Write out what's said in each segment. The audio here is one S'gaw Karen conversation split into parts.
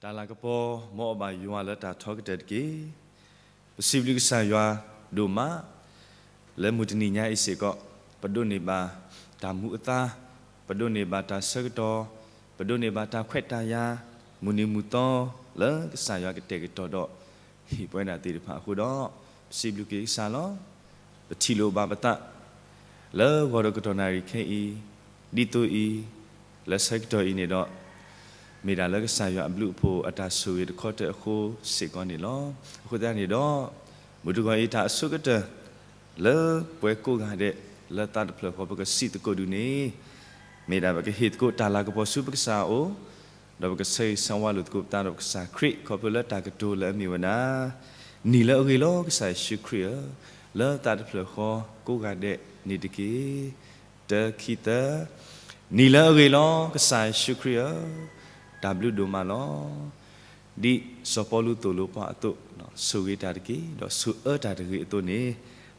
တၢ်လၤကပီၤ မ်အဘၣ်ယွၤလၢတၢ်ထီကတၢၢ်တက့ၢ်. ပစံးဘျုးကစၢ်ယွၤဒိၣ်မး လၢမုၢ်တနံၤညါအံၤစ့ၢ်ကီး ပဒိးန့ၢ်ဘၣ်တၢ်မူအသါ, ပဒိးန့ၢ်ဘၣ်တၢ်ဆၢကတီၢ်, ပဒိးန့ၢ်ဘၣ်တၢ်ခွဲးတၢ်ယာ်, မုၢ်နံၤမုၢ်သီ လၢကစၢ်ယွၤကတဲာ်ကတီၤဒီး ဟ့ၣ်ပဝဲဒၣ်သ့ၣ်တဖၣ်အဃိဒီး ပစံးဘျုးက့ၤကစၢ်လီၤ. ပထံၣ်လိာ်ဘၣ်ပသး လၢဂီၤဒီးကတီၢ်နၣ်ရံၣ်ခဲအံၤ ဒ်သိးအံၤ လၢဆၢကတီၢ်အံၤန့ၣ်ဒီး မ့ၢ်ဒၣ်လၢကစၢ်ယွၤအဘျုးအဖှိၣ်အတၢ်ဆိၣ်ဂ့ၤတခီတၢၢ်အဃိစ့ၢ်ကီးန့ၣ်လီၤ. အဃိသတးန့ၣ်ဒီး မုၢ်တဂီၤအံၤတၢ်အဆိကတၢၢ် လၢပှၤကိးဂၤဒဲး လၢသးတဖျၢၣ်ဃီပကစံးသကိးဒုးန့ၣ် မ့ၢ်ဒၣ်ပကဟ့ၣ်သကိးတၢ်လၤကပီၤဆူပကစၢ်အအိၣ် ဒီးပကဆၢဂ့ၤဆၢဝါလိာ်သကိးပသးဒီးပကစၢ်ခရံာ် ခီဖျိလၢတၢ်ကတိၤလၢအမ့ၢ်ဝဲဒၣ် နံၤလၢအဂ့ၤလီၤ ကစၢ်ယ့ၣ်ၡူးခရံာ်ဧၢ, လၢသးတဖျၢၣ်ဃီကိးဂၤဒဲးန့ၣ်တက့ၢ်. တၢ ခံ သၢ, နံၤလၢအဂ့ၤလီၤ ကစၢ်ယ့ၣ်ၡူးခရံာ်ဧၢ, တၢ်ဘျုးဒိၣ်မးလီၤ. ဒ်စီၤပီလူးသိၣ်လိပှၤအသိး, ဆိၣ်ဂ့ၤတၢ်တက့ၢ်, ဒီးဆိၣ်အၢတၢ်တဂ့ၤအသိးန့ၣ်,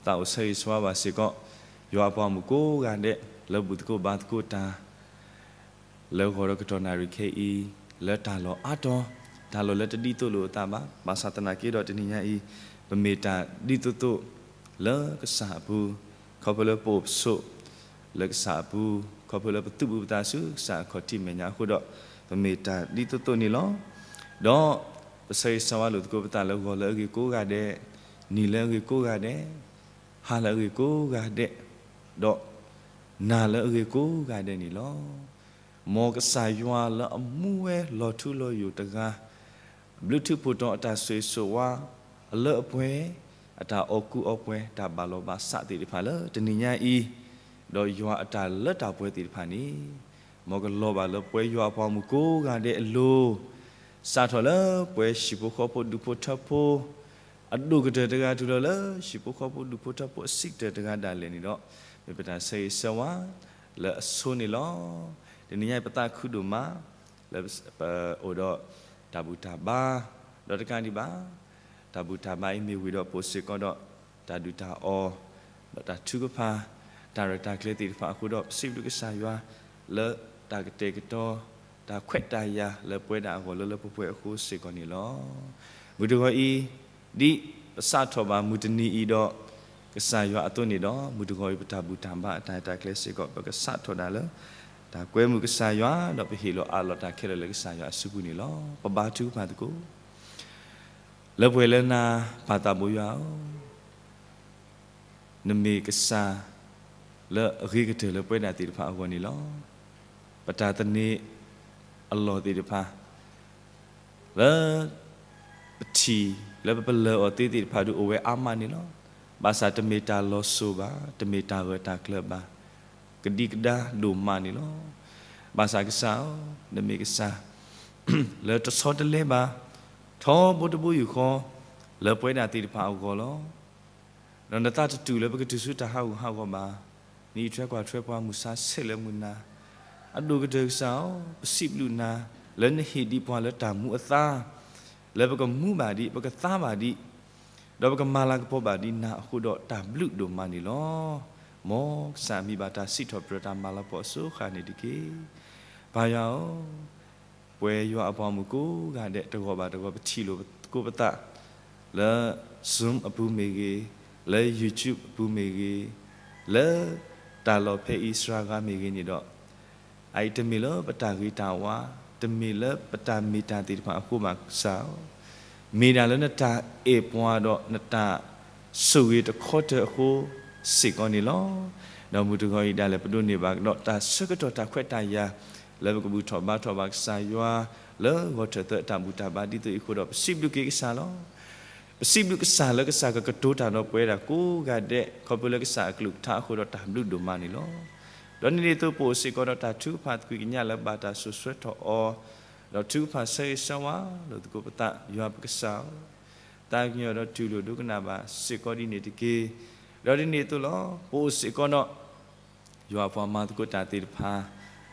သးအိၣ်ဆၢဂ့ၤဆၢဝါဘၣ်စ့ၢ်ကီး ယွၤအပှၤမုၣ်ကိးဂၤဒဲး လၢဘူၣ်သကိးဘါသကိးတၢ် လၢဂီၤဒီးကတီၢ်နၣ်ရံၣ်ခဲအံၤ လၢတၢ်လီၢ်အါတီၤ, တၢ်လီၢ်လၢတဒ်သိးလိာ်အသးဘၣ်. ဘၣ်ဆၣ်သနာ်က့ဒီးတနံၤညါအံၤ ပမ့ၢ်တၢ်ဒ်သိးသိးလၢကစၢ်အပူၤ, ခီဖျိလၢပအိၣ်ပဆိးလၢကစၢ်အပူၤ, ခီဖျိလၢပသူၣ်ပူၤပသးဆူကစၢ်အခီၣ်ထံးမဲာ်ညါအဃိဒီး ပမ့ၢ်တၢ်ဒ်သိးသိးန့ၣ်လီၤ. ဒီးပဆၢဂ့ၤဆၢဝါလိာ်သကိးပသးလၢဂီၤလၢအဂ့ၤကိးဂၤဒဲး, နံၤလၢအဂ့ၤကိးဂၤဒဲး, ဟါလၢအဂ့ၤကိးဂၤဒဲး, ဒီးနၤလၢအဂ့ၤကိးဂၤဒဲးန့ၣ်လီၤ. မ်ကစၢ်ယွၤလၢအမူဝဲလီၤထူလီၤယိာ်တဂၤ, ဘျုးထူးဖှိၣ်တီၤအတၢ်ဆိၣ်ဂ့ၤဆိၣ်ဝါ, အလၢအပှဲၤ, အတၢ်အီၣ်ကူအီပှဲၤ, တၢ်ဘၣ်လီၤဘၣ်စးသ့ၣ်တဖၣ်လၢတနံၤညါအံၤ, ဒီးယွၤအတၢ်လၢတၢ်ပှဲၤသ့ၣ်တဖၣ်န့ၣ်, မ်ကလီၤဘၣ်လၢပဝဲယွၤအပှၤမုၣ်ကိးဂၤဒဲးအလိၤ, စးထီၣ်လၢပဝဲဟံၣ်ဖိဃီဖိဒူၣ်ဖိထၢဖိ အဒိၣ်ကတၢၢ်တဂၤတုၤလီၤလၢ ဟံၣ်ဖိဃီဖိဒူၣ်ဖိထၢဖိအဆံးကတၢၢ်တဂၤဒၣ်လဲာ်န့ၣ်ဒီး, မ့ၢ်ပတၢ်ဆၢဂ့ၤဆၢဝါလၢအဆိန့ၣ်လီၤ. တနံၤညါအံၤပသးခုဒိၣ်မး လၢပအိၣ်ဒီးတၢ်ဘူၣ်တၢ်ဘါ, ဒီးတကးဒံးဘၣ်, တၢ်ဘူၣ်တၢ်ဘါအံၤမ့ၢ်ဝံၤဒီးပအိၣ်စ့ၢ်ကီးဒီး တၢ်ဒုၣ်တၢ်အီၣ်, ဒီးတၢ်ထုကဖၣ်, တၢ်ရဲၣ်တၢ်ကျဲၤသ့ၣ်တဖၣ်အဃိဒီး ပစံးဘျုးကစၢ်ယွၤ လၢတၢ်ကတဲာ်ကတီၤ တၢ်ခွဲးတၢ်ယာ်လၢပဝဲဒၣ်အဂီၢ်လၢလၢပှဲၤပှဲၤအဃိစ့ၢ်ကီးန့ၣ်လီၤ. မုၢ်တဂီၤအံၤ, ဒ်ပစးထီၣ်ဘၣ်မုၢ်တနံၤအံၤဒီး ကစၢ်ယွၤအသိးန့ၣ်ဒီး မုၢ်တဂီၤအံၤပတၢ်ဘူၣ်တၢ်ဘါအတၢ်ရဲၣ်တၢ်ကျဲၤစ့ၢ်ကီး ပကစးထီၣ်ဒၣ်လၢ တၢ်ကွဲမုာ်ကစၢ်ယွၤ ဒီးပဟ့ၣ်လီၤအးလီၤတၢ်ခဲလၢာ်လၢကစၢ်ယွၤအစုပူၤန့ၣ်လီၤ. ပဘါထုကဖၣ်သကိး လၢပှဲၤလၢနၤပၢ်သးဘိယွၤဧၢ, နမ့ၢ်ကစၢ်လၢအဂ့ၤကတၢၢ်လၢပဝဲဒၣ်သ့ၣ်တဖၣ်အဂီၢ်န့ၣ်လီၤ. ပတၢ်သန့ၤအလီၢ်သ့ၣ်တဖၣ် လၢပထံၣ်လၢပပလၢၢ်အီၤသ့သ့ၣ်တဖၣ်ဒုးအိၣ်ဝဲအါမးန့ၣ်လီၤ. ဘၣ်ဆၣ်တမ့ၢ်တၢ်လီၤစိၤဘၣ်, တမ့ၢ်တၢ်ဂၢၢ်တၢ်ကျၢၤဘၣ်, ကဒံကဒါဒိၣ်မးန့ၣ်လီၤ. ဘၣ်ဆၣ်ကစၢ်ဧၢ, နမ့ၢ်ကစၢ် လၢတဆီတလဲဘၣ်, ထီဘိတဘိယူၢ်ဃီ လၢပဝဲဒၣ်သ့ၣ်တဖၣ်အဂီၢ်လီၤ. ဒီးနသးတတူၢ်လၢပကတုၤဆူတၢ်ဟးဂူာ်ဟးဂီၤဘၣ်. နအံးထွဲကွၢ်ထွဲပှၤမုၢ်ဆါဆဲးလၢမုၢ်နၤ, အဒိၣ်ကတၢၢ်ကစၢ်ဧၢ, ပစံးဘျုးနၤ လၢနဟ့ၣ်ဒံးပှၤလၢတၢ်မူအသါ, လၢပကမူဘၣ်ဒံး, ပကသါဘၣ်ဒံး, ဒီးပကမၤလၤကပီၤဘၣ်ဒံးနၤအဃိဒီးတၢ်ဘျုးဒိၣ်မးန့ၣ်လီၤ. မ်ကစၢ်မံဘၣ်တၢ်စံးထီၣ်ပတြၢၤတၢ်မၤလၤကပီၤအစိၤဃာ်န့ၣ်တက့ၢ်. ပၢ်ယွၤဧၢ, ပဝဲယွၤအပှၤမုၣ်ကိးဂၤဒဲး တဂီၤဘၣ်တဂီၤ ပထံၣ်လိာ်သကိးပသး လၢ Zoom အပူၤမ့ၢ်ဂ့ၤ, လၢ YouTube အပူၤမ့ၢ်ဂ့ၤ, လၢတၢ်လီၢ်ဖဲအံၤစှၤဂၤမ့ၢ်ဂ့ၤန့ၣ်ဒီး, အအံၤတမ့ၢ်လၢပတၢ်ဂ့ၤတၢ်ဝါ, တမ့ၢ်လၢပတၢ်မ့ၢ်တၢ်သ့ၣ်တဖၣ်အဃိဘၣ်ကစၢ်ဧၢ, မ့ၢ်ဒၣ်လၢနတၢ်အဲၣ်ပှၤဒီးနတၢ်ဆိၣ်ဂ့ၤတခီတၢၢ်အဃိစ့ၢ်ကီးန့ၣ်လီၤ. ဒီးမုၢ်တဂီၤအံၤဒၣ်လဲာ်ပဒိးန့ၢ်ဘၣ်ကဒီးတၢ်ဆၢကတီၢ်တၢ်ခွဲးတၢ်ယာ် လၢပကဘူၣ်ထီၣ်ဘါထီၣ်ဘၣ်ကစၢ်ယွၤ လၢဂီၤထၢၣ်သၢအတၢ်ဘူၣ်တၢ်ဘါဒ်သိးအံၤအဃိဒီး ပစံးဘျုးက့ၤကစၢ်လီၤ. ပစံးဘျုးကစၢ်လၢကစၢ်ကကတိၤတၢ်ဒီးပဝဲဒၣ်ကိးဂၤဒဲး ခီဖျိလၢကစၢ်အကလုၢ်ကထါအဃိဒီးတၢ်ဘျုးဒိၣ်မးန့ၣ်လီၤ. ဒီးန့ၣ်ဒ်သိးပအိၣ်စ့ၢ်ကီးဒီးတၢ်ထုကဖၣ်သကွံာ်ကညးလၢဘၣ်တၢ်စိာ်ဆှၢထီၣ်အီၤ, ဒီးထုကဖၣ်ဆၢဂ့ၤဆၢဝါလိာ်သကိးပသး ယွၤပကစၢ်ဧၢ, သးကညီၤဒီးတူၢ်လိာ်ဒိကနၣ်ဘၣ်စ့ၢ်ကီးဒ်န့ၣ်တက့ၢ်. ဒီးဒ်န့ၣ်အသိးလီၤ ပအိၣ်စ့ၢ်ကီးဒီး ယွၤအပှၤမၤသကိးတၢ်သ့ၣ်တဖၣ်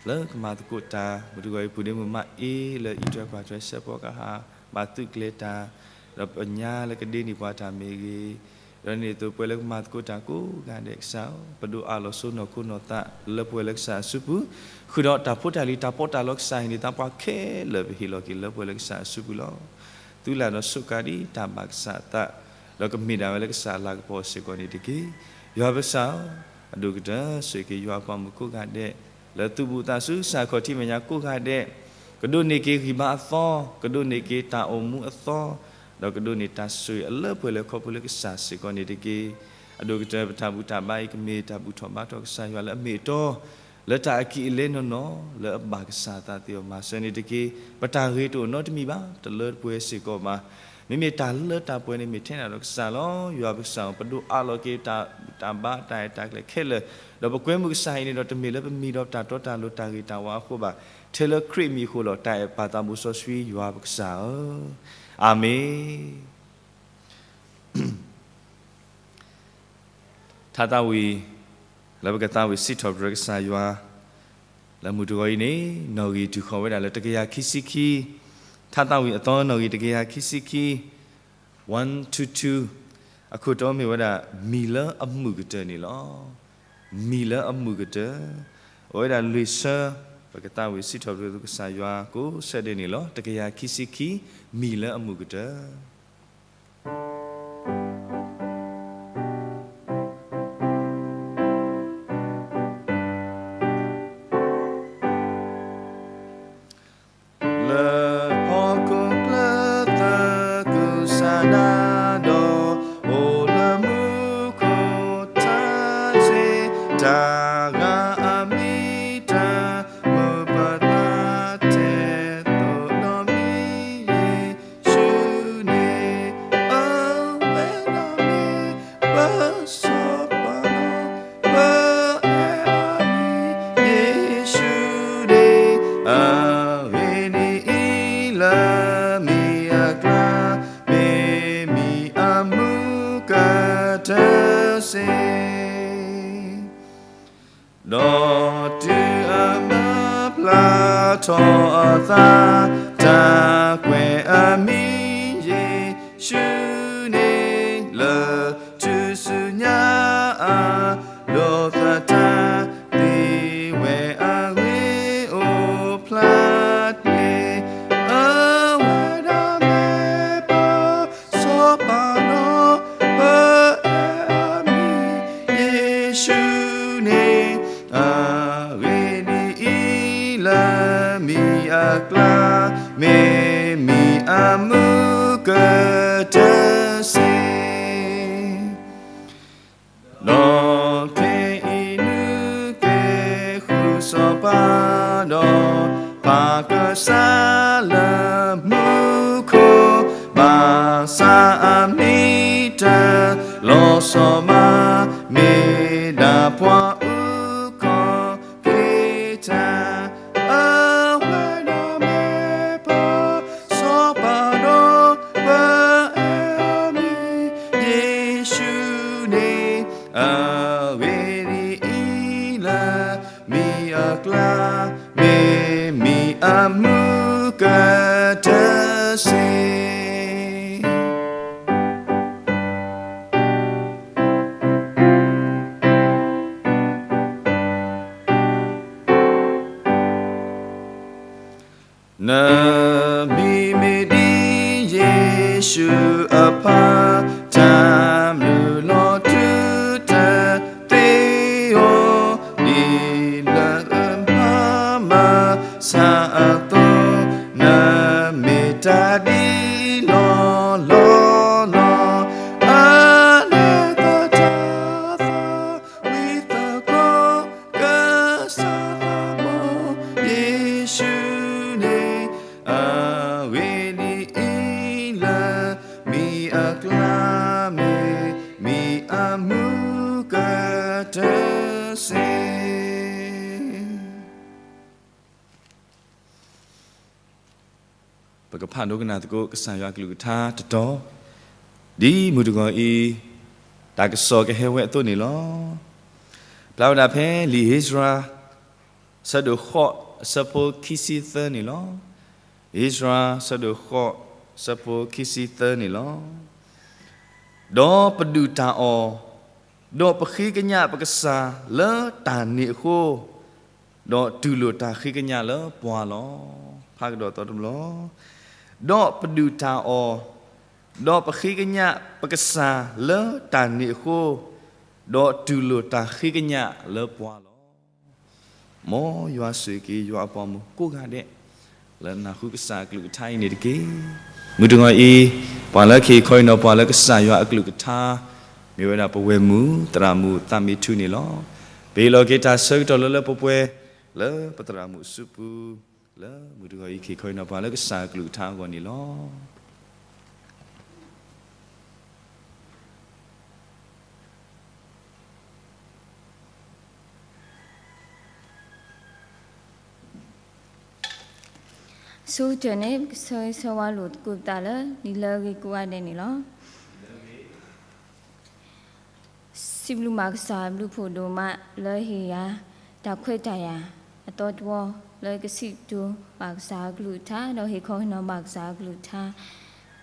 လၢကမၤသကိးတၢ် မုၢ်တဂီၤအံၤ ပူၤဒ့မုၢ်မးအ့ လၢအံးထွဲကွၢ်ထွဲရှဲဖီကဟၣ် ဘၣ်သုးကျဲၤတၢ်, ဒီးပညါလၢကဒ့န့ၢ်ပှၤတၢ်မ့ၢ်ဂ့ၤ, ဒီးန့ၣ်အသိးပဝဲလၢကမၤသကိးတၢ်ကိးဂၤဒဲးကစၢ်ဧၢ, ပဒိၣ်အးလီၤစိနီၢ်ခိနီၢ်သးလၢပဝဲလၢကစၢ်အစုပူၤ, ဃုာ်ဒီးတၢ်ဖိတၢ်လံၤတၢ်ပီးတၢ်လီကစၢ်ဟံးန့ၢ်သးပှၤခဲလၢာ် ပဟ့ၣ်လီၤက့ၤလၢပဝဲလၢကစၢ်အစုပူၤလီၤ. သုလၢ်ဒီးစူးကါဒ်တၢ်ဘၣ်ကစၢ်အသး, ဒီးကမ့ၢ်ဒၣ်ဝဲလၢကစၢ်အလၤကပီၤစ့ၢ်ကီးန့ၣ်တက့ၢ်. ယွၤပကစၢ်ဧၢ, အဒိၣ်ကတၢၢ်ဆိၣ်ဂ့ၤက့ၤယွၤအပှၤမုၣ်ကိးဂၤဒဲး, လၢသူၣ်ဘူၣ်သးစူၤကစၢ်ခီၣ်ထံးမဲာ်ညါကိးဂၤဒဲး, ကဒိးန့ၢ်က့ၤဂံၢ်ဘါအသီ, ကဒိးန့ၢ်က့ၤတၢ်အိၣ်မူအသီ, ဒီးကဒိးန့ၢ်တၢ်ဆိၣ်ဂ့ၤအလၢပှဲၤလၢခီဖျိလၢကစၢ်စ့ၢ်ကီးန့ၣ်တက့ၢ်. အဒိၣ်ကတၢၢ်ပတၢ်ဘူၣ်တၢ်ဘါအံၤ ကမ့ၢ်တၢ်ဘူၣ်ထီၣ်ဘါထီၣ်ကစၢ်ယွၤလၢအမ့ၢ်အတီ, လၢတၢ်အကံၢ်အလဲနီၢ်နီၢ် လၢအဘၣ်ကစၢ်အသးသ့ၣ်အီၤမၤစၢၤန့ၣ်တက့ၢ်. ပတၢ်ဂ့ၤတအိၣ်နီတမံၤဘၣ်, တလၢတပှဲၤစ့ၢ်ကီးဘၣ်. မ့မ့ၢ်တၢ်လၢတၢ်ပှဲၤန့ၣ်မ့ၢ်ထဲနၤဒီးကစၢ်လီၤ. ယွၤပကစၢ်ဧၢ, ပဒိၣ်အးလီၤက့ၤတၢ်ဘူၣ်တၢ်ဘါတၢ်အဲၣ်တၢ်ကျဲခဲလၢာ်, ဒီးပကွဲမုာ်ကစၢ်အံၤန့ၣ်ဒီး တမ့ၢ်လၢပမံၤဒီးပတၢ်တီတၢ်လိၤတၢ်ဂ့ၤတၢ်ဝါအဃိဘၣ်, ထဲလၢခရံာ်အမံၤအဃိလီၤ. တၢ်အဲၣ်ပၢ်သးဘိစီဆှံယွၤပကစၢ်ဧၢ, အၤမ့ၣ်. ထါသးဝံၣ် လၢပကသးဝံၣ်စံးထီၣ်ပတြၢၤကစၢ်ယွၤ လၢမုၢ်တဂီၤအံၤန့ၣ် နီၣ်ဂံၢ်တုၤဃီၤဝဲဒၣ်လၢတကယၤခံဆံခံ, ထါသးဝံၣ်အသီနီၣ်ဂံၢ်တကယၤခံဆံခံ, one two two, အခိၣ်တီမ့ၢ်ဝဲဒၣ် မံၤလၢအမုာ်ကတၢၢ်န့ၣ်လီၤ. မံၤလၢအမုာ်ကတၢၢ်, အိၣ်ဝဲဒၣ်လွံၢ်ဆၢ, ပကသးဝံၣ်စံးထီၣ်ပတြၢၤကစၢ်ယွၤကိးဆၢဒဲးန့ၣ်လီၤ. တကယၤခံဆံခံ, မံၤလၢအမုာ်ကတၢၢ်. လၢဟီၣ်ခိၣ်ချၢသကုၤဆးဒးဒီး, အိၣ်လၢမူခိၣ်ထါစ့ၣ်, တၢ်ဂၤအမံၤတၢ်မုာ်ပသးထဲသိးဒီးမံၤယ့ၣ်ၡူးန့ၣ်, အဝဲဒၣ်မ့ၢ် ပစီၤပၤဒီး ပအဲၣ်အမံၤယ့ၣ်ၡူးန့ၣ်, အဂ့ၢ်ဒ်အံၤလၢမံၤအကျါ, မ့ၢ်မံၤအမုာ်ကတၢၢ်စ့ၢ် ဒီးတုၤအမၤဖျါထီၣ်အသး, တၢ်ကွဲးအမံၤယ့ၣ်ၡူးန့ၣ်, လၢထူၣ်စုညါအလိၤသတး, သံဝဲအဂ့ၢ်အိၣ်ဖျါန့ၣ်, အဝဲဒၣ်မ့ၢ်ပ စီၤပၤဒီး ပအဲၣ်အမံၤယ့ၣ်ၡူးန့ၣ်, အဂ့ၢ်ဒ်အံၤလၢမံၤအကျါ, မ့ၢ်မံၤအမုာ်ကတၢၢ်စ့ၢ် ဒီးခဲအံၤနုၤကဲဃုာ်စီၤပၤဒီး ပၢ်ကစၢ်လၢမူခိၣ်, ဘၣ်ဆၣ်အမံၤတၢ်လီၤဆီမး, မ့ၢ်ဒၣ်ပှၤအုၣ်ကီၤက့ၤတၢ်, အဝဲဒၣ်မ့ၢ်ပ စီၤပၤဒီး ပအဲၣ်အမံၤယ့ၣ်ၡူးန့ၣ်, အဂ့ၢ်ဒ်အံၤလၢမံၤအကျါ, မ့ၢ်မံၤအမုာ်ကတၢၢ်စ့ၢ် နမံၤမ့ၢ်ဒ်ယ့ၣ်ၡူးအဖါ, တၢ်မုၢ်လီၤထူတသ့အီၤ, ဒ်လၢမၤမၤဆါအသိး, နမ့ၢ်တၢ်ဒ်လီၤလီၤလီၤ, အလဲၤသတးသး ဝံသးစူၤ ကစၢ်သးဘီယ့ၣ်ၡူးန့ၣ်, အဂ့ၢ်ဒ်အံၤလၢမံၤအကျါ, မ့ၢ်မံၤအမုာ်ကတၢၢ်စ့ၢ် ပကဖးဒိကနၣ်သကိးကစၢ်ယွၤအကလုၢ်ကထါတတီၤ, ဒ်မုၢ်တဂီၤအံၤ တၢ်ကစီၣ်ကဟဲဝဲအသိးန့ၣ်လီၤ. ဖျါဝဲဒၣ်ဖဲလံာ်ဧ့စြၤ ဆၢဒိၣ်ဃိး အဆၢဖိခံဆံသၢန့ၣ်လီၤ. ဧ့စြၤ ဆၢဒိၣ်ဃိး အဆၢဖိခံဆံသၢန့ၣ်လီၤ. ဒီးပဒုၣ်တၢ်အီၣ်, ဒီးပဃ့ကညးပကစၢ်လၢတၢ်န့ၣ်အဃိ, ဒီးတူၢ်လိာ်တၢ်ဃ့ကညးလၢပှၤလီၤ. ဖးကဒီးသီတဘျီ, ဒီးပဒုၣ်တၢ်အီၣ်, ဒီးပဃ့ကညးပကစၢ်လၢတၢ်န့ၣ်အဃိ, ဒီးတူၢ်လိာ်တၢ်ဃ့ကညးလၢပှၤလီၤ. မ်ယွၤဆိၣ်ဂ့ၤက့ၤယွၤအပှၤမုၣ်ကိးဂၤဒဲး လၢနၢ်ဟူကစၢ်အကလုၢ်ကထါအံၤန့ၣ်တက့ၢ်. မုၢ်တဂီၤအံၤ, ပှၤလၢကဟ့ၣ်ခီဟ့ၣ်နီၤပှၤလၢကစၢ်ယွၤအကလုၢ်ကထါ, မ့ၢ်ဝဲဒၣ်ပဝဲၢ်မုၣ်သရၣ်မုၣ်သးမံထူန့ၣ်လီၤ. ပဟ့ၣ်လီၤက့ၤတၢ်ဆၢကတီၢ်လၢလၢပှဲၤပှဲၤ လၢပသရၣ်မုၣ်အစုပူၤ, လၢမုၢ်တဂီၤအံၤကဟ့ၣ်ခီဟ့ၣ်နီၤပှၤလၢကစၢ်အကလုၢ်ကထါအဂီၢ်န့ၣ်လီၤ. အဆိကတၢၢ်န့ၣ် ပကဆၢဂ့ၤဆၢဝါလိာ်သကိးပသးလၢ နံၤလၢအဂ့ၤကိးဂၤဒဲးန့ၣ်လီၤ. စံးဘျုးဘၣ်ကစၢ်အဘျုးဖးဒိၣ်မးလၢဟ့ၣ်ယၤ တၢ်ခွဲးတၢ်ယာ်အသီတဝီ လၢကစံးကတိၤဘၣ်ကစၢ်အကလုၢ်ကထါ ဒီးဟ့ၣ်ခီဟ့ၣ်နီၤဘၣ်ကစၢ်အကလုၢ်ကထါ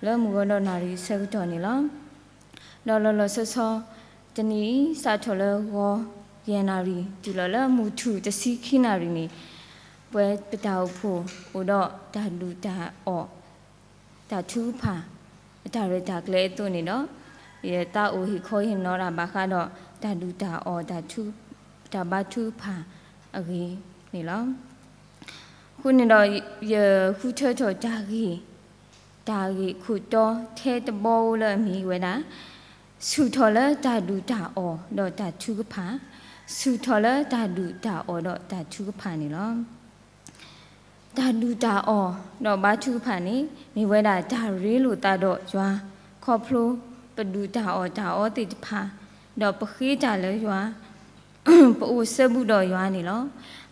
လၢမုၢ်ဂီၤဒီးနၣ်ရံၣ်အဆၢကတီၢ်န့ၣ်လီၤ. ဒီးလီၤလီၤဆီဆီ တနံၤအံၤ စးထီၣ်လၢဂီၤယဲၢ်နၣ်ရံၣ် တုၤလီၤလၢမုၢ်ထူၣ်တဆံခံနၣ်ရံၣ်န့ၣ် ပဝဲပတၢ်အိၣ်ဖှိၣ်အိၣ်ဒီးတၢ်ဒုၣ်တၢ်အီၣ် တၢ်ထုကဖၣ် အတၢ်ရဲၣ်တၢ်ကျဲၤအသိးန့ၣ်ဒီး ယသးအိၣ်ဟ့ၣ်ခီဟ့ၣ်နီၤတၢ်ဘၣ်ဃးဒီး တၢ်ဒုၣ်တၢ်အီၣ် တၢ်ဘါထုကဖၣ်အဂ့ၢ်န့ၣ်လီၤ. အဃိန့ၣ်ဒီး ယဃုထၢထီၣ်တၢ်ဂ့ၢ် တၢ်ဂ့ၢ်ခိၣ်တီထဲတဘီဧိၤလၢအမ့ၢ်ဝဲဒၣ် ဆူၣ်ထီၣ်လၢတၢ်ဒုၣ်တၢ်အီၣ်ဒီးတၢ်ထုကဖၣ်, ဆူၣ်ထီၣ်လၢတၢ်ဒုၣ်တၢ်အီၣ်ဒီးတၢ်ထုကဖၣ်န့ၣ်လီၤ. တၢ်ဒုၣ်တၢ်အီၣ်ဒီးဘါထုကဖၣ်န့ၣ် မ့ၢ်ဝဲဒၣ်တၢ်ရ့လိာ်သးဒီးယွၤ ခီဖျိပဒုၣ်တၢ်အီၣ်တၢ်အီသ့ၣ်တဖၣ်, ဒီးပဃ့တၢ်လၢယွၤ ပအိၣ်စၢဘူးဒီးယွၤန့ၣ်လီၤ.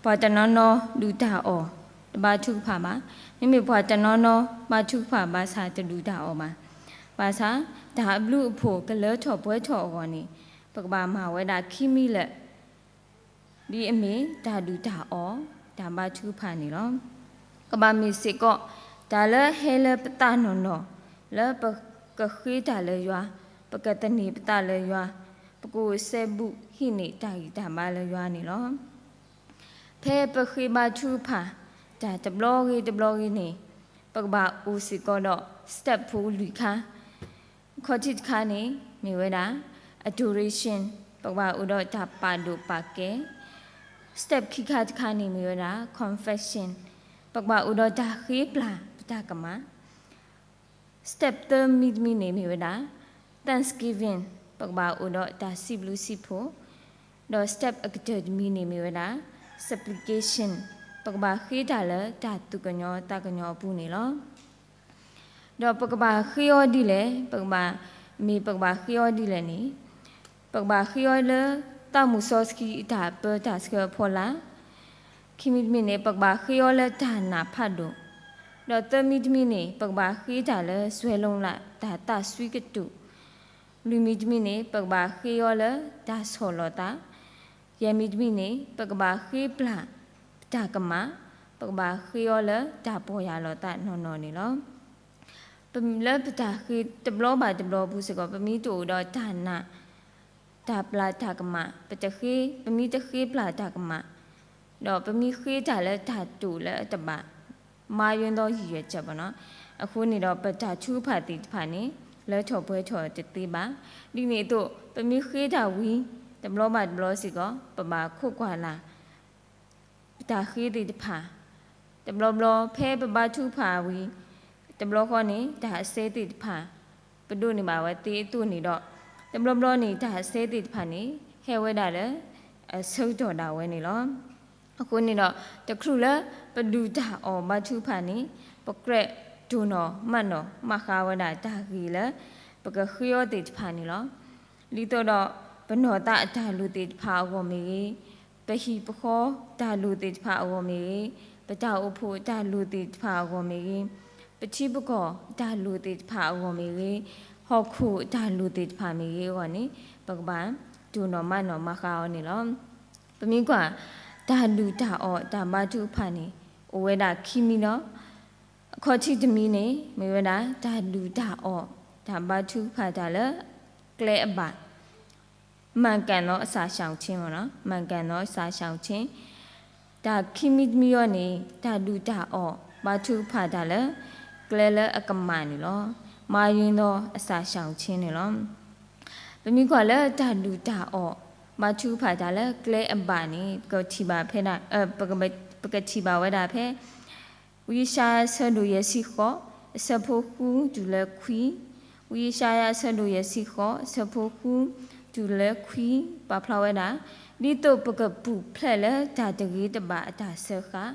ပှၤတနီၤနီၤဒုၣ်တၢ်အီၣ် တဘါထုကဖၣ်ဘၣ်. မ့မ့ၢ်ပှၤတနီၤနီၤဘါထုကဖၣ်ဘၣ်ဆၣ်တဒုၣ်တၢ်အီၣ်ဘၣ်. ဘၣ်ဆၣ် တၢ်အဘျုးအဖှိၣ်ကလၢထီၣ်ပှဲၤထီၣ်အဂီၢ်န့ၣ် ပကဘၣ်မၤဝဲဒၣ်ခံမံၤလၢာ် ဒ်အမ့ၢ်တၢ်ဒုၣ်တၢ်အီၣ် တၢ်ဘါထုကဖၣ်န့ၣ်လီၤ. ကဘၣ်မ့ၢ်စ့ၢ်ကီး တၢ်လၢဟဲလၢပသးနီၢ်နီၢ် လၢပကဃ့တၢ်လၢယွၤ, ပကသန့ၤပသးလၢယွၤ, ပကအိၣ်စဲဘူးဟံးန့ၢ်တၢ်ဂံၢ်တၢ်ဘါလၢယွၤန့ၣ်လီၤ. ဖဲပဃ့ဘါထုကဖၣ် တၢ်တဘျီဂ့ၤတဘျီဂ့ၤန့ၣ် ပကဘၣ်အိၣ်စ့ၢ်ကီးဒီး step ဖိလွံၢ်ခါ အခီၣ်ထံးတခါန့ၣ် မ့ၢ်ဝဲဒၣ် adoration ပကဘၣ်အိၣ်ဒီးတၢ်ပာ်ဒိၣ်ပာ်ကဲ, step ခံခါတခါန့ၣ်မ့ၢ်ဝဲဒၣ် confession ပကဘၣ်အိၣ်ဒီးတၢ်ဃ့ပျၢ်ပတၢ်ကမၣ်, step သၢမံၤတမံၤန့ၣ်မ့ၢ်ဝဲဒၣ် thanksgiving ပကဘၣ်အိၣ်ဒီးတၢ်စံးဘျုးစံးဖှိၣ်, ဒီး step အကတၢၢ်တမံၤန့ၣ်မ့ၢ်ဝဲဒၣ် supplication ပကဘၣ်ဃ့တၢ်လၢတၢ်သူၣ်ကညီၤသးကညီၤအပူၤန့ၣ်လီၤ. ဒီးပကဘၣ်ဃ့အီၤဒ်လဲၣ်, ပကဘၣ်, မ့ၢ်ပကဘၣ်ဃ့အီၤဒ်လဲၣ်န့ၣ်, ပကဘၣ်ဃ့အီၤလၢသးမုၢ်စီဆှံအတၢ်ပၢတၢ်ဆှၢအဖီလာ်, ခံမံၤတမံၤန့ၣ် ပကဘၣ်ဃ့အီၤလၢတၢ်နာ်ဖးဒိၣ်, ဒီးသၢမံၤတမံၤန့ၣ် ပကဘၣ်ဃ့တၢ်လၢစွဲလိလးတၢ်သးစွံကတုာ်, လွံၢ်မံၤတမံၤန့ၣ် ပကဘၣ်ဃ့အီၤလၢတၢ်ဆီၣ်လီၤသး, ယဲၢ်မံၤတမံၤန့ၣ် ပကဘၣ်ဃ့ပျၢ်ပတၢ်ကမၣ်, ပကဘၣ်ဃ့အီၤလၢတၢ်ပီၢ်ယၢ်လီၤသးနီၢ်နီၢ်န့ၣ်လီၤ. ပ, လၢပတၢ်ဃ့တဘျီဘၣ်တဘျီအပူၤစ့ၢ်ကီး ပမ့ၢ်တအိၣ်ဒီးတၢ်နာ်, တၢ်ပျၢ်တၢ်ကမၣ်, ပတဃ့, ပမ့ၢ်တဃ့ပျၢ်တၢ်ကမၣ်, ဒီးပမ့ၢ်ဃ့တၢ်လၢတၢ်တိာ်လၢအတဘၣ် မၤယွၤဒီးယံာ်ယွဲၢ်စၢၤဘၣ်နီၤ, အဃိန့ၣ်ဒီးပတၢ်ထုကဖၣ်သ့ၣ်တဖၣ်န့ၣ် လၢထီၣ်ပှဲၤထီၣ်တသ့ဘၣ်. ဒ်န့ၣ်အသိး ပမ့ၢ်ဃ့တၢ်ဝံၤ တဘျီဘၣ်တဘျီစ့ၢ်ကီး ပဘၣ်ခိးကွၢ်လၢ် ပတၢ်ဃ့သ့ၣ်တဖၣ်, တဘျီဘျီ ဖဲပဘါထုကဖၣ်ဝံၤ တဘျီဃီန့ၣ် တၢ်အစဲသ့ၣ်တဖၣ် ပဒိးန့ၢ်ဘၣ်ဝဲသ့အသိးန့ၣ်ဒီး တဘျီဘျီန့ၣ် တၢ်အစဲသ့ၣ်တဖၣ်န့ၣ် ဟဲဝဲဒၣ်လၢ အဆၢကတီၢ်ဒၣ်ဝဲန့ၣ်လီၤ. အဃိန့ၣ်ဒီး တချုးလၢပဒုၣ်တၢ်အီၣ်ဘါထုကဖၣ်န့ၣ် ပကြၢးတိၢ်နီၣ်မးနီၣ်မၤဃါဝဲဒၣ်တၢ်ဂ့ၢ်လၢ ပကဃ့အီၤသ့ၣ်တဖၣ်န့ၣ်လီၤ. ဒ်သိးဒီး ပနီၢ်သးအတၢ်လိၣ်သ့ၣ်တဖၣ်အဂီၢ်မ့ၢ်ဂ့ၤ, ပဟံၣ်ပဃီတၢ်လိၣ်သ့ၣ်တဖၣ်အဂီၢ်မ့ၢ်ဂ့ၤ, ပတၢ်အိၣ်ဖှိၣ်တၢ်လိၣ်သ့ၣ်တဖၣ်အဂီၢ်မ့ၢ်ဂ့ၤ, ပထံပကီၢ်တၢ်လိၣ်သ့ၣ်တဖၣ်အဂီၢ်မ့ၢ်ဂ့ၤ, ဟီၣ်ခိၣ်တၢ်လိၣ်သ့ၣ်တဖၣ်မ့ၢ်ဂ့ၤအဂီၢ်န့ၣ် ပကဘၣ်တိၢ်နီၣ်မးနီၣ်မၤဃါအီၤန့ၣ်လီၤ. ပမ့ၢ်ကွၢ် တၢ်ဒုၣ်တၢ်အီၣ်တၢ်ဘါထုကဖၣ်န့ၣ် အိၣ်ဝဲဒၣ်ခံမံၤလီၤ. အခီၣ်ထံးတမံၤန့ၣ် မ့ၢ်ဝဲဒၣ် တၢ်ဒုၣ်တၢ်အီၣ်တၢ်ဘါထုကဖၣ်တၢ်လၢ ကျဲအဘၣ်, မှန်ကန်သောအစာရှောင်ခြင်းပေါ့နော်, မှန်ကန်သောအစာရှောင်ခြင်း. တၢ်ခံမံၤတမံၤအံၤန့ၣ် တၢ်ဒုၣ်တၢ်အီၣ်ဘါထုကဖၣ်တၢ်လၢ ကျဲလၢအကမၣ်န့ၣ်လီၤ. မၤယွၤသောအစာရှောင်ခြင်းန့ၣ်လီၤ. ပမ့ၢ်ကွၢ်လၢတၢ်ဒုၣ်တၢ်အီၣ် ဘါထုကဖၣ်တၢ်လၢကျဲအဘၣ်န့ၣ် ပကထံၣ်ဘၣ်ဖဲဒၣ်, ပကထံၣ်ဘၣ်ဝဲဒၣ်ဖဲ ဝံယၡါယၤအဆၢဒိၣ်ယဲၢ်ဆံဃိး အဆၢဖိဃုတုၤလၢခွံ, ဝံယၡါယၤအဆၢဒိၣ်ယဲၢ်ဆံဃိး အဆၢဖိဃုတုၤလၢခွံ ပာ်ဖျါဝဲဒၣ်, ဒ်သိးပကပူၤဖျဲးလၢတၢ်တဂ့ၤတဘၣ်အတၢ်စၢဃာ်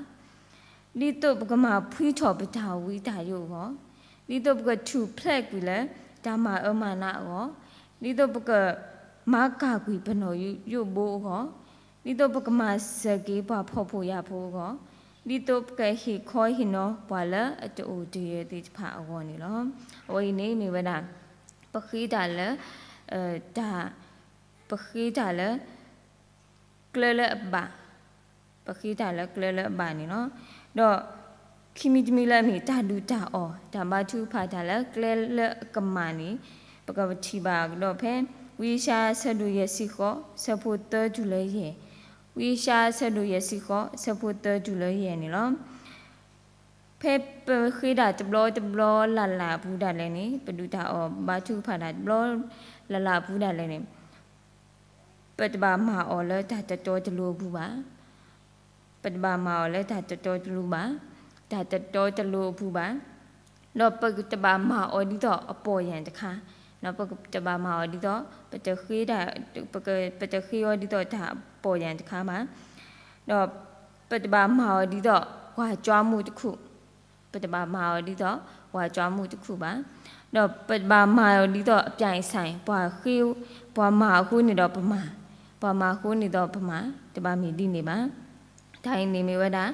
ဒ်သိးပကမၤဖှံထီၣ်ပတၢ်ဝံတၢ်ယိးအဂီၢ်, ဒ်သိးပကထူၣ်ဖျဲးကွံာ်လၢတၢ်မၤအၢမၤနးအဂီၢ်, ဒ်သိးပကမၤကၢ်ကွံာ်ပနီၣ်ယိးဘိအဂီၢ်, ဒ်သိးပကမၤစၢၤက့ၤပှၤဖှီၣ်ဖိယာ်ဖိအဂီၢ်, ဒ်သိးပကဟ့ၣ်ခီဟ့ၣ်နီၤပှၤလၢအတအိၣ်တယၢၤသ့ၣ်တဖၣ်အဂီၢ်န့ၣ်လီၤ. အဝဲအံၤန့ၣ်မ့ၢ်ဝဲဒၣ် ပဃ့တၢ်လၢ တၢ် ပဃ့တၢ်လၢ ကျဲလၢအဘၣ်, ပဃ့တၢ်လၢကျဲလၢအဘၣ်န့ၣ်လီၤ. ဒီးခံမံၤတမံၤလၢအမ့ၢ်တၢ်ဒုၣ်တၢ်အီၣ် တၢ်ဘါထုကဖၣ်တၢ်လၢကျဲလၢအကမၣ်န့ၣ် ပကထံၣ်ဘၣ်ကဒီးဖဲ ဝံယၡါယၤအဆၢဒိၣ်ယဲၢ်ဆံဃိး အဆၢဖိသၢတုၤလၢယဲၢ်, ဝံယၡါယၤအဆၢဒိၣ်ယဲၢ်ဆံဃိး အဆၢဖိသၢတုၤလၢယဲၢ်န့ၣ်လီၤ. ဖဲပဃ့တၢ်တဘျီတဘျီလၢ်လၢ်အပူၤဒၣ်လဲာ်န့ၣ် ပဒုၣ်တၢ်အီၣ်ဘါထုကဖၣ်တၢ်တဘျီလၢ်လၢ်အပူၤဒၣ်လဲာ်န့ၣ် ပတဘၣ်မၤအီၤလၢတၢ်တတီတလိၤအပူၤဘၣ်. ပတဘၣ်မၤအီၤလၢတၢ်တတီတလိၤဘၣ်, တၢ်တတီတလိၤအပူၤဘၣ်. ဒီးပတဘၣ်မၤအီၤဒ်သိးအပီၢ်ယၢ်တခါ, ပတဘၣ်မၤအီၤဒ်သိး ပတဃ့, ပတဃ့အီၤဒ်သိးတၢ်ပီၢ်ယၢ်တခါဘၣ်. ဒီးပတဘၣ်မၤအီၤဒ်သိးပှၤကွၢ်မူးတခူၣ်, ပတဘၣ်မၤအီၤဒ်သိးပှၤကွၢ်မူးတခူၣ်ဘၣ်. ဒီးပတဘၣ်မၤအီၤဒ်သိးအပြၢၣ်အဆိုင်, ပှၤမၤအဃိန့ၣ်ဒီးပမၤ, ပှၤမၤအဃိန့ၣ်ဒီးပမၤ, တဘၣ်မ့ၢ်ဒ်န့ၣ်ဘၣ်. တၢ်အံၤန့ၣ်မ့ၢ်ဝဲဒၣ်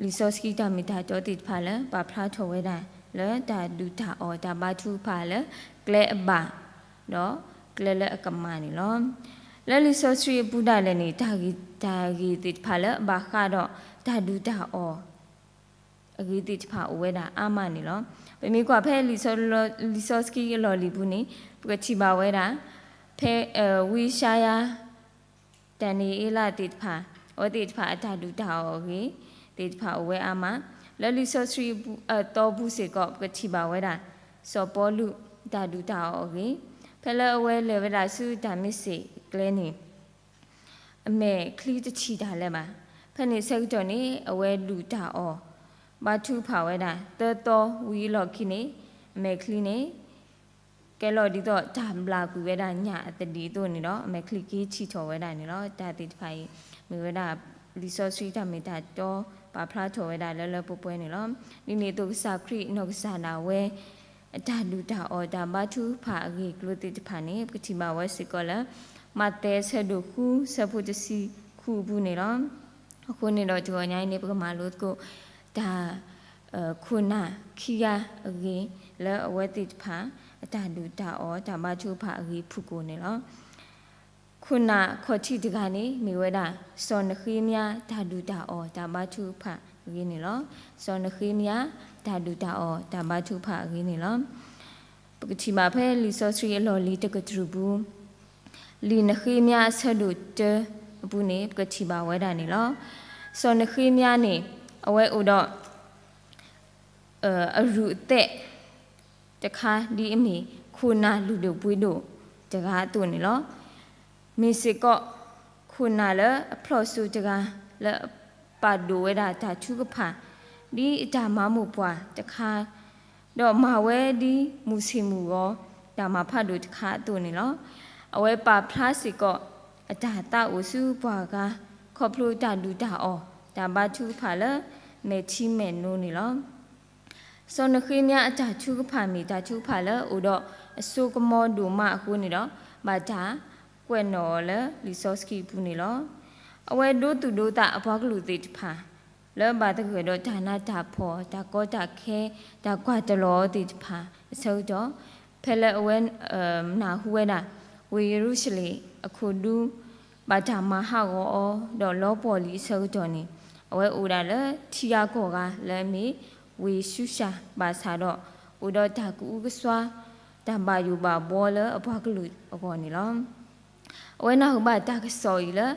လံာ်စီဆှံတၢ်မ့ၢ်တၢ်တီသ့ၣ်တဖၣ်လၢ ပာ်ဖျါထီၣ်ဝဲဒၣ်လၢတၢ်ဒုၣ်တၢ်အီၣ်တၢ်ဘါထုကဖၣ်လၢကျဲအဘၣ် ဒီးကျဲလၢအကမၣ်န့ၣ်လီၤ. လၢလံာ်စီဆှံအပူၤဒၣ်လဲာ်န့ၣ် တၢ်ဂ့ၢ်သ့ၣ်တဖၣ်လၢအဘၣ်ဃးဒီးတၢ်ဒုၣ်တၢ်အီၣ် အဂ့ၢ်သ့ၣ်တဖၣ်အိၣ်ဝဲဒၣ်အါမးန့ၣ်လီၤ. ပမ့ၢ်ကွၢ်ဖဲလံာ်စီဆှံအလီၢ်လံၤပူၤန့ၣ် ပကထံၣ်ဘၣ်ဝဲဒၣ် ဖဲဝံယၡါယၤ ဒၤနံးယ့လးသ့ၣ်တဖၣ် အဝဲသ့ၣ်တဖၣ်အတၢ်ဒုၣ်တၢ်အီၣ်အဂ့ၢ်သ့ၣ်တဖၣ်အိၣ်ဝဲအါမး, လၢလံာ်စီဆှံအသီပူၤစ့ၢ်ကီး ပကထံၣ်ဘၣ်ဝဲဒၣ် စီၤပီလူးတၢ်ဒုၣ်တၢ်အီၣ်အဂ့ၢ်, ဖဲလၢအဝဲလဲၤဝဲဒၣ်ဆူတၢ်မ့ၢ်စ့ၣ်အကျဲန့ၣ် အမဲာ်ချံတထံၣ်တၢ်လၢၤဘၣ်. ဖဲန့ၣ်ဆၢကတီၢ်န့ၣ် အဝဲဒုၣ်တၢ်အီၣ် ဘါထုကဖၣ်ဝဲဒၣ် သၢသီဝံၤအလီၢ်ခံန့ၣ် အမဲာ်ချံန့ၣ် ကဲလီၤဒ်သိးတၢ်ဘျၣ်ကွံာ်ဝဲဒၣ်ညၣ်အသဒံးအသိးန့ၣ်ဒီး အမဲာ်ချံက့ၤထံၣ်ထီၣ်ဝဲဒၣ်န့ၣ်လီၤ. တၢ်သ့ၣ်တဖၣ်အံၤ မ့ၢ်ဝဲဒၣ် လံာ်စီဆှံတၢ်မ့ၢ်တၢ်တီ ပာ်ဖျါထီၣ်ဝဲဒၣ်လၢလၢပှဲၤပှဲၤန့ၣ်လီၤ. ဒ်န့ၣ်အသိးကစၢ်ခရံာ်နီၢ်ကစၢ်ဒၣ်ဝဲ အတၢ်ဒုၣ်တၢ်အီၣ်တၢ်ဘါထုကဖၣ်အဂ့ၢ်အကျိၤသ့ၣ်တဖၣ်န့ၣ် ပကထံၣ်ဘၣ်ဝဲစ့ၢ်ကီးလၢ မးသဲအဆၢဒိၣ်ဃု အဆၢဖိတဆံဃုအပူၤန့ၣ်လီၤ. အဃိန့ၣ်ဒီးတဂီၤညါအံၤန့ၣ် ပကမၤလိသကိး တၢ် ခိၣ်နၢ်ခံဂၤအဂ့ၢ် လၢအဝဲသ့ၣ်တဖၣ် အတၢ်ဒုၣ်တၢ်အီၣ်တၢ်ဘါထုကဖၣ်အဂ့ၢ်ဖုၣ်ကိာ်န့ၣ်လီၤ. ခိၣ်နၢ်ခီၣ်ထံးတဂၤန့ၣ် မ့ၢ်ဝဲဒၣ် စီၤနဃ့မယၤတၢ်ဒုၣ်တၢ်အီၣ်တၢ်ဘါထုကဖၣ်အဂ့ၢ်န့ၣ်လီၤ. စီၤနဃ့မယၤတၢ်ဒုၣ်တၢ်အီၣ်တၢ်ဘါထုကဖၣ်အဂ့ၢ်န့ၣ်လီၤ. ပကထံၣ်ဘၣ်ဖဲလံာ်စီဆှံအလီၢ်လံၤတကတြူၢ်ပူၤ လံာ်နဃ့မယၤအဆၢဒိၣ်တၢအပူၤန့ၣ် ပကထံၣ်ဘၣ်ဝဲဒၣ်န့ၣ်လီၤ. စီၤနဃ့မယၤန့ၣ် အဝဲအိၣ်ဒီး အရူၢ်အသဲးတခါ ဒ်အမ့ၢ် ခိၣ်နၢ်လုၢ်ဒိၣ်ပှ့ၤဒိၣ်တဂၤအသိးန့ၣ်လီၤ. မ့ၢ်စ့ၢ်ကီး ခိၣ်နၢ်လၢအဖျီၣ်စိတဂၤ လၢအပာ်ဒိၣ်ဝဲဒၣ်တၢ်ထုကဖၣ် ဒ်အတၢ်မၤမိၢ်ပှၢ်တခါ ဒီးမၤဝဲဒ်မုၢ်ဆ့ၣ်မုၢ်ဂီၤ တၢ်မၤဖးဒိၣ်တခါအသိးန့ၣ်လီၤ. အဝဲပာ်ဖျါစ့ၢ်ကီး အတၢ်သးအိၣ်ဆူပှၤဂၤ ခီဖျိတၢ်ဒုၣ်တၢ်အီၣ် တၢ်ဘါထုကဖၣ်လၢ မဲာ်ထံမဲာ်နိန့ၣ်လီၤ. စီၤနဃ့မယၤအတၢ်ထုကဖၣ်မ့ၢ်တၢ်ထုကဖၣ်လၢအိၣ်ဒီးအစိကမီၤဒိၣ်မးအဃိန့ၣ်ဒီး ဘၣ်တၢ်ကွဲးနီၣ်အီၤလၢလံာ်စီဆှံအပူၤန့ၣ်လီၤ. အဝဲဒိသူၣ်ဒိသးအပှၤကလုာ်သ့ၣ်တဖၣ် လၢဘၣ်သဂၢၢ်ဒီးတၢ်နးတၢ်ဖှီၣ် တၢ်ကီတၢ်ခဲ တၢ်ကွၢ်တလီၤအီၤသ့ၣ်တဖၣ်အဆၢကတီၢ် ဖဲလၢအဝဲ နၢ်ဟူဝဲဒၣ် ဝ့ၢ်ယရူၤၡလ့ၣ်အခိၣ်ဒူ ဘၣ်တၢ်မၤဟးဂီၤအီၤ ဒီးလီၤပှီၢ်လံအဆၢကတီၢ်န့ၣ် အဝဲအိၣ်ဒၣ်လၢထံဂၤကီၢ်ဂၤလၢအမ့ၢ် ဝ့ၢ်ၡူၡၣ် ဘၣ်ဆၣ်ဒီး အိၣ်ဒီးတၢ်ကအုကစွါ တၢ်ဘၣ်ယိၣ်ဘၣ်ဘှီလၢအပှၤကလုာ်အဂီၢ်န့ၣ်လီၤ. အဝဲနၢ်ဟူဘၣ်တၢ်ကစီၣ်အံၤလၢ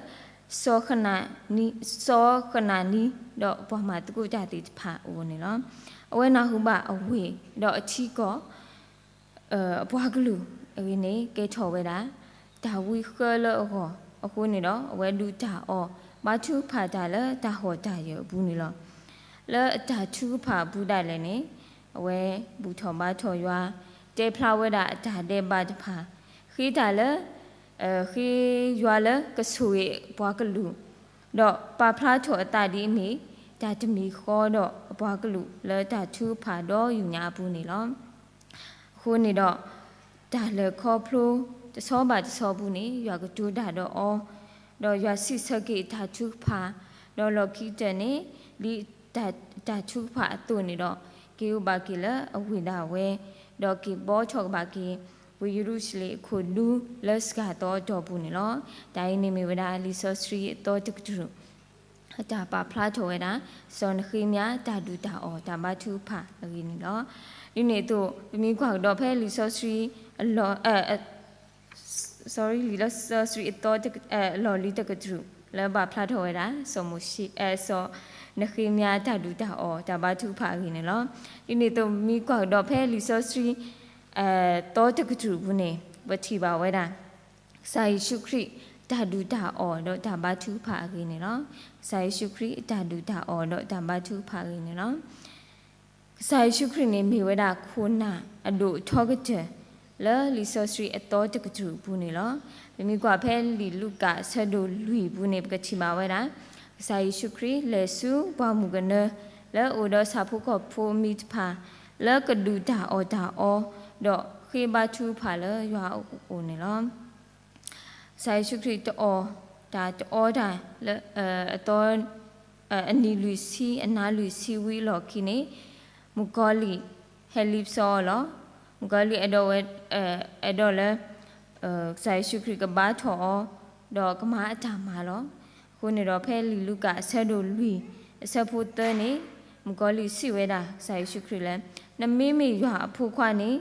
စီၤဃနၤနံ, စီၤဃနၤနံ ဒီးပှၤမၤသကိးတၢ်သ့ၣ်တဖၣ်အဂီၢ်န့ၣ်လီၤ. အဝဲနၢ်ဟူဘၣ်အဝ့ၢ်ဒီးအထံကီၢ် အပှၤကလုာ်အဂ့ၢ်န့ၣ် ကဲထီၣ်ဝဲဒၣ် တၢ်ဝံဃၢလၢအဂီၢ်အဃိန့ၣ်ဒီး အဝဲဒုးတၢ်အီၣ် ဘါထုကဖၣ်တၢ်လၢတၢ်ဟီၣ်တၢ်ယၢၤအပူၤန့ၣ်လီၤ. လၢအတၢ်ထုကဖၣ်အပူၤဒၣ်လဲာ်န့ၣ် အဝဲဘူၣ်ထီၣ်ဘါထီၣ်ယွၤ တဲဖျါဝဲဒၣ်အတၢ်ဒဲးဘးတဖၣ် ဃ့တၢ်လၢ ဃ့ယွၤလၢကဆိၣ်ဂ့ၤပှၤကလုာ် ဒီးပာ်ဖျါထီၣ်အသးဒ်အမ့ၢ် တၢ်တမံၤဃီဒီးအပှၤကလုာ်လၢတၢ်ထုကဖၣ်ဒီယူၢ်ညါအပူၤန့ၣ်လီၤ. အဃိန့ၣ်ဒီး တၢ်လဲၤခီဖျိတဆီဘၣ်တဆီအပူၤန့ၣ် ယွၤကတိၤတၢ်ဒီးအီၤ, ဒီးယွၤစံးဆၢက့ၤတၢ်ထုကဖၣ်, ဒီးလီၢ်ခံကတၢၢ်န့ၣ် ဒ်တၢ်ထုကဖၣ်အသိးန့ၣ်ဒီး က့ၤအိၣ်ဘၣ်က့ၤလၢအဝ့ၢ်ဒၣ်ဝဲ, ဒီးက့ၤဘှီထီၣ်ကဘၣ်က့ၤ ဝ့ၢ်ယရူၤၡလ့ၣ်အခိၣ်ဒူလၢစှၤသီအတီၢ်ပူၤန့ၣ်လီၤ. တၢ်အံၤန့ၣ်မ့ၢ်ဝဲဒၣ်လံာ်စီဆှံအသီတကတြူၢ် အတၢ်ပာ်ဖျါထီၣ်ဝဲဒၣ် စီၤနဃ့မယၤတၢ်ဒုၣ်တၢ်အီၣ်တၢ်ဘါထုကဖၣ်အဂ့ၢ်န့ၣ်လီၤ. ဒ်န့ၣ်အသိး ပမ့ၢ်ကွၢ်ကဒီးဖဲလံာ်စီဆှံအလီၢ် sorry လံာ်စီဆှံအသီ အလီၢ်လံၤတကတြူၢ် လၢဘၣ်ဖျါထီၣ်ဝဲဒၣ် စီၤမိၤၡ့ စီၤနဃ့မယၤတၢ်ဒုၣ်တၢ်အီၣ်တၢ်ဘါထုကဖၣ်အဂ့ၢ်န့ၣ်လီၤ. ဒ်န့ၣ်အသိး ပမ့ၢ်ကွၢ်ကဒီးဖဲလံာ်စီဆှံ သီတကတြူၢ်အပူၤန့ၣ် ပထံၣ်ဘၣ်ဝဲဒၣ် ကစၢ်ယ့ၣ်ၡူးခရံာ်တၢ်ဒုၣ်တၢ်အီၣ်ဒီးတၢ်ဘါထုကဖၣ်အဂ့ၢ်န့ၣ်လီၤ. ကစၢ်ယ့ၣ်ၡူးခရံာ်တၢ်ဒုၣ်တၢ်အီၣ်ဒီးတၢ်ဘါထုကဖၣ်အဂ့ၢ်န့ၣ်လီၤ. ကစၢ်ယ့ၣ်ၡူးခရံာ်န့ၣ်မ့ၢ်ဝဲဒၣ်ခိၣ်နၢ်အဒိၣ်အထီကတၢၢ် လၢလံာ်စီဆှံအသီတကတြူၢ်အပူၤန့ၣ်လီၤ. ပမ့ၢ်ကွၢ်ဖဲလံာ်လူၤကၣ်အဆၢဒိၣ်လွံၢ်အပူၤန့ၣ် ပကထံၣ်ဘၣ်ဝဲဒၣ် ကစၢ်ယ့ၣ်ၡူးခရံာ်လဲၤဆူပှၢ်မုၢ်ကနၢ လၢအအိၣ်ဒီးဆၣ်ဖိကီၢ်ဖိအမံၤတဖၣ် လၢကဒုၣ်တၢ်အီၣ်တၢ်အီ ဒီးဃ့ဘါထုကဖၣ်လၢယွၤအအိၣ်န့ၣ်လီၤ. ကစၢ်ယ့ၣ်ၡူးခရံာ်တအီၣ်တၢ်တအီတၢ်လၢ အသီ အနံၤလွံၢ်ဆံ အနၤလွံၢ်ဆံဝံၤအလီၢ်ခံန့ၣ် မုၣ်ကီၤလံၢ်ဟဲလံပစီအီၤလီၤ. မုၣ်ကီၤလံၢ်အဲၣ်ဒိးဝဲ အဲၣ်ဒိးလၢ ကစၢ်ယ့ၣ်ၡူးခရံာ်ကဘါထီၣ်အီၤ ဒီးကမၤအတၢ်မၤလီၤ. အဃိန့ၣ်ဒီးဖဲလံာ်လူၤကၣ်အဆၢဒိၣ်လွံၢ် အဆၢဖိသၢန့ၣ် မုၣ်ကီၤလံၢ်စံးဝဲဒၣ်ကစၢ်ယ့ၣ်ၡူးခရံာ်လၢ နမ့မ့ၢ်ယွၤအဖိခွါန့ၣ်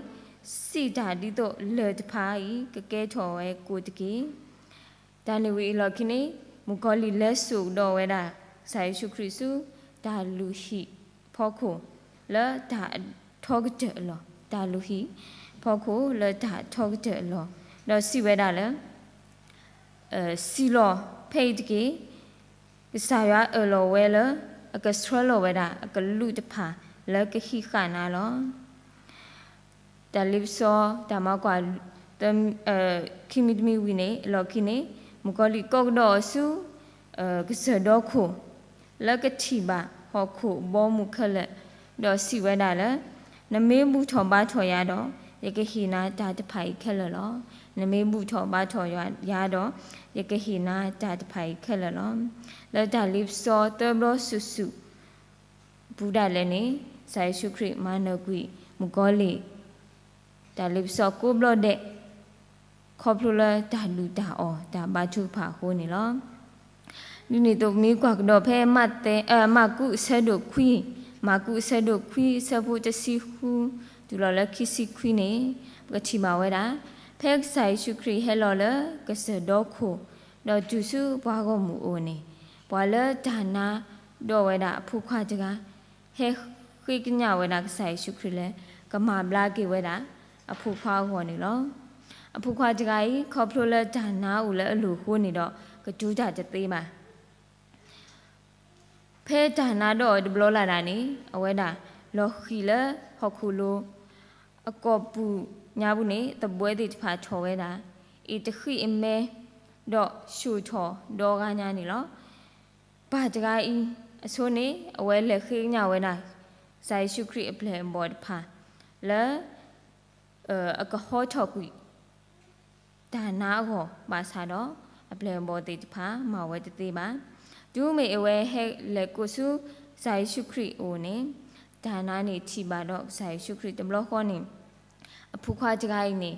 စံးတၢ်ဒ်သိးလၢၢ်တဖၣ်အံၤ ကကဲထီၣ်ဝဲကိၣ်တက့ၢ်. တၢ်န့ၣ်ဝံၤအလီၢ်ခံန့ၣ် မုၣ်ကီၤလံၢ်လဲၤစိာ်ကဒီးဝဲဒၣ် ကစၢ်ယ့ၣ်ၡူးခရံာ်ဆူ တၢ်လုၢ်ဟံၣ်ဖီခိၣ်လၢတၢ်အထီကတၢၢ်အလီၢ်, တၢ်လုၢ်ဟံၣ်ဖီခိၣ်လၢတၢ်အထီကတၢၢ်အလီၢ်, ဒီးစံးဝဲဒၣ်လၢ စံးလီၤဖဲအံၤတက့ၢ်, ကစၢ်ယွၤအၢၣ်လီၤဝဲလၢ အကဆှၢလီၤဝဲဒၣ်အကလူးတဖၣ်လၢကဟံးဃာ်နၤလီၤ. တၢ်လ့ပစီ တၢ်မၤကွၢ် ခံမံၤတမံၤဝံၤန့ၣ် အလီၢ်ခံန့ၣ် မုၣ်ကီၤလံၢ်ကိးကဒီးအီၤဆူ ကစၢၢ်ဒီခိၣ် လၢကထံၣ်ဘၣ်ဟီၣ်ခိၣ်ဘီမုၢ်ခဲလၢာ်, ဒီးစံးဝဲဒၣ်လၢ နမ့ၢ်ဘူၣ်ထီၣ်ဘါထီၣ်ယၤဒီး ယကဟ့ၣ်နၤတၢ်တဖၣ်အံၤခဲလၢာ်လီၤ. နမ့ၢ်ဘူၣ်ထီၣ်ဘါထီၣ်ယၤဒီး ယကဟ့ၣ်နၤတၢ်တဖၣ်အံၤခဲလၢာ်လီၤ. လၢတၢ်လ့ပစီသၢဘျီစုာ်စုာ် ပူၤဒၣ်လဲာ်န့ၣ် ကစၢ်ယ့ၣ်ၡူးခရံာ်မၤနၢၤကွံာ်မုၣ်ကီၤလံၢ် တၢ်လ့ပစီကိးဘျီဒဲး ခီဖျိလၢတၢ်ဒုၣ်တၢ်အီၣ်တၢ်ဘါထုကဖၣ်အဃိန့ၣ်လီၤ. ဒ်န့ၣ်အသိး ပမ့ၢ်ကွၢ်ကဒီးဖဲ မၢ်ကူးအဆၢဒိၣ်ခွံ, မၢ်ကူးအဆၢဒိၣ်ခွံ အဆၢဖိတဆံဃု တုၤလီၤလၢခံဆံခွံန့ၣ် ပကထံၣ်ဘၣ်ဝဲဒၣ် ဖဲကစၢ်ယ့ၣ်ၡူးခရံာ်ဟဲလီၤလၢကစၢၢ်ဒီခိၣ် ဒီးတုၤဆူပှၤဂီၢ်မုၢ်အအိၣ်န့ၣ် ပှၤလၢတၢ်နါဒိးဝဲဒၣ်အဖိခွါတဂၤ ဟဲဃ့ကညးဝဲဒၣ်ကစၢ်ယ့ၣ်ၡူးခရံာ်လၢ ကမၤဘျါက့ၤဝဲဒၣ်အဖိခွါအဂီၢ်န့ၣ်လီၤ. အဖိခွါတဂၤအံၤ ခီဖျိလၢတၢ်နါအိၣ်လၢအလိၤအဃိန့ၣ်ဒီး ကတိၤတၢ်တသ့ဘၣ်. ဖဲတၢ်နါဒိးအီၤတဘျီလၢ်ဒၣ်န့ၣ် အဝဲဒၣ်လီၤဃံၤလၢဟီၣ်ခိၣ်လိၤ အကိာ်ပူၤညါပူၤန့ၣ် သဘှဲသ့ၣ်တဖၣ်ထီၣ်ဝဲဒၣ် အ့ၣ်တဃံၣ်အမဲ ဒီးၡိၣ်ထီၣ်ဒီဂၤညါန့ၣ်လီၤ. ပၢ်တဂၤအံၤအဆိန့ၣ် အဝဲလဲၤဃ့ကညးဝဲဒၣ် ကစၢ်ယ့ၣ်ၡူးခရံာ်အပျဲၢ်အဘီၣ်တဖၣ် လၢ အကဟီထီၣ်ကွံာ် တၢ်နါအဂီၢ်ဘၣ်ဆၣ်ဒီး အပျဲၢ်အဘီၣ်သ့ၣ်တဖၣ်မၤဝဲတသ့ဘၣ်. တုၤမ့ၢ်အဝဲဟဲလဲၤကိးဆူ ကစၢ်ယ့ၣ်ၡူးခရံာ်အအိၣ်န့ၣ် တၢ်နါန့ၣ်ထံၣ်ဘၣ်ဒီးကစၢ်ယ့ၣ်ၡူးခရံာ်တဘျီဃီန့ၣ် အဖိခွါတဂၤအံၤန့ၣ်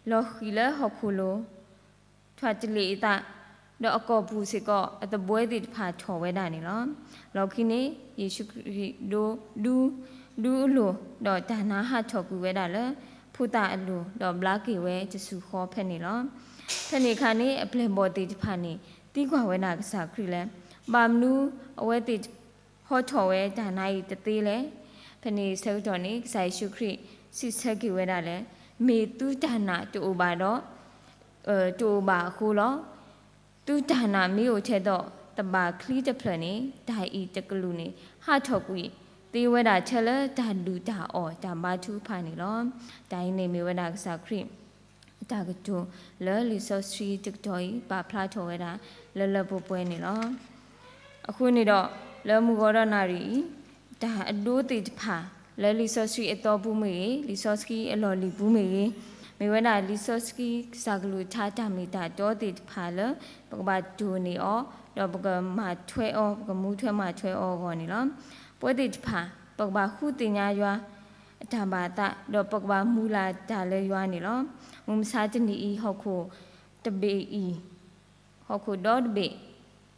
လီၤဃံၤလၢဟီၣ်ခိၣ်လိၤ ထွၣ်တလ့ၣ်အသး ဒီးအကိာ်ပူၤစ့ၢ်ကီး အသဘှဲသ့ၣ်တဖၣ်ထီၣ်ဝဲဒၣ်န့ၣ်လီၤ. လီၢ်ခံန့ၣ် ယ့ၣ်ၡူးခရံာ်ဒိဒူ ဒူအလိၤ ဒီးတၢ်နါဟးထီၣ်ကွံာ်ဝဲဒၣ်လၢ ဖိသၣ်အလိၤ ဒီးဘျါက့ၤဝဲတစူၤဃီဖဲန့ၣ်လီၤ. ဖဲန့ၣ်အခါန့ၣ် အပျဲၢ်အဘီၣ်သ့ၣ်တဖၣ်န့ၣ် သံကွၢ်ဝဲဒၣ်ကစၢ်ခရံာ်လၢ ဘၣ်မနုၤအဝဲသ့ၣ် ဟီထီၣ်ဝဲတၢ်နာ်အံၤတသ့လဲၣ်. ဖဲန့ၣ်ဆၢကတီၢ်န့ၣ် ကစၢ်ယ့ၣ်ၡူးခရံာ်စံးဆၢက့ၤဝဲဒၣ်လၢ မ့ၢ်သုတၢ်နာ်တအိၣ်ဘၣ်ဒီး တအိၣ်ဘၣ်အဃိလီၤ. သုတၢ်နာ်မ့ၢ်အိၣ်ထဲသိးသဘၣ်ချံတဖျၢၣ်န့ၣ် တၢ်အံၤတကလုာ်န့ၣ် ဟးထီၣ်ကွံာ်သ့ဝဲဒၣ်ထဲလၢတၢ်ဒုၣ်တၢ်အီၣ်တၢ်ဘါထုကဖၣ်န့ၣ်လီၤ. တၢ်အံၤန့ၣ်မ့ၢ်ဝဲဒၣ်ကစၢ်ခရံာ် အတၢ်ကတိၤလၢလံာ်စီဆှံတကတီၢ်အံၤ ပာ်ဖျါထီၣ်ဝဲဒၣ်လၢလၢပှဲၤပှဲၤန့ၣ်လီၤ. အဃိန့ၣ်ဒီး လၢမုၢ်ဂီၤဒီးနၣ်ရံၣ်အံၤ တၢ်အဒိသ့ၣ်တဖၣ် လၢလံာ်စီဆှံအသီပူၤမ့ၢ်ဂ့ၤ, လံာ်စီဆှံအလီၢ်လံၤပူၤမ့ၢ်ဂ့ၤ, မ့ၢ်ဝဲဒၣ်လံာ်စီဆှံကစၢ်ကလုၢ်ကထါတၢ်မ့ၢ်တၢ်တီသ့ၣ်တဖၣ်လၢ ပကဘၣ်တိၢ်န့ၢ်အီၤ, ဒီးပကမၤထွဲအီၤ, ပကမူထွဲမၤထွဲအီၤအဂီၢ်န့ၣ်လီၤ. ပဝဲသ့ၣ်တဖၣ် ပကဘၣ်ဃုသ့ၣ်ညါယွၤ အတၢ်ဘၣ်သး, ဒီးပကဘၣ်မုၢ်လၢ်တၢ်လၢယွၤန့ၣ်လီၤ. မုၢ်မဆါတနံၤအံၤ ဟီၣ်ခိၣ်တဘ့ၣ်အံၤ, ဟီၣ်ခိၣ်ဒီတဘ့ၣ်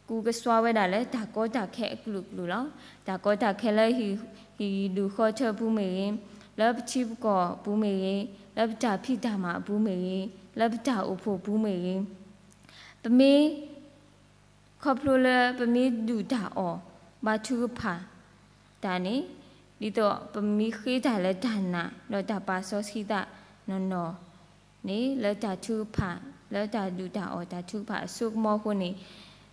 ကူကစွါဝဲဒၣ်လၢတၢ်ကီတၢ်ခဲအကလုာ်ကလုာ်လီၤ. တၢ်ကီတၢ်ခဲလၢဟံၣ်, ဟံၣ်ဒူၣ်ဃီထၢပူၤမ့ၢ်ဂ့ၤ, လၢပထံပကီၢ်ပူၤမ့ၢ်ဂ့ၤ, လၢပတၢ်ဖံးတၢ်မၤအပူၤမ့ၢ်ဂ့ၤ, လၢပတၢ်အိၣ်ဖှိၣ်ပူၤမ့ၢ်ဂ့ၤ, ပမ့ၢ် ခီဖျိလၢပမ့ၢ်ဒုၣ်တၢ်အီၣ်ဘါထုကဖၣ်တၢ်န့ၣ်, ဒ်သိးပမ့ၢ်ဃ့တၢ်လၢတၢ်နာ် ဒီးတၢ်ပာ်စီဆှံသးနီၢ်နီၢ်န့ၣ် လၢတၢ်ထုကဖၣ်, လၢတၢ်ဒုၣ်တၢ်အီၣ်တၢ်ထုကဖၣ်အစိကမီၤအဃိန့ၣ်,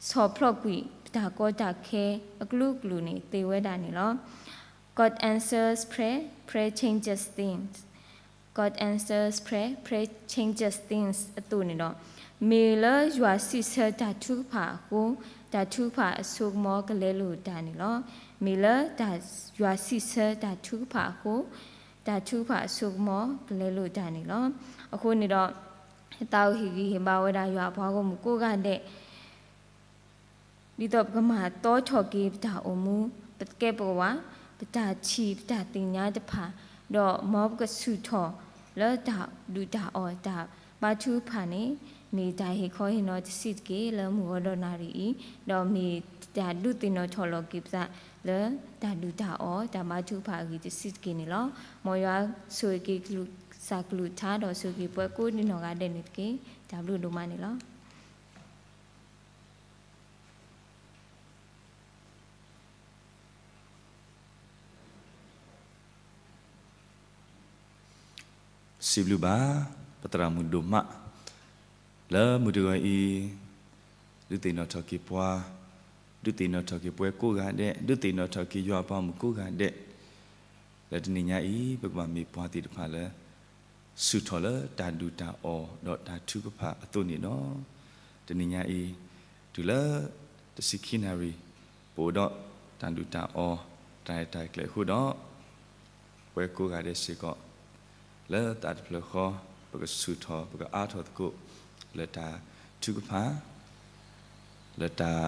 ဆီၣ်ဖျီၣ်ကွံာ်ပတၢ်ကီတၢ်ခဲအကလုာ်ကလုာ်န့ၣ် သ့ဝဲဒၣ်န့ၣ်လီၤ. God answers prayer, prayer changes things. God answers prayer, prayer changes things အသိးန့ၣ်ဒီး, မ့ၢ်လၢယွၤစံးဆၢတၢ်ထုကဖၣ်အဃိ, တၢ်ထုကဖၣ်အစိကမီၤကလဲလိာ်တၢ်န့ၣ်လီၤ. မ့ၢ်လၢတၢ်ယွၤစံးဆၢတၢ်ထုကဖၣ်အဃိ, တၢ်ထုကဖၣ်အစိကမီၤကလဲလိာ်တၢ်န့ၣ်လီၤ. အဃိန့ၣ်ဒီး, သးအိၣ်ဟ့ၣ်ဂံၢ်ဟ့ၣ်ဘါဝဲဒၣ်ယွၤအပှၤဂီၢ်မုၢ်ကိးဂၤဒဲး ဒ်သိးပကမၤသီထီၣ်က့ၤပတၢ်အိၣ်မူ, ပကဲပကဝး, ပတၢ်ထံၣ်ပတၢ်သ့ၣ်ညါတဖၣ်, ဒီးမ်ပကဆူၣ်ထီၣ်လၢတၢ်ဒုၣ်တၢ်အီၣ်တၢ်ဘါထုကဖၣ်န့ၣ်, မ့ၢ်တၢ်ဟ့ၣ်ခီဟ့ၣ်နီၤတဆံးတက့ၢ်လၢမုၢ်ဂီၤဒီးနၣ်ရံၣ်အံၤ, ဒီးမ့ၢ်တၢ်ဒုးသ့ၣ်နီၣ်ထီၣ်လီၤက့ၤပသးလၢတၢ်ဒုၣ်တၢ်အီၣ်တၢ်ဘါထုကဖၣ်အဂ့ၢ်တဆံးတက့ၢ်န့ၣ်လီၤ. မ်ယွၤဆိၣ်ဂ့ၤက့ၤကလုာ်, ကစၢ်ကလုၢ်ကထါဒီးဆိၣ်ဂ့ၤက့ၤပှၤကိးဒံနီၢ်ဂၤဒဲးန့ၣ်တက့ၢ်. တၢ်ဘျုးဒိၣ်မးန့ၣ်လီၤ. စံးဘျုးဘၣ် ပသရၣ်မုၣ်ဒိၣ်မး လၢမုၢ်တဂီၤအံၤ, ဒုးသ့ၣ်နီၣ်ထီၣ်က့ၤပှၤ, ဒုးသ့ၣ်နီၣ်ထီၣ်က့ၤပှၤကိးဂၤဒဲး, ဒုးသ့ၣ်နီၣ်ထီၣ်က့ၤယွၤအပှၤမုၣ်ကိးဂၤဒဲး, လၢတနံၤညါအံၤ ပကဘၣ်မ့ၢ်ပှၤသ့ၣ်တဖၣ်လၢ ဆူၣ်ထီၣ်လၢတၢ်ဒုၣ်တၢ်အီၣ်ဒီးတၢ်ထုကဖၣ်အသိးန့ၣ်လီၤ. တနံၤညါအံၤ တုၤလၢတဆံခံနၣ်ရံၣ် ပအိၣ်ဒီးတၢ်ဒုၣ်တၢ်အီၣ် တၢ်ရဲၣ်တၢ်ကျဲၤအဃိဒီး, ပဝဲကိးဂၤဒဲးစ့ၢ်ကီး လၢသးတဖျၢၣ်ဃီ ပကဆူၣ်ထီၣ် ပကအါထီၣ်သကိး လၢတၢ်ထုကဖၣ် လၢတၢ်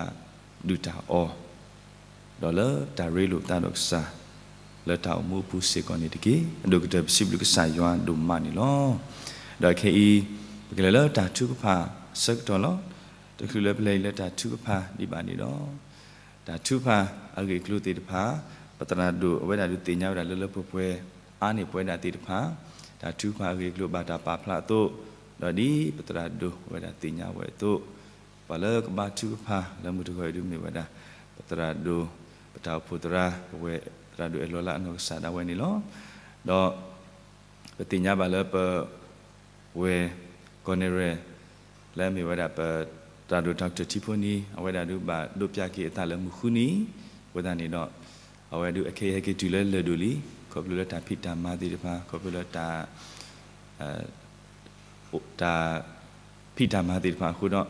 ဒုၣ်တၢ်အီၣ်, ဒီးလၢတၢ်ရ့လိာ်သးဒီးကစၢ် လၢတၢ်အိၣ်မူအပူၤစ့ၢ်ကီးန့ၣ်တက့ၢ်. အဒိၣ်ကတၢၢ်ပစံးဘျုးကစၢ်ယွၤဒိၣ်မးန့ၣ်လီၤ. ဒီးခဲအံၤ ပကလဲၤလၢတၢ်ထုကဖၣ်အဆၢကတီၢ်လီၤ. တချုးလၢပလဲၤလၢတၢ်ထုကဖၣ်ဒံးဘၣ်န့ၣ်ဒီး, တၢ်ထုကဖၣ်အဂ့ၢ်အကျိၤသ့ၣ်တဖၣ် ပသရၣ်ဒိၣ်အဝဲဒၣ်ဒုးသ့ၣ်ညါဝဲဒၣ်လၢလၢပှဲၤပှဲၤ အါန့ၢ်ပဝဲဒၣ်သ့ၣ်တဖၣ်, တၢ်ထုကဖၣ်အဂ့ၢ်အကျိၤဘၣ်တၢ်ပာ်ဖျါအသိး, ဒီးဒ်ပသရၣ်ဒိၣ်အဝဲဒၣ်သ့ၣ်ညါဝဲအသိး, ပှၤလၢကဘါထုကဖၣ်လၢမုၢ်တဂီၤအံၤဒုးမ့ၢ်ဝဲဒၣ် ပသရၣ်ဒိၣ်, ပတၢ်အိၣ်ဖှိၣ်သရၣ်, ပဝဲသရၣ်ဒိၣ်အဲၣ်လီၤလၢအနီၢ်ကစၢ်ဒၣ်ဝဲန့ၣ်လီၤ. ဒီး ပသ့ၣ်ညါဘၣ်လၢပဝဲၢ်ကီၢ်နဲၣ်ရဲၣ် လၢအမ့ၢ်ဝဲဒၣ်ပသရၣ်ဒိၣ် Doctor ထံဖိနံၤ အဝဲဒၣ်ဒုးဘၣ်ဒိးပျၢ်က့ၤအသးလၢမုၢ်ဃုနံၤ, အဃိသတးန့ၣ်ဒီး အဝဲဒုးအခဲအံၤဟဲက့ၤတုၤလၢလၢၢ်ဒိၣ်လံ, ခီဖျိလၢတၢ်ဖံးတၢ်မၤသ့ၣ်တဖၣ်, ခီဖျိလၢတၢ် တၢ်ဖံးတၢ်မၤသ့ၣ်တဖၣ်အဃိဒီး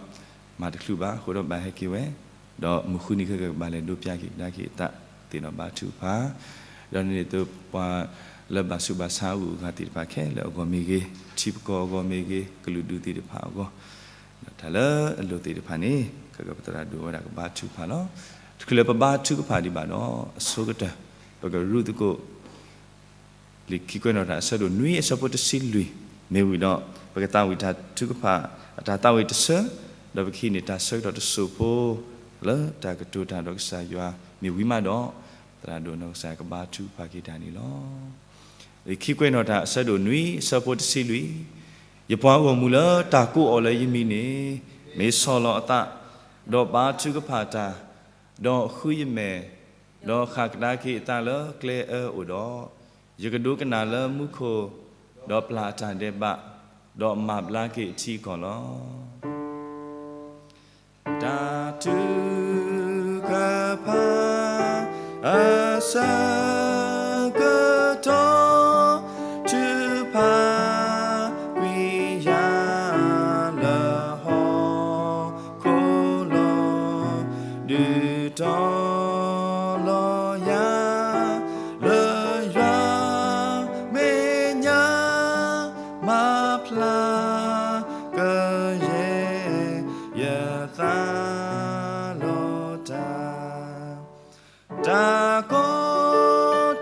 မၤတချုးဘၣ်အဃိဒီးဘၣ်ဟဲက့ၤဝဲ, ဒီးမုၢ်ဃုနံၤခဲကဘၣ်လဲၤဒိးပျၢ်က့ၤကဒါက့ၤအသး သ့ၣ်နီၣ်ဘါထုကဖၣ်, ဒီးန့ၣ်သိးပှၤလၢဘၣ်ဆူးဘၣ်ဆါအဂုၤအဂၤသ့ၣ်တဖၣ် ခဲလၢာ်အဂီၢ်မ့ၢ်ဂ့ၤ, ထံပကီၢ်အဂီၢ်မ့ၢ်ဂ့ၤ, ကလုာ်ဒူၣ်သ့ၣ်တဖၣ်အဂီၢ်, တၢ်လၢအလိၤသ့ၣ်တဖၣ်န့ၣ် ခဲကပသရၣ်ဒိၣ်ဝဲဒၣ်ကဘါထုကဖၣ်လီၤ. တချုးလၢပဘါထုကဖၣ်ဒံးဘၣ်ဒီး အဆိကတၢၢ် ပကရူၢ်သကိး လံာ်ခံကွဲးနီၣ်တၢ်အဆၢဒိၣ်နွံအဆၢဖိတဆံလွံၢ်, မ့ၢ်ဝံၤဒီး ပကသးဝံၣ်တၢ်ထုကဖၣ်အတၢ်သးဝံၣ်တဆၢ, ဒီးပကဟံးန့ၢ်တၢ်ဆၢကတီၢ်တစိၢ်ဖိ လၢတၢ်ကတိၤတၢ်ဒီးကစၢ်ယွၤမ့ၢ်ဝံၤမးဒီး, သရၣ်ဒိၣ်နီၢ်ကစၢ်ကဘါထုကဖၣ်က့ၤတၢ်န့ၣ်လီၤ. လံာ်ခံကွဲးနီၣ်တၢ် အဆၢဒိၣ်နွံ အဆၢဖိတဆံလွံၢ်, ယပှၤဂီၢ်မုၢ်လၢတၢ်ကိးအီၤလၢယမံၤန့ၣ် မ့ၢ်ဆီၣ်လီၤအသး, ဒီးဘါထုကဖၣ်တၢ်, ဒီးဃုယမဲာ်, ဒီးဃၣ်ကဒါက့ၤအသးလၢကျဲအၢအိၣ်ဒီး, ယကဒိကနၣ်လၢမူခိၣ်, ဒီးပျၢ်အတၢ်ဒဲးဘး, ဒီးမၤဘျါက့ၤအထံအကီၢ်လီၤ. တၢ်ထုကဖၣ်အဆၢကတီၢ် ထုကဖၣ်ကွံာ်ယၤလၢဟီၣ်ခိၣ်လီၤ. ဒုးတီၤလီၤယၤလၢယွၤမဲာ်ညါ မၤဖျါကယဲၢ်ယသးလီၤတၢ်, တၢ်ကီ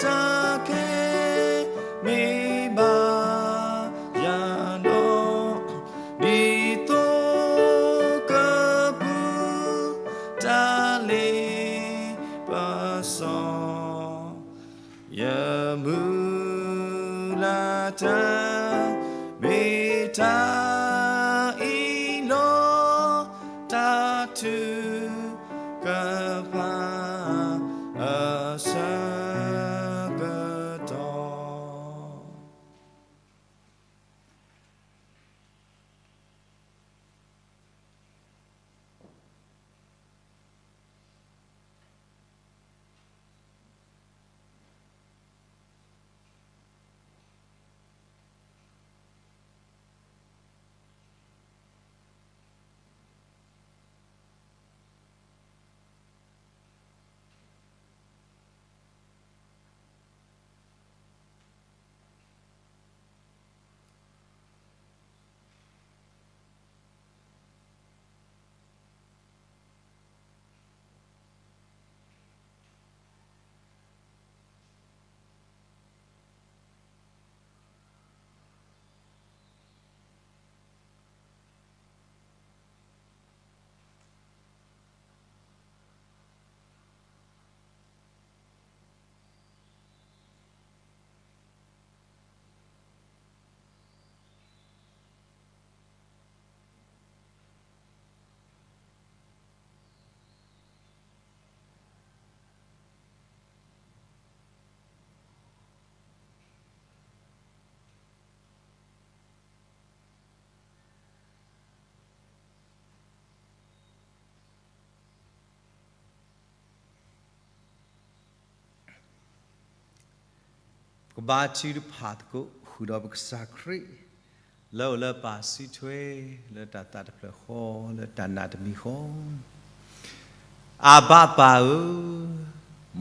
တၢ်ခဲမ့ၢ်ဘၣ်ယၤဒီး, ဒ်သိးကပူၤတၢ်လ့ပစီ ယမုၢ်လၢ်တၢ် မ့ၢ်တၢ်အံၤလီၤ. တၢ်ထုကဖၣ်အဆၢကတီၢ်. ပကဘါထုကဖၣ်သကိးဃုာ်ဒီးပကစၢ်ခရံာ် လၢအိၣ်လၢပၢ်စုထွဲ လၢတၢ်သးတဖျၢၣ်ဃီ လၢတၢ်နာ်တမံၤဃီ. အၢဘၣ်ပၢ်ဧၢ,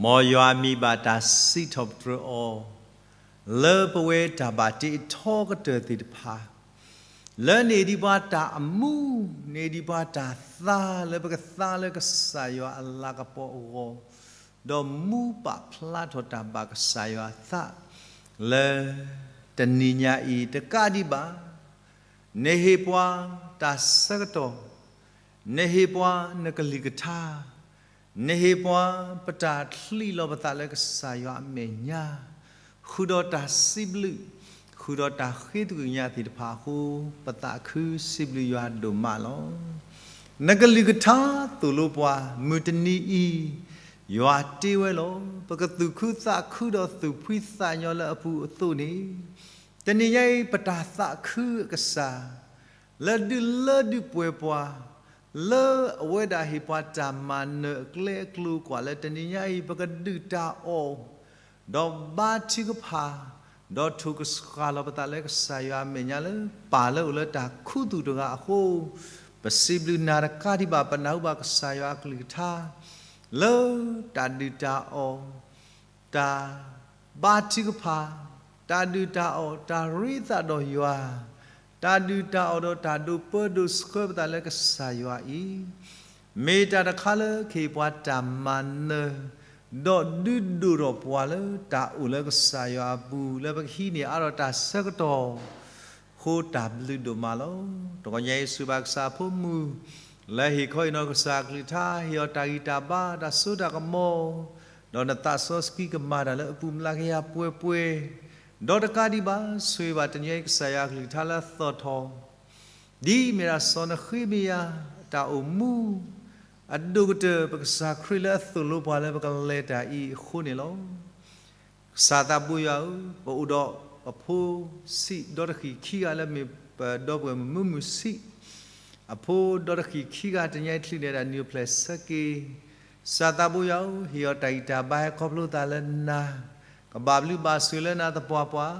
မ်ယွၤမံၤဘၣ်တၢ်စံးထီၣ်ပတြၢၤအီၤ လၢပဝဲတၢ်ဘၣ်တ့အထီကတၢၢ်သ့ၣ်တဖၣ် လၢန့ၣ်ဒံးပှၤတၢ်အမူ, န့ၣ်ဒံးပှၤတၢ်သါလၢပကသါလၢကစၢ်ယွၤအလၤကပီၤအဂီၢ်, ဒီးမူပာ်ဖျါထီၣ်တၢ်ဘၣ်ကစၢ်ယွၤအသး လၢတနံၤညါအံၤတကးဒံးဘၣ် နဟ့ၣ်ပှၤတၢ်ဆၢကတီၢ်, နဟ့ၣ်ပှၤနကလုၢ်ကထါ, နဟ့ၣ်ပှၤပတၢ်ချံးလီၤပသးလၢကစၢ်ယွၤအမဲာ်ညါ, ဃုာ်ဒီးတၢ်စံးဘျုး, ဃုာ်ဒီးတၢ်ဃ့သကွံာ်ညါသ့ၣ်တဖၣ်အဃိ ပသးခုစံးဘျုးယွၤဒိၣ်မးလီၤ. နကလုၢ်ကထါသိၣ်လိပှၤ မုၢ်တနံၤအံၤ ယွၤတ့ဝဲလီၤ. ပကသူၣ်ခုသးခုဒီးသူၣ်ဖှံသးညီလၢအပူၤအသိးန့ၣ်, တနံၤညါအံၤ ပတၢ်သးခုအကစၢ် လၢဒုးလၢဒုးပှဲၤပှၤ, လၢအဝဲဒၣ်ဟ့ၣ်ပှၤတၢ်မၤနၢၤအကျဲအကျိၤကွၢ်လၢတနံၤညါအံၤ ပကဒုၣ်တၢ်အီၣ်, ဒီးဘါထုကဖၣ်, ဒီးထိၣ်ကစှၤလီၤပသးလၢကစၢ်ယွၤအမဲာ်ညါလၢ ပၢ်လၢအိၣ်လၢတၢ်ခူသူၣ်တဂၤအဃိ, ပစံးဘျုးနၤတကးဒံးဘၣ် ပနၢ်ဟူဘၣ်ကစၢ်ယွၤအကလုၢ်ကထါ လၢတၢ်ဒုၣ်တၢ်အီၣ်, တၢ်ဘါထုကဖၣ်, တၢ်ဒုၣ်တၢ်အီၣ်, တၢ်ရ့သးဒီးယွၤ, တၢ်ဒုၣ်တၢ်အီၣ်ဒီးတၢ်ဒိးပၢဒိးဆှၢပသးလၢကစၢ်ယွၤအံၤ, မ့ၢ်တၢ်တခါလၢကဟ့ၣ်ပှၤတၢ်မၤနၢၤ, ဒီးဒုးဒိၣ်ထီၣ်ပှၤလၢတၢ်အိၣ်လၢကစၢ်ယွၤအပူၤ လၢပကဟံးန့ၢ်အါထီၣ်တၢ်ဆၢကတီၢ် ဃိတၢ်ဘျုးဒိၣ်မးလီၤ. တဂီၤညါအံၤစူၢ်ဘၣ်ကစၢ်အဖိမုၣ် လၢဟ့ၣ်ခီဟ့ၣ်နီၤကစၢ်အကလုၢ်ကထါ ဟ့ၣ်အီၤတၢ်ဂံၢ်တၢ်ဘါ တၢ်စိတၢ်ကမီၤ, ဒီးနသးစီဆှံကမၤတၢ်လၢအပူၤ မျးကယၤပှဲၤပှဲၤ, ဒီးတကးဒံးဘၣ် ဆိၣ်ဂ့ၤဘၣ်တနံၤအံၤ ကစၢ်ယွၤအကလုၢ်ကထါလၢအသီၣ်ထီၣ်, ဒ်အမ့ၢ်ဒၣ်စီၤနဃ့မယၤ အတၢ်အိၣ်မူ အဒိၣ်ကတၢၢ် ပကစၢ်ခရံာ်လၢအသိၣ်လိပှၤလၢပကလဲၤတၢ်အံၤအဃိန့ၣ်လီၤ. ကစၢ်သးဘိယွၤဧၢ, ပအိၣ်ဒီးပဖိဆံးဒီတဃံးခံဂၤလၢမ့ၢ်ပဒီပုၢ်ဝဲၢ်မုၣ်မုၣ်ဆံး, အဖိဒီတဃံးခံဂၤ တနံၤအံၤချုးန့ၢ်ဒၣ်နံၤအိၣ်ဖျဲၣ်ဆၢက့ၤ, ကစၢ်သးဘိယွၤဧၢ, ဟ့ၣ်အီၤတၢ်ဂံၢ်တၢ်ဘါ ဟဲခီဖျိသးလၢနၤ, ကဘၣ်ဘျုးဘၣ်ဆိၣ်လၢနၤသပှၢ်ပှၢ်,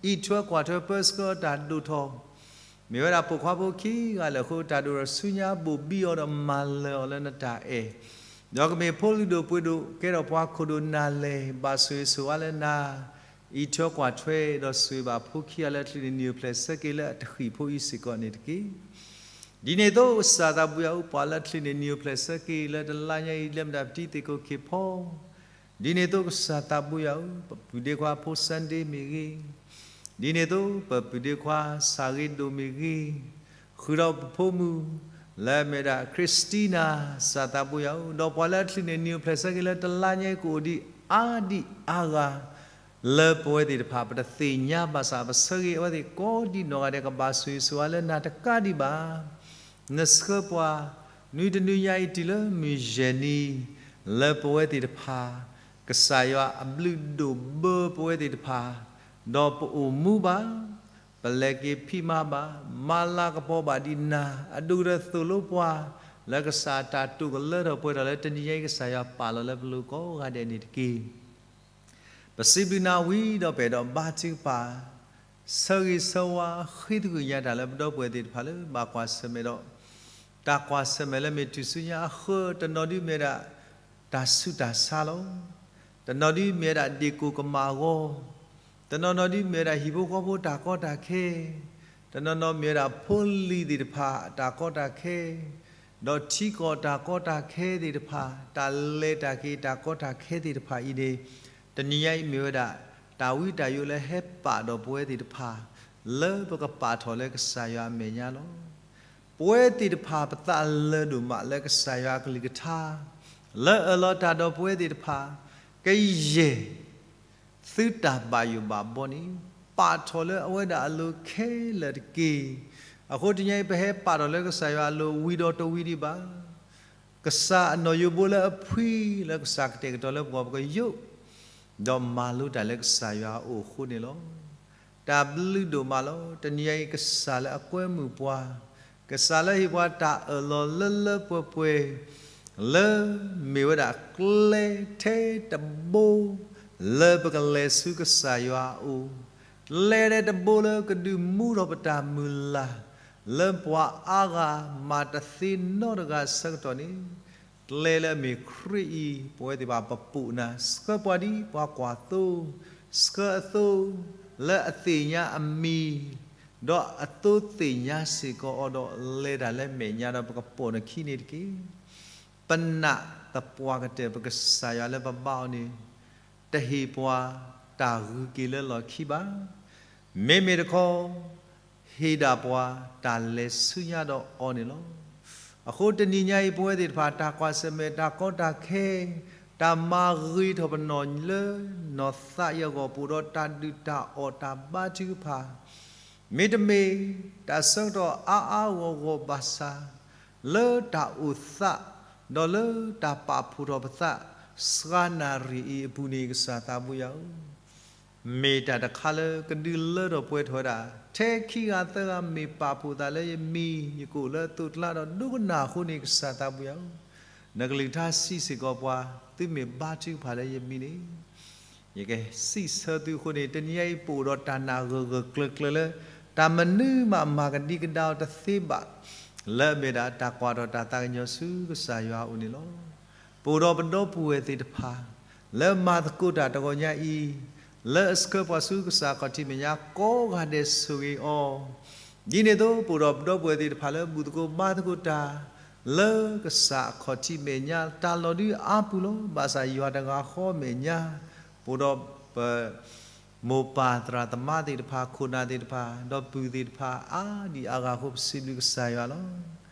အံးထွဲကွၢ်ထွဲပၢဆှၢအီၤတၢ်ဒိၣ်ထီၣ် မ့ၢ်ဝဲဒၣ်ပိာ်ခွါဖိခံဂၤလၢာ်အဃိ တၢ်ဒိၣ်ထီၣ်ဆူညါဘိၣ်ဘံအီၤဒီးမၤလၢာ်အီၤလၢနတၢ်အဲၣ်, ဒီးကမ့ၢ်ဖိလုၢ်ဒိၣ်ပှ့ၤဒိၣ် ကဲထီၣ်ပှၤခိၣ်ဒိၣ်နၢ်လဲၢ် ဘၣ်ဆိၣ်ဂ့ၤဆိၣ်ဝါလၢနၤ, အံးထွဲကွၢ်ထွဲ ဒီးဆိၣ်ဂ့ၤဘၣ်ဖိခံဂၤလၢအချုးန့ၢ်နံၤအိၣ်ဖျဲၣ်ဆၢက့ၤလၢအတဃံးဖိအံၤစ့ၢ်ကီးန့ၣ်တက့ၢ်. ဒ်န့ၣ်အသိးကစၢ်သးဘိယွၤဧၢ, ပှၤလၢအချုးန့ၢ်နံၤအိၣ်ဖျဲၣ်ဆၢက့ၤလၢတလါညါအံၤ လၢမတၤပတံၤသ့ၣ်ခိၣ်ခ့ၣ်ဖီ ဒ်န့ၣ်အသိးကစၢ်သးဘိယွၤဧၢ, ပပုၢ်ဒ့ခွါဖိ Sunday မ့ၢ်ဂ့ၤ, ဒ်န့ၣ်အသိး ပပုၢ်ဒ့ခွါ စၤဂ့ၤဒိၣ်မ့ၢ်ဂ့ၤ, ဃုာ်ဒီးပဖိမုၣ် လၢအမ့ၢ်ဒၣ် Christina ကစၢ်သးဘိယွၤဧၢ, ဒီးပှၤလၢအချုးန့ၢ်နံၤအိၣ်ဖျဲၣ်ဆၢက့ၤလၢတလါညါအံၤ ကအိၣ်ဒံးအါဒံးအါဂၤ လၢပဝဲသ့ၣ်တဖၣ် ပတသ့ၣ်ညါဘၣ်ဆၣ် ပဆၢဂ့ၤအဝဲသ့ၣ်ကိးဒံနီၢ်ဂၤဒဲး ကဘၣ်ဆိၣ်ဂ့ၤဆိၣ်ဝါလၢနၤတကးဒံးဘၣ် နဆှၢပှၤ နွံတနွံညါအံၤတုၤလၢမုၢ်ယဲၢ်နံၤ လၢပဝဲသ့ၣ်တဖၣ် ကစၢ်ယွၤအဘျုးဒိၣ်ဘၢပဝဲသ့ၣ်တဖၣ်, ဒီးပအိၣ်မူဘၣ်, ပလဲၤက့ၤဖံးမၤဘၣ်, မၤလၤကပီၤဘၣ်ဒံးနၤ, အဒိၣ်ကတၢၢ်သိၣ်လိပှၤ လၢကစၢ်အတၢ်တိာ်ကလၢထီၣ်ပှဲၤထီၣ်လၢတနံၤညါအံၤ ကစၢ်ယွၤပာ်လီၤလၢပလိၤကိးဂၤဒဲးန့ၣ်တက့ၢ်. ပစံးဘျုးနၤဝံၤဒီး ပအဲၣ်ဒိးဘါထုကဖၣ် ဆၢဂ့ၤဆၢဝါ ဃ့သဂၢၢ်ညါတၢ်လၢပဒီပုၢ်ဝဲၢ်သ့ၣ်တဖၣ်လၢ ဘၣ်ကွၢ်ဆၢၣ်မဲာ်ဒီး တၢ်ကွၢ်ဆၢၣ်မဲာ်လၢမ့ၢ်တုၤဆူညါအဃၢ တနီၤဒုးမ့ၢ်ဝဲဒၣ် တၢ်ဆူးတၢ်ဆါလီၤ. တနီၤဒုးမ့ၢ်ဝဲဒၣ် ဒ့ၣ်ကိၢ်ကမၣ်အဂီၢ်, တနီၤနီၤဒုးမ့ၢ်ဝဲဒၣ် ဟံၣ်ဖိဃီဖိတၢ်ကီတၢ်ခဲ, တနီၤနီၤမ့ၢ်ဝဲဒၣ် ဖိလံၤသ့ၣ်တဖၣ်အတၢ်ကီတၢ်ခဲ, ဒီးထံကီၢ်တၢ်ကီတၢ်ခဲသ့ၣ်တဖၣ်, တၢ်လဲၤတၢ်က့ၤတၢ်ကီတၢ်ခဲသ့ၣ်တဖၣ်အံၤန့ၣ်, တနံၤညါအံၤမ့ၢ်ဝဲဒၣ် တၢ်ဝံတၢ်ယိးလၢဟဲပာ်ဒီးပဝဲသ့ၣ်တဖၣ် လၢပကပာ်ထီၣ်လၢကစၢ်ယွၤအမဲာ်ညါလီၤ. ပဝဲသ့ၣ်တဖၣ်ပသးလၢာ်ဒိၣ်မးလၢကစၢ်ယွၤအကလုၢ်ကထါ လၢအၢၣ်လီၤတၢ်ဒီးပဝဲသ့ၣ်တဖၣ် ကယဲၢ် သုတၢ်ဘၣ်ယိၣ်ဘၣ်ဘီန့ၣ် ပာ်ထီၣ်လၢအဝဲဒၣ်အလိၤခဲလၢာ်တက့ၢ်. အဃိတနံၤညါအံၤ ပဟဲပာ်ထီၣ်လၢကစၢ်ယွၤအလိၤ ဝံၤဒီးတဝံၤဒံးဘၣ် ကစၢ်အနီၣ်ယိးဘိလၢအဖှံ လၢကစၢ်ကတဲာ်ကတီၤလၢပဂီၢ် ပကယိး ဒီးမၤလိတၢ်လၢကစၢ်ယွၤအအိၣ်အဃိန့ၣ်လီၤ. တၢ်ဘျုးဒိၣ်မးလီၤ. တနံၤညါအံၤ ကစၢ်လၢအကွဲမုာ်ပှၤ, ကစၢ်လၢဟ့ၣ်ပှၤတၢ်အၢၣ်လီၤလၢလၢပှဲၤပှဲၤ, လၢမ့ၢ်ဝဲဒၣ်ကျဲထဲတဘိ လၢပကလဲၤဆူကစၢ်ယွၤအအိၣ်, ကျဲထဲတဘိလၢကဒုးမူထီၣ်ပတၢ်မုၢ်လၢ် လၢပှၤအါဂၤမၤတသ့နီတဂၤဆၢကတီၢ်န့ၣ်, ကျဲလၢအမ့ၢ်ခရံာ်အံၤ ပဝဲသ့ၣ်တဖၣ်ပပိာ်နၤ, ဆှၢပှၤဒ်ပှၤကွၢ်သိ, ဆှၢအသိ လၢအသ့ၣ်ညါအမံၤ, ဒီးအသိသ့ၣ်ညါစ့ၢ်ကီးအီၤဒီး လဲၤတၢ်လၢမဲာ်ညါဒီး ပကပိာ်နခံန့ၣ်တက့ၢ်. ပနာ်သပှၢ်ကတၢၢ် ပကစၢ်ယွၤလၢပဘါအီၤန့ၣ် တဟ့ၣ်ပှၤတၢ်ဂုၤက့ၤလၢလီၢ်ခံဘၣ်. မ့မ့ၢ်တခီ ဟ့ၣ်ဒၣ်ပှၤတၢ်လဲၤဆူညါဒီးအီၤန့ၣ်လီၤ. အဃိတနံၤညါအံၤ ပဝဲသ့ၣ်တဖၣ် တၢ်ကွၢ်ဆၢၣ်မဲာ် တၢ်ကီတၢ်ခဲ, တၢ်မၤဂ့ၤထီၣ်ပနီၣ်လၢနီၢ်သးအံၤအဂီၢ် ပအိၣ်ဒီးတၢ်ဒုၣ်တၢ်အီၣ်တၢ်ဘါထုကဖၣ် မ့တမ့ၢ် တၢ်ဆၢကတီၢ်အါအါဂီၢ်ဂီၢ်ဘၣ်ဆၣ်, လၢတၢ်အိၣ်သး ဒီးလၢတၢ်ပာ်ဖှိၣ်ထီၣ်ပသး စှၤနၣ်ရံၣ်အံၤအပူၤန့ၣ် ကစၢ်သးဘိယွၤဧၢ, မ့ၢ်တၢ်တခါလၢကဒုးလၢထီၣ်ပှဲၤထီၣ်ဝဲဒၣ် ထဲခံဂၤသၢဂၤမ့ၢ်ပာ်ဖှိၣ်သးလၢယမံၤ ယကအိၣ်လၢအသိးအကျါဒီး ဒိကနၣ်အဃိန့ၣ် ကစၢ်သးဘိယွၤဧၢ, နကလုၢ်ကထါစံးစ့ၢ်ကီးပှၤ သုမ့ၢ်ဘါထုကဖၣ်လၢယမံၤန့ၣ် ယကစံးဆၢသုအဃိန့ၣ် တနံၤညါအံၤ ပအိၣ်ဒီးတၢ်နာ်ဂၢၢ်ဂၢၢ်ကျၢၤကျၢၤလၢ တၢ်မနုၤမးမၤကဒံကဒါအီၤတသ့ဘၣ်, လၢအမ့ၢ်ဒၣ်တၢ်ကွၢ်ထီၣ်တၢ်သးကညီၤဆူကစၢ်ယွၤအအိၣ်န့ၣ်လီၤ. ပအိၣ်ဒီးပဒီပုၢ်ဝဲၢ်သ့ၣ်တဖၣ် လၢမၤသကိးတၢ်တဂီၤညါအံၤ, လၢအဆှၢပှၤဆူကစၢ်အခီၣ်ထံးမဲာ်ညါကိးဂၤဒဲးဆိၣ်ဂ့ၤအီၤ, ဒ်န့ၣ်အသိး ပအိၣ်ဒီးပဒီပုၢ်ဝဲၢ်သ့ၣ်တဖၣ်လၢဘူၣ်သကိးဘါသကိးတၢ် လၢကစၢ်အခီၣ်ထံးမဲာ်ညါ တၢ်လီၤဒုးအါပူၤလီၤ. ဘၣ်ဆၣ်ယွၤတဂၤဃီအမဲာ်ညါ, ပအိၣ်ဒီးပ မိၢ်ပၢ်သရၣ်သမါသ့ၣ်တဖၣ် ခိၣ်နၢ်သ့ၣ်တဖၣ် ဒီးပုၢ်သ့ၣ်တဖၣ် အါဒံးအါဂၤအဃိ ပစံးဘျုးကစၢ်ယွၤလီၤ.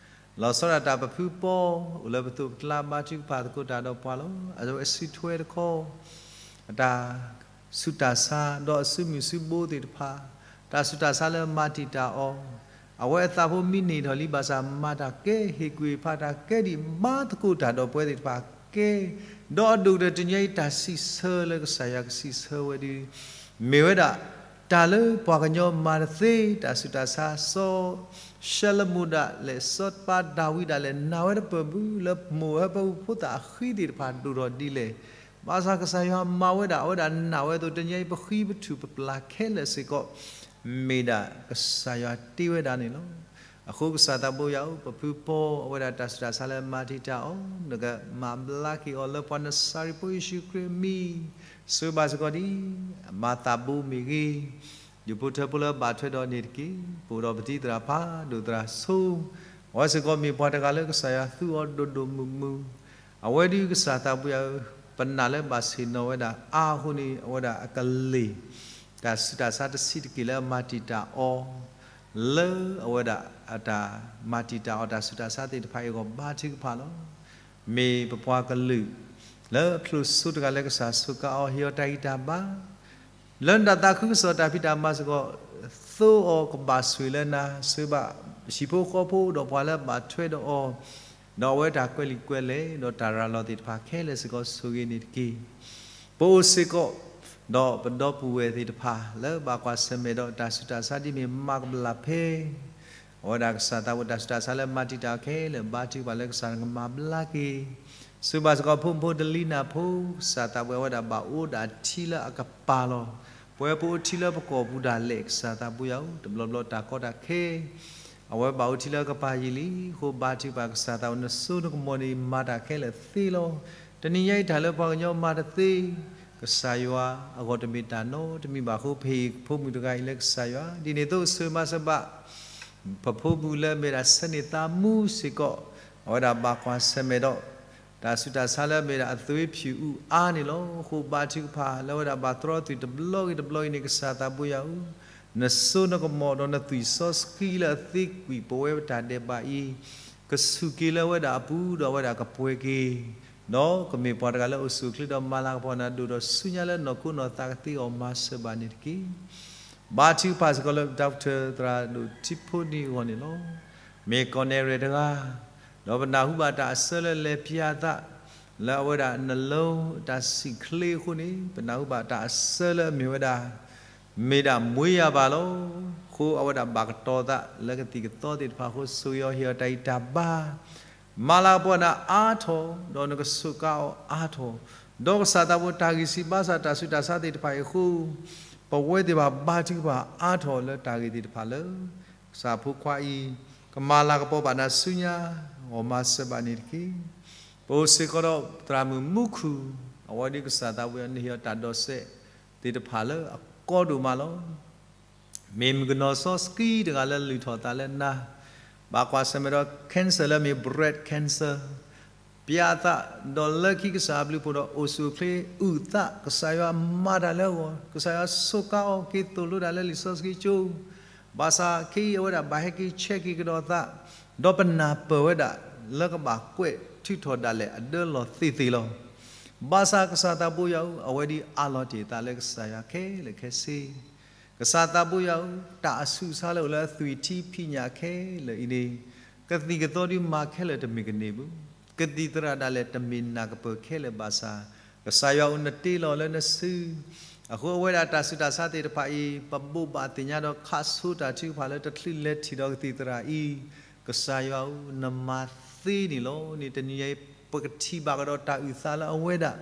လီၤဆီဒၣ်တၢ်ပဖုပီ အိၣ်လၢပသိးပကျါ ဘါထုကဖၣ်သကိးတၢ်ဒီးပှၤလီၤ. အဝဲစုထွဲတခီ အတၢ် ဆူၣ်တၢ်ဆါ ဒီးအစုမုၢ်စုဘိသ့ၣ်တဖၣ်, တၢ်ဆူၣ်တၢ်ဆါလၢမၤတံာ်တာ်အီၤ, အဝဲအသးဖိမံန့ၢ်ထီၣ်လံဘၣ်ဆၣ် မၤတၢ်ကဲ ဟ့ၣ်ကူၣ်ဟ့ၣ်ဖးတၢ်ကဲဒံးဘါသကိးတၢ်ဒီးပဝဲသ့ၣ်တဖၣ်ကဲ, ဒီးအဒိၣ်ကတၢၢ်တနံၤအံၤ တၢ်စံးဆၢလၢကစၢ်ယွၤကစံးဆၢဝဲဒၣ် မ့ၢ်ဝဲဒၣ် တၢ်လၢပှၤကညီမၤတသ့ တၢ်ဆူၣ်တၢ်ဆါ စီၤၡဲလမိၣ်ဒၣ်လဲာ် စီၤပၤဒၤဝံးဒၣ်လဲာ် နာ်ဝဲတပၢၢ်မုၢ် လၢမိၢ်ဧၢပၢ်ဖိသၣ်အဃံသ့ၣ်တဖၣ်ဒိၣ်ထီၣ်ဒ်လဲၣ်, ဘၣ်ဆၣ်ကစၢ်ယွၤမၤဝဲဒၣ် အဝဲဒၣ်နာ်ဝဲအသိး တနံၤအံၤ ပဃံပထူၣ်ပပျၢ်ခဲလၢာ်စ့ၢ်ကီး မ့ၢ်ဒၣ်ကစၢ်ယွၤတ့ဝဲဒၣ်န့ၣ်လီၤ. အဃိကစၢ်သးဘိယွၤဧၢ, ပဖုပီအဝဲဒၣ်တၢ်ဆူၣ်တၢ်ဆါလၢမၤတံာ်တာ်အီၤ, နကမၤဘျါက့ၤအီၤလၢပှၤနစၤရ့းဖိယ့ၣ်ၡူးခရံာ်အမံၤ, ဆိၣ်ဂ့ၤဘၣ်စ့ၢ်ကီးဒ် အမၤသးဘိမ့ၢ်ဂ့ၤ, ဒူၣ်ဖိထၢဖိလၢဘၣ်ထွဲဒီးန့ၣ်တက့ၢ်, ပအိၣ်ဒီးပတံၤသရၣ်ဖးဒိၣ်သရၣ်ဆိ, အဝဲစ့ၢ်ကီးမ့ၢ်ပှၤတဂၤလၢကစၢ်ယွၤသူအီၤဒိၣ်ဒိၣ်မုၢ်မုၢ်, အဝဲဒၣ်ကစၢ်သးဘိယွၤဧၢ, ပနာ်လၢဘၣ်ဆ့ၣ်နီၤဝဲဒၣ်အါအဃိန့ၣ် အဝဲဒၣ်အကလ့ၢ် တၢ်ဆူၣ်တၢ်ဆါတဆံးတက့ၢ်လၢအမၤတံာ်တာ်အီၤ လၢအဝဲဒၣ်အတၢ်မၤတံာ်တာ်အီၤတၢ်ဆူၣ်တၢ်ဆါသ့ၣ်တဖၣ်အံၤအဂီၢ်ဘါထုကဖၣ်လီၤ. မ့ၢ်ပပှၤကလုာ် လၢအချိၣ်ဆိတဂၤလၢကစၢ်စူးကါအီၤ ဟ့ၣ်အီၤတၢ်ဂံၢ်တၢ်ဘါ လၢနတၢ်သးခုကစီၣ်တၢ်ဖံးတၢ်မၤစ့ၢ်ကီး, သိအီၤကဘၣ်ဆိၣ်ဂ့ၤလၢနၤ, ဆိၣ်ဂ့ၤဘၣ်ဟံၣ်ဖိဃီဖိဒီးပှၤလၢဘၣ်ထွဲဒီးအီၤ, ဒီးအဝဲတၢ်ကွဲးလံာ်ကွဲးလဲၢ် ဒီးတၢ်ရၤလီၤသ့ၣ်တဖၣ်ခဲလၢာ်စ့ၢ်ကီးဆိၣ်ဂ့ၤန့ၣ်တက့ၢ်. ပအိၣ်စ့ၢ်ကီး ဒီးပဒီပုၢ်ဝဲၢ်သ့ၣ်တဖၣ် လၢဘၣ်ကွၢ်ဆၢၣ်မဲာ်ဒီးတၢ်ဆူၣ်တၢ်ဆါဒ်မ့ၢ်မၤကဘျၣ်ဖဲ အဝဲဒၣ်ကစၢ်သးဘိတၢ်ဆူၣ်တၢ်ဆါလၢမၤတံာ်တာ်အီၤခဲလၢာ် ဘါထုကဖၣ်လၢကစၢ်နကမၤဘျါက့ၤ, ဆိၣ်ဂ့ၤဘၣ်စ့ၢ်ကီးဖိမုၣ်ဖိဒလံနၢ်ဖိ, ကစၢ်သးဘိအဝဲဒၣ်ဘၣ်အိၣ်ဒၣ်ထံလၢအကပၤလီၤ. ပဝဲပအိၣ်ထံလၢပကီၢ်ပူၤဒၣ်လဲာ် ကစၢ်သးဘိယွၤဧၢ, တဘျီဘျီတၢ်ကီတၢ်ခဲ အဝဲဘၣ်အိၣ်ထံလၢအကပၤယံာ်လံ, အဃိဘါထုကဖၣ်ကစၢ်သးဘိ နစိနကမီၤန့ၣ် မၤတၢ်ခဲလၢာ်သ့လီၤ. တနံၤညါအံၤတၢ်လၢပှၤကညီမၤတသ့ ကစၢ်ယွၤအဂီၢ်တမ့ၢ်တၢ်နီတမံၤဘၣ်အဃိ ပဟ့ၣ်ဖိမုၣ်တဂၤအံၤလၢကစၢ်ယွၤ, ဒ်န့ၣ်အသိးဆိၣ်ဂ့ၤမၤစၢၤဘၣ် ပဖိမုၣ်လၢအမ့ၢ်ဒၣ်ဆဲးန့ၢ်သးမူစ့ၢ်ကီး, အဝဲဒၣ်ဘၣ်ကွၢ်ဆၢၣ်မဲာ်ဒီး တၢ်ဆူၣ်တၢ်ဆါလၢအမ့ၢ်ဒၣ်အသွ့ဖၠူၣ်အူအါန့ၣ်လီၤ. အဃိဘါထုကဖၣ်လၢအဝဲဒၣ်ဘၣ်တြီသွံၣ်တဘျီဂ့ၤတဘျီဂ့ၤန့ၣ် ကစၢ်သးဘိယွၤဧၢ, နစိနကမီၤဒီးနသွံၣ်စီဆှံလၢအသ့ကွံာ်ပဝဲပတၢ်ဒဲးဘးအံၤ ကဆူၣ်က့ၤလၢအဝဲဒၣ်အပူၤ ဒီးအဝဲဒၣ်ကပှဲၤက့ၤ, ဒီးကမ့ၢ်ပှၤတဂၤလၢအိၣ်ဆူၣ်အိၣ်ချ့ဒီးမၤလၤကပီၤနၤ ဒိၣ်ဒီးဆူညါလၢနီၢ်ခိနီၢ်သးကသ့အဂီၢ် မၤစၢၤဘၣ်န့ၣ်တက့ၢ်. ဘါထုကဖၣ်စ့ၢ်ကီးလၢ Doctor သရၣ်ဒိၣ်ထံဖိနံၤအဂီၢ်န့ၣ်လီၤ. မ့ၢ်ကီၢ်နဲၣ်ရဲၣ်တဂၤ ဒီးပနၢ်ဟူဘၣ်တၢ်အစၢလၢလဲၤပျၢ်သး လၢအဝဲဒၣ်နလၢတၢ်စံၣ်ချ့အဃိန့ၣ် ပနၢ်ဟူဘၣ်တၢ်အစၢလၢအမ့ၢ်ဝဲဒၣ် မ့ၢ်ဒၣ်မွေးရာပါလီၤ. အဃိအဝဲဒၣ်ဘၣ်ကတီၤသးလၢကသံၣ်ကသီသ့ၣ်တဖၣ်အဃိ ဆိၣ်ဂ့ၤအီၤဟ့ၣ်အီၤတၢ်ဂံၢ်တၢ်ဘါ မၤလၤကပီၤနၤအါထီၣ် ဒီးနကစူးကါအီၤအါထီၣ်, ဒီးကစၢ်သးဘိတၢ်ဂံၢ်ဆံးဘါစၢ်တၢ်ဆူးတၢ်ဆါသ့ၣ်တဖၣ်အံၤအဃိ ပဝဲသ့ၣ်တဖၣ်ဘါထုကဖၣ်အါထီၣ်လၢတၢ်ဂ့ၢ်သ့ၣ်တဖၣ်လၢ ကစၢ်ဖိခွါအံၤ ကမၤလၤကပီၤဘၣ်နၤဆူညါ ဂီၢ်မၤစၢၤဘၣ်န့ၣ်တက့ၢ်. ပအိၣ်စ့ၢ်ကီးဒီးသရၣ်မုၣ်မူခိၣ် အဝဲဒၣ်ကစၢ်သးဘိယွၤ နဟ့ၣ်အီၤတၢ်ဒိးစဲးသ့ၣ်တဖၣ်လၢအကီဒိၣ်မးလီၤ. မ့ၢ်မုၣ်ကနီၤစီဆှံတဂၤလၢလုၢ်ထီၣ်သးလၢနၤ, ဘၣ်ကွၢ်ဆၢၣ်မဲာ်ဒီး cancer လၢမ့ၢ် breast cancer ပျၢ်သး, ဒီးလၢခံကစၢ်အဘျုးအဖှိၣ်ဒီးအိၣ်ဆူၣ်အိၣ်ချ့အုၣ်သး ကစၢ်ယွၤမၤတၢ်လၢအဂီၢ်, ကစၢ်ယွၤစူးကါအီၤက့ၤသိၣ်လိဒၣ်လၢလံာ်စီဆှံကၠိ, ဘၣ်ဆၣ်ခဲအံၤအဝဲဒၣ်ဘၣ်ဟဲက့ၤဆဲးက့ၤကဒီးသး, ဒီးပနၢ်ပၢၢ်ဝဲဒၣ်လၢကဘၣ်ကွဲးထုးထီၣ်ဒၣ်လဲာ်အဒၢလီၤသ့ၣ်သ့ၣ်လီၤ. ဘၣ်ဆၣ်ကစၢ်သးဘိယွၤဧၢ, အဝဲဒၣ်အးလီၤတ့ၢ်သးလၢကစၢ်ယွၤခဲလၢာ်ခဲဆ့ ကစၢ်သးဘိယွၤဧၢ, တၢ်အဆူးအဆါလၢအိၣ်လၢအသွံၣ်ထံဖံးညၣ်ခဲလၢာ်အံၤန့ၣ်, ကသံၣ်ကသီဒုးမၤခဲလၢာ်တမ့ၢ်ကန့ၢ်ဘၣ်, ကသံၣ်သရၣ်ဒၣ်လဲာ်တမ့ၢ်နၢ်ကပၢၢ်ခဲလၢာ်ဘၣ်ဆၣ်, ကစၢ်ယွၤဧၢ နတ့လီၤလၢနစု, အဃိအဝဲဒၣ်တၢ်ဆူးတၢ်ဆါသ့ၣ်တဖၣ်အံၤ ပဘိးဘၣ်သ့ၣ်ညါဒီးခးဆိတၢ်ထုကဖၣ်လၢတချုးလဲၤထံၣ်ဒီးကသံၣ်သရၣ်အံၤ, ကစၢ်ယွၤဧၢ, နမၤသ့န့ၣ်လီၤ. န့ၣ်တနံၤညါအံၤ ပကထံၣ်ဘၣ်ကဒီးတၢ်အုၣ်သးလၢအဝဲဒၣ်,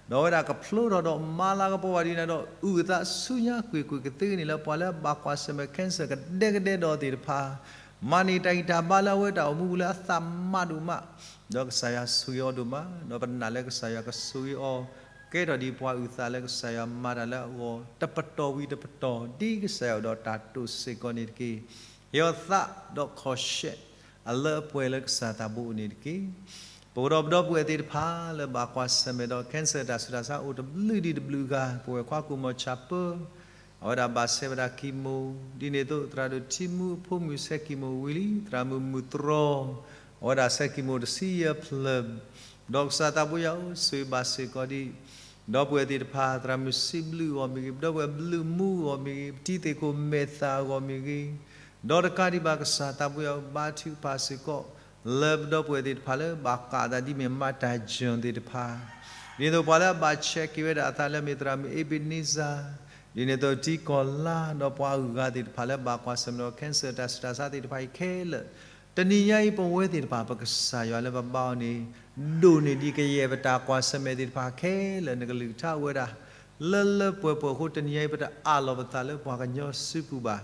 ဒီးအဝဲဒၣ်ကဖျိထီၣ်ဒီးမၤလၤကပီၤဘၣ်ဒ်န့ၣ်ဒီး အုၣ်သးဆူညါကွ့ၢ်ကွ့ၢ်ကသ့န့ၣ်လၢပှၤလၢဘၣ်ကွၢ်ဆၢၣ်မဲာ် cancer ကဒဲကဒဲဒီးသ့ၣ်တဖၣ်, မၤန့ၢ်တၢ်ဂံၢ်တၢ်ဘါလၢအဝဲဒၣ်အိၣ်မူပူၤလၢအသးမးဒိၣ်မး, ဒီးကစၢ်ယွၤဆိၣ်ဂ့ၤအီၤဒိၣ်မး, ဒီးပနာ်လၢကစၢ်ယွၤကဆိၣ်ဂ့ၤအီၤ, ကဲထီၣ်ဒ်ပှၤအုၣ်သးလၢကစၢ်ယွၤမၤတၢ်လၢအဂီၢ် တပတီၢ်ဝံၤတပတီၢ် ဒ်ကစၢ်ယွၤဒီးတၢ်တိာ်စ့ၢ်ကီးန့ၣ်တက့ၢ်. ဟ့ၣ်အီၤသးဒီးခီၣ်ရှဲး အလၢအပှဲၤလၢကစၢ်သးဘိအအိၣ်န့ၣ်တက့ၢ်. ပအိၣ်ဒီးပဒီပုၢ်ဝဲၢ်သ့ၣ်တဖၣ်လၢဘၣ်ကွၢ်ဆၢၣ်မဲာ်ဒီး cancer တၢ်ဆူးတၢ်ဆါအိၣ်တဘျုးဒံးတဘျုးဂၤ, ပဝဲၢ်ခွါကူၣ်မီၤဆၣ်ပၢ, အဝဲဒၣ်ဘၣ်ဆဲးဝဲဒၣ် chemo, ဒ်န့ၣ်အသိးသရၣ်ဒိၣ်ထံမူအဖိမုၣ်ဆဲး chemo ဝံၤလံ, သရၣ်မုၣ်မုၢ်တြီ, အဝဲဒၣ်ဆဲး chemo တဆံယဲၢ်ဖျၢၣ်, ဒီးကစၢ်သးဘိယွၤဧၢ, ဆိၣ်ဂ့ၤဘၣ်စ့ၢ်ကီးဒ် ဒီပုၢ်ဝဲၢ်သ့ၣ်တဖၣ် သရၣ်မုၣ်စံးဘျုးအဂီၢ်မ့ၢ်ဂ့ၤ, ဒီပုၢ်ဝဲၢ်ဘျုးမူအဂီၢ်မ့ၢ်ဂ့ၤ, ပတံၤသ့ၣ်ခိၣ်မဲာ်သၣ်အဂီၢ်မ့ၢ်ဂ့ၤ, ဒီးတကးဒံးဘၣ် ကစၢ်သးပှ့ၤအီၤဘါထုကဖၣ်စ့ၢ်ကီး လၢပဒီပုၢ်ဝဲၢ်သ့ၣ်တဖၣ်လၢဘၣ်ဃးအသးဒ်မ့ၢ် မၤတၢ်ယၢၢ်သ့ၣ်တဖၣ်, ဒ်သိးပှၤလၢအဘၣ်ဆဲးက့ၤဝဲဒၣ်အသးလၢမ့ၢ်သရၣ်မုၣ် Ebenezer, ဒ်န့ၣ်အသိးတံၤကီၢ်လါ ဒီးပှၤအဂၤသ့ၣ်တဖၣ်လၢဘၣ်ကွၢ်ဆၢၣ်မဲာ်ဒီး cancer တၢ်ဆူးတၢ်ဆါသ့ၣ်တဖၣ်အံၤခဲလၢာ်, တနံၤညါအံၤ ပဝဲသ့ၣ်တဖၣ် ပကစၢ်ယွၤလၢပဘါအီၤန့ၣ် ဒိၣ်န့ၢ်ဒံးကယဲၢ်ပတၢ်ကွၢ်ဆၢၣ်မဲာ်သ့ၣ်တဖၣ်ခဲလၢာ် နကလုၢ်ကထါအိၣ်ဝဲဒၣ် လၢလၢပှဲၤပှဲၤအဃိ တနံၤညါအံၤ ပတအးလီၤပသးလၢပှၤကညီစုပူၤဘၣ်.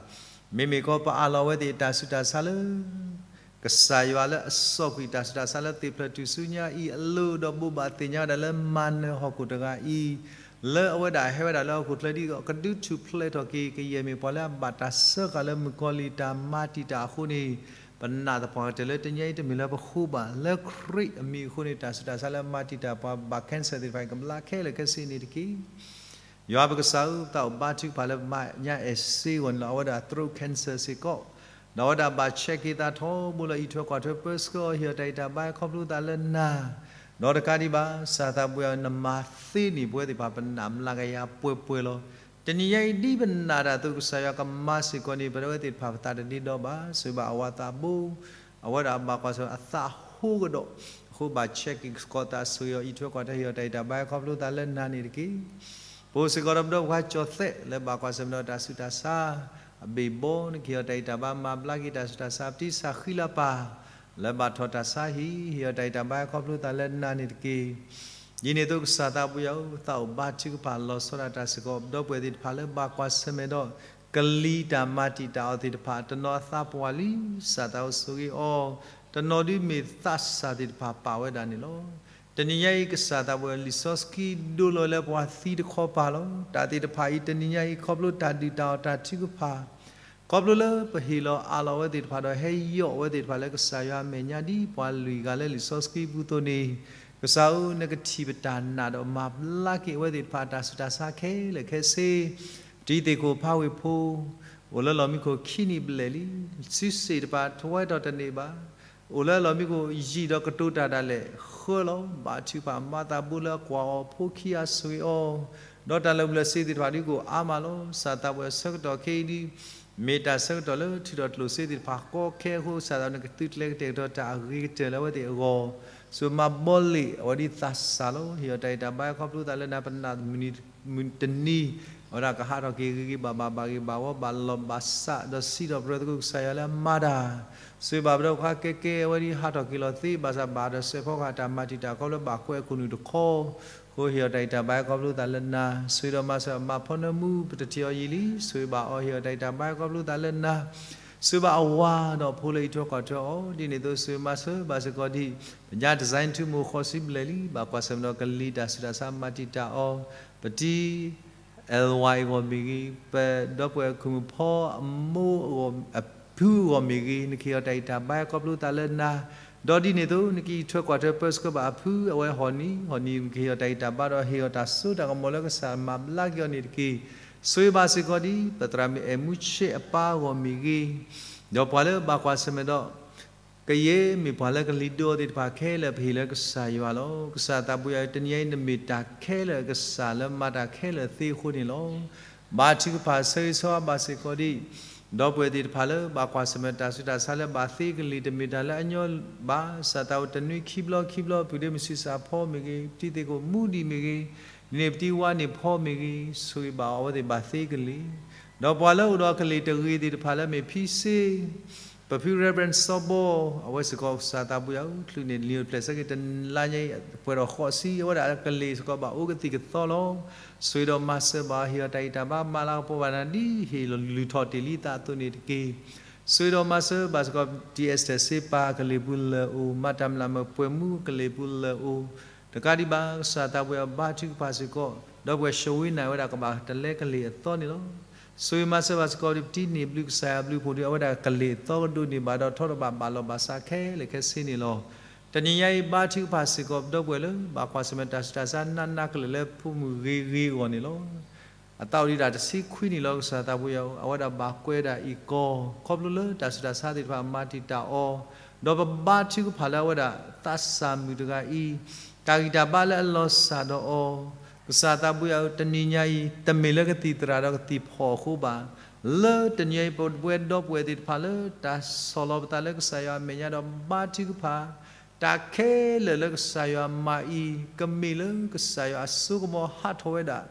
မ့မ့ၢ်ခီ ပအးလီၤအဝဲသ့ၣ်အတၢ်ဆူးတၢ်ဆါလၢ ကစၢ်ယွၤလၢအ စီကွံာ် တၢ်ဆူးတၢ်ဆါလၢသ့ၣ်ဖျၢၣ်ထူၣ်စုညါအံၤအလိၤ ဒီးဘိးဘၣ်သ့ၣ်ညါဝဲဒၣ်လၢမၤနၢၤဟီၣ်ခိၣ်တဂၤအံၤ, လၢအဝဲဒၣ်ဟဲဝဲဒၣ်လၢဟီၣ်ခိၣ်ချၢဒ်အံၤ ကဒုးထူၣ်ဖျဲးထီၣ်က့ၤ ကယဲၢ်မ့ၢ်ပှၤလၢအဘၣ်တၢ်စၢဃာ်လၢမုၣ်ကီၤလံၢ်တၢ်မၤတံာ်တာ်အဃိန့ၣ်, ပနာ်သပှၢ်ကတၢၢ်လၢတနံၤညါအံၤ တမ့ၢ်လၢပဃိဘၣ်, လၢခရံာ်အမံၤအဃိန့ၣ် တၢ်ဆူးတၢ်ဆါလၢမၤတံာ်တာ်ပှၤဘၣ် cancer သ့ၣ်တဖၣ်အံၤ ကဘျါခဲလၢာ်ခဲဆ့န့ၣ်တက့ၢ်. ယွၤပကစၢ်ဧၢ, ပသးအိၣ်ဘါထုကဖၣ်လၢပမၤညါအဲၣ်စ့အဂီၢ်န့ၣ်လီၤ. အဝဲဒၣ် throat cancer စ့ၢ်ကီး, ဒီးအဝဲဒၣ်ဘၣ်ဆဲးက့ၤသးထီဘိလီၤ. အံးထွဲကွၢ်ထွဲ ပၢဆှၢအီၤ ဟ့ၣ်အီၤတၢ်ဂံၢ်တၢ်ဘါ ခီဖျိသးလၢနၤ, ဒီးတကးဒံးဘၣ် ကစၢ်သးပှ့ၤအီၤ နမၤသ့န့ၢ်ပဝဲသ့ၣ်တဖၣ် ပနာ်မျးကယၤပှဲၤပှဲၤလီၤ. တနံၤညါအံၤ ဒ်ပနာ်တၢ်အသိး ကစၢ်ယွၤကမၤစ့ၢ်ကီးန့ၣ် ပဝဲသ့ၣ်တဖၣ်ပသးတဒ့ဒီဘၣ်. ဆိၣ်ဂ့ၤဘၣ်အဝၤသးဘိ အဝဲဒၣ်ဘၣ်ကွၢ်ဆၢၣ်အသးဟိကဒီး, အဃိဘၣ်ဆဲးက့ၤသကိးသး ဆိၣ်ဂ့ၤအီၤ အံးထွဲကွၢ်ထွဲ ဟ့ၣ်အီၤတၢ်ဂံၢ်တၢ်ဘါ ခီဖျိသးလၢနၤန့ၣ်တက့ၢ်. ပအိၣ်စ့ၢ်ကီးဒီးပဒီပုၢ်ဝဲၢ်ကၠီၤသဲး လၢဘၣ်ကွၢ်ဆၢၣ်မဲာ်ဒီးတၢ်ဆူးတၢ်ဆါ အဘ့ၣ်ဘီ နကဟ့ၣ်အီၤတၢ်ဂံၢ်တၢ်ဘါ မၤဘျါက့ၤတၢ်ဆူးတၢ်ဆါ ပတံၤစၢ်ဃံလၤပၤ လၢဘၣ်ထီၣ်တၢ်ဆါဟံၣ် ဟ့ၣ်အီၤတၢ်ဂံၢ်တၢ်ဘါ ခီဖျိသးလၢနၤန့ၣ်တက့ၢ်. ဒ်န့ၣ်အသိး ကစၢ်သးပှ့ၤအီၤ သးအိၣ်ဘါထုကဖၣ်လီၤဆီဒၣ်တၢ်စ့ၢ်ကီး ပဒီပုၢ်ဝဲၢ်သ့ၣ်တဖၣ်လၢဘၣ်ကွၢ်ဆၢၣ်မဲာ်ဒီး ကလံၤတၢ်မၤတံာ်တာ်အီၤသ့ၣ်တဖၣ် တနီၤအသးပှၢ်လံ ကစၢ်သးအိၣ်ဆိၣ်ဂ့ၤအီၤ, တနီၤဒုးမ့ၢ်သးစၢ်သ့ၣ်တဖၣ်ပာ်ဝဲဒၣ်န့ၣ်လီၤ. တနံၤညါအံၤ ကစၢ်သးပှ့ၤအီၤ လံာ်စီဆှံဒိလီၤလၢပှၤသံတခီပၤလီၤ. တၢ်သ့ၣ်တဖၣ်အံၤ တနံၤညါအံၤ ခီဖျိတၢ်ဒုၣ်တၢ်အီၣ်တၢ်ထုကဖၣ် ခီဖျိလၢပဟ့ၣ်လီၤအးလီၤအဝဲသ့ၣ်တဖၣ်ဒီး ဟဲယီၢ်အဝဲသ့ၣ်တဖၣ်လၢကစၢ်ယွၤအမဲာ်ညါ ဒ်ပှၤလွံၢ်ဂၤလၢလံာ်စီဆှံပူၤအသိးန့ၣ်, ကစၢ်ဧၢ, နကထံၣ်ပတၢ်နာ်ဒီးမၤဘျါက့ၤအဝဲသ့ၣ်တဖၣ်အတၢ်ဆူးတၢ်ဆါခဲလၢာ်ခဲဆ့, ပတံၤသ့ၣ်ခိၣ်ဖးဝ့ၢ်ဖိ အိၣ်လၢလီၢ်မံခိၣ်ခံနံၣ်ဘျဲၣ်လံ, စုစ့ၣ်တပၤ ထဝဲထီၣ်တန့ၢ်ဘၣ်, အိၣ်လၢလီၢ်မံခိၣ်ယံာ်ဒီးကတိၤတၢ်ဒၣ်လဲာ် ဃၢလီၤ, ဘါထုကဖၣ်မၤသးဘိလၢအကွၢ်အီၤ ဖိခံဂၤဆိၣ်ဂ့ၤအီၤ, ဒီးတၢ်လၢာ်ဘူၣ်လၢာ်စ့ၤသ့ၣ်တဖၣ်ဒုးကအိၣ်အါမးလီၤ. ကစၢ်သးပှ့ၤအဆၢကတီၢ်ခဲအံၤဒုး မ့ၢ်တၢ်ဆၢကတီၢ်လၢထုးထီၣ်ကျိၣ်စ့သ့ၣ်တဖၣ်ကီခဲအဃိ ကစၢ်သးပှ့ၤ နကသုးကျဲၤကတဲာ်ကတီၤတၢ်အဂ့ၤကတၢၢ်လၢအဝဲသ့ၣ်အဂီၢ်, ဆိၣ်မၤဘီလ့ၣ်အဝဲဒ်သးစၢ်လီၤ. ဟ့ၣ်အီၤတၢ်ဂံၢ်တၢ်ဘါခီဖျိသးလၢနၤ ပနာ်မုၢ်နံၤ မုၢ်တနံၤ အဝဲဒၣ်ကဟးထီၣ်က့ၤဂ့ၤဂ့ၤဘၣ်ဘၣ် ဘၣ်ဂ့ၤဘၣ်ဝီ ဘၣ်လီၢ်ဘၣ်စး ဒီးစံးထီၣ်ပတြၢၤသကိးကစၢ်ယွၤလၢအမၤတၢ်, ဆိၣ်ဂ့ၤဘၣ်ပဒီပုၢ်ဝဲၢ်ကဲကဲ အဝဲဒ်ဟးထီၣ်က့ၤလီၤသ့ ဘၣ်ဆၣ်ဘၣ်ဒီးစဲးဖီကဟၣ်တၢ်မၤတံာ်တာ်ခီဖျိဘၣ်ကွဲးအခိၣ်နူာ်တခီ, အဃိဟ့ၣ်အီၤတၢ်ဂံၢ်တၢ်ဘါခီဖျိသးလၢနၤ, ဆိၣ်ဂ့ၤဒီးမၤစၢၤအမါဖီနၢမူ ပတထံၣ်အီၤယံာ်လံ, ဆိၣ်ဂ့ၤဘၣ်အီၤ ဟ့ၣ်အီၤတၢ်ဂံၢ်တၢ်ဘါခီဖျိသးလၢနၤ, ဆိၣ်ဂ့ၤဘၣ်အဝၤဒီးဖိလၢအံးထွဲကွၢ်ထွဲအီၤ, ဒ်န့ၣ်အသိးဆိၣ်ဂ့ၤမၤစၢၤဘၣ်စ့ၢ်ကီးဒ် ပညါ design ထူမိၢ်ဃီဆံဘျဲၣ်လံ ဘၣ်ကွၢ်ဆၢၣ်မဲာ်ဒီးကလံၤတၢ်ဆူးတၢ်ဆါမၤတံာ်တာ်အီၤ, ပတံၤ L Y အဂီၢ်မ့ၢ်ဂ့ၤ, ပဒီပုၢ်ဝဲၢ်အခိၣ်မုၣ်ဖီအမိၢ်အဂီၢ်, အဖုအဂီၢ်မ့ၢ်ဂ့ၤ, နကဟ့ၣ်အီၤတၢ်ဂံၢ်တၢ်ဘါခီဖျိသးလၢနၤ, ဒီးဒ်န့ၣ်အသိး နကအံးထွဲကွၢ်ထွဲပၢဆှၢဘၣ်အဖု အဝဲဟီၣ်နံၤ, ဟီၣ်နံၤ နကဟ့ၣ်အီၤတၢ်ဂံၢ်တၢ်ဘါဒီးဟ့ၣ်အီၤတၢ်စိတၢ်ကမီၤလၢကစၢ်မၤဘျါက့ၤအီၤန့ၣ်တက့ၢ်. ဆိၣ်ဂ့ၤဘၣ်စ့ၢ်ကီးဒ် ပသရၣ်မုၣ်အဲၣ်မူဆဲးအပၢ်အဂီၢ်မ့ၢ်ဂ့ၤ, ဒီးပှၤလၢဘၣ်ကွၢ်ဆၢၣ်မဲာ်ဒီး ကယဲၢ်မ့ၢ်ပှၤလၢကလံၤဒိအီၤသ့ၣ်တဖၣ်ခဲလၢာ် ပဟ့ၣ်လၢကစၢ်ယွၤလီၤ. ကစၢ်သးပှ့ၤအီၤ တနံၤညါအံၤ နမ့ၢ်တၢ်ခဲလၢာ် ကစၢ်လၢမၤတၢ်ခဲလၢာ်သ့အဃိန့ၣ်လီၤ. ဘါထုကဖၣ်ဆၢဂ့ၤဆၢဝါဘၣ်စ့ၢ်ကီးဒ် ဒီပုၢ်ဝဲၢ်သ့ၣ်တဖၣ်လၢဘၣ်ကွၢ်ဆၢၣ်မဲာ်တၢ်ဆူးတၢ်ဆါလၢဘၣ်သ့ကလံၤ တမ့ၢ်တၢ်လၢအညီဘၣ်, ကစၢ်သးအိၣ်တနွံခံဘျီခံဘျီ ပုၢ်ဒ့မုၣ်ဆံးစၢ်ဖီမ့ၢ်ဂ့ၤ, ပတံၤသ့ၣ်ခိၣ်မူဒံးမ့ၢ်ဂ့ၤ, ဒ်န့ၣ်ပတံၤဝါန့ၣ်ဖီမ့ၢ်ဂ့ၤ, ဆိၣ်ဂ့ၤဘၣ်အီၤ အဝဲသ့ၣ်ဘၣ်သ့ကလံၤ, ဒီးပှၤလၢအိၣ်ဒီးကလံၤတဂ့ၤသ့ၣ်တဖၣ်လၢမ့ၢ်ဖံစ့ ပဖု Reverend စီၤဘီ အဝဲစ့ၢ်ကီးကစၢ်သးပှ့ၤအီၤ ချုးန့ၢ်လံာ်အိၣ်ဖျဲၣ်ဆၢက့ၤတလါညါအံၤ ပှဲၤဒီးဃိးဆံ အဝဲဒၣ်ကလံၤစ့ၢ်ကီးဘၣ်အိၣ်ကသံၣ်ကသီလီၤ. ဆိၣ်ဂ့ၤဒီးမၤစၢၤဘၣ်အီၤ ဟ့ၣ်အီၤတၢ်ဂံၢ်တၢ်ဘါ မၤလၤကပီၤဘၣ်နၤ ဒ်ဟ့ၣ်လုၢ်ထီၣ်တ့ၢ်လံသးအသိးန့ၣ်တက့ၢ်. ဆိၣ်ဂ့ၤဒီးမၤစၢၤဘၣ်စ့ၢ်ကီး T S တၢ်စ့ပာ်ကလံၤပူၤလၢာ်အိၣ်, မၤတၢ်မျၢ်မၤပှဲၤမူကလံၤပူၤလၢာ်အိၣ်, တကးဒံးဘၣ် ကစၢ်သးပှ့ၤအီၤဘါထုကဖၣ်စ့ၢ်ကီး ဒီပုၢ်ဝဲၢ် Sherwin န့ၣ် အဝဲဒၣ်ကဘၣ်တလဲကလံၤအသီန့ၣ်လီၤ. ဆိၣ်ဂ့ၤမၤစၢၤဘၣ်စ့ၢ်ကီးဒ်ပတံၤန့ၢ်ဘျုးကစၢ်ယွၤဘျုးဖှိၣ်ဒ် အဝဲဒၣ်ကလံၤအသီကဒိးန့ၢ်ဘၣ်ဒီး ထီထီၣ်ဘၣ်ဘၣ်လီၤဘၣ်စးခဲလၢာ်ခဲဆ့န့ၣ်လီၤ. တနံၤညါအံၤ ဘါထုကဖၣ်စ့ၢ်ကီး ပဒီပုၢ်ဝဲၢ်လၢ ဘၣ်ကွၢ်ဆၢၣ်မဲာ်တၢ်ဆူးတၢ်ဆါနးနးကလဲာ်လၢဖိမုၣ်ဂ့ၤဂ့ၤအဂီၢ်န့ၣ်လီၤ. အသးအိၣ်ဒံးတၢ်တဆံခွံနံၣ်လီၤ ကစၢ်သးပှ့ၤအီၤ အဝဲဒၣ်ဘၣ်ကွဲးဒၣ်အံၤကီၢ် ခီဖျိလၢတၢ်ဆူးတၢ်ဆါသ့ၣ်တဖၣ်မၤတံာ်တာ်အီၤ, ဒီးပဘါထုကဖၣ်လၢအဝဲဒၣ်သးစၢ်မုၣ်တဂၤအံၤ တၢ်ဂံၢ်တၢ်ဘါလၢအလီၤစၢ်ဒီးအီၤ ကစၢ်သးဘိယွၤဧၢ, တနံၤညါအံၤ တမ့ၢ်လၢကသံၣ်သရၣ်ဒီးကသံၣ်ဖီၣ်အဃိဘၣ်. လၢတနံၤအံၤ ပဝဲဒီပုၢ်ဝဲၢ်သ့ၣ်တဖၣ်လၢ တၢ်ဆီၣ်လီၤပသးလၢကစၢ်ယွၤအမဲာ်ညါဒီး ဘါထုကဖၣ်, တၢ်ခဲလၢာ်လၢကစၢ်ယွၤမၤအံၤ ကမ့ၢ်လၢကစၢ်ယွၤအစိကမီၤဟးထီၣ်ဝဲဒၣ်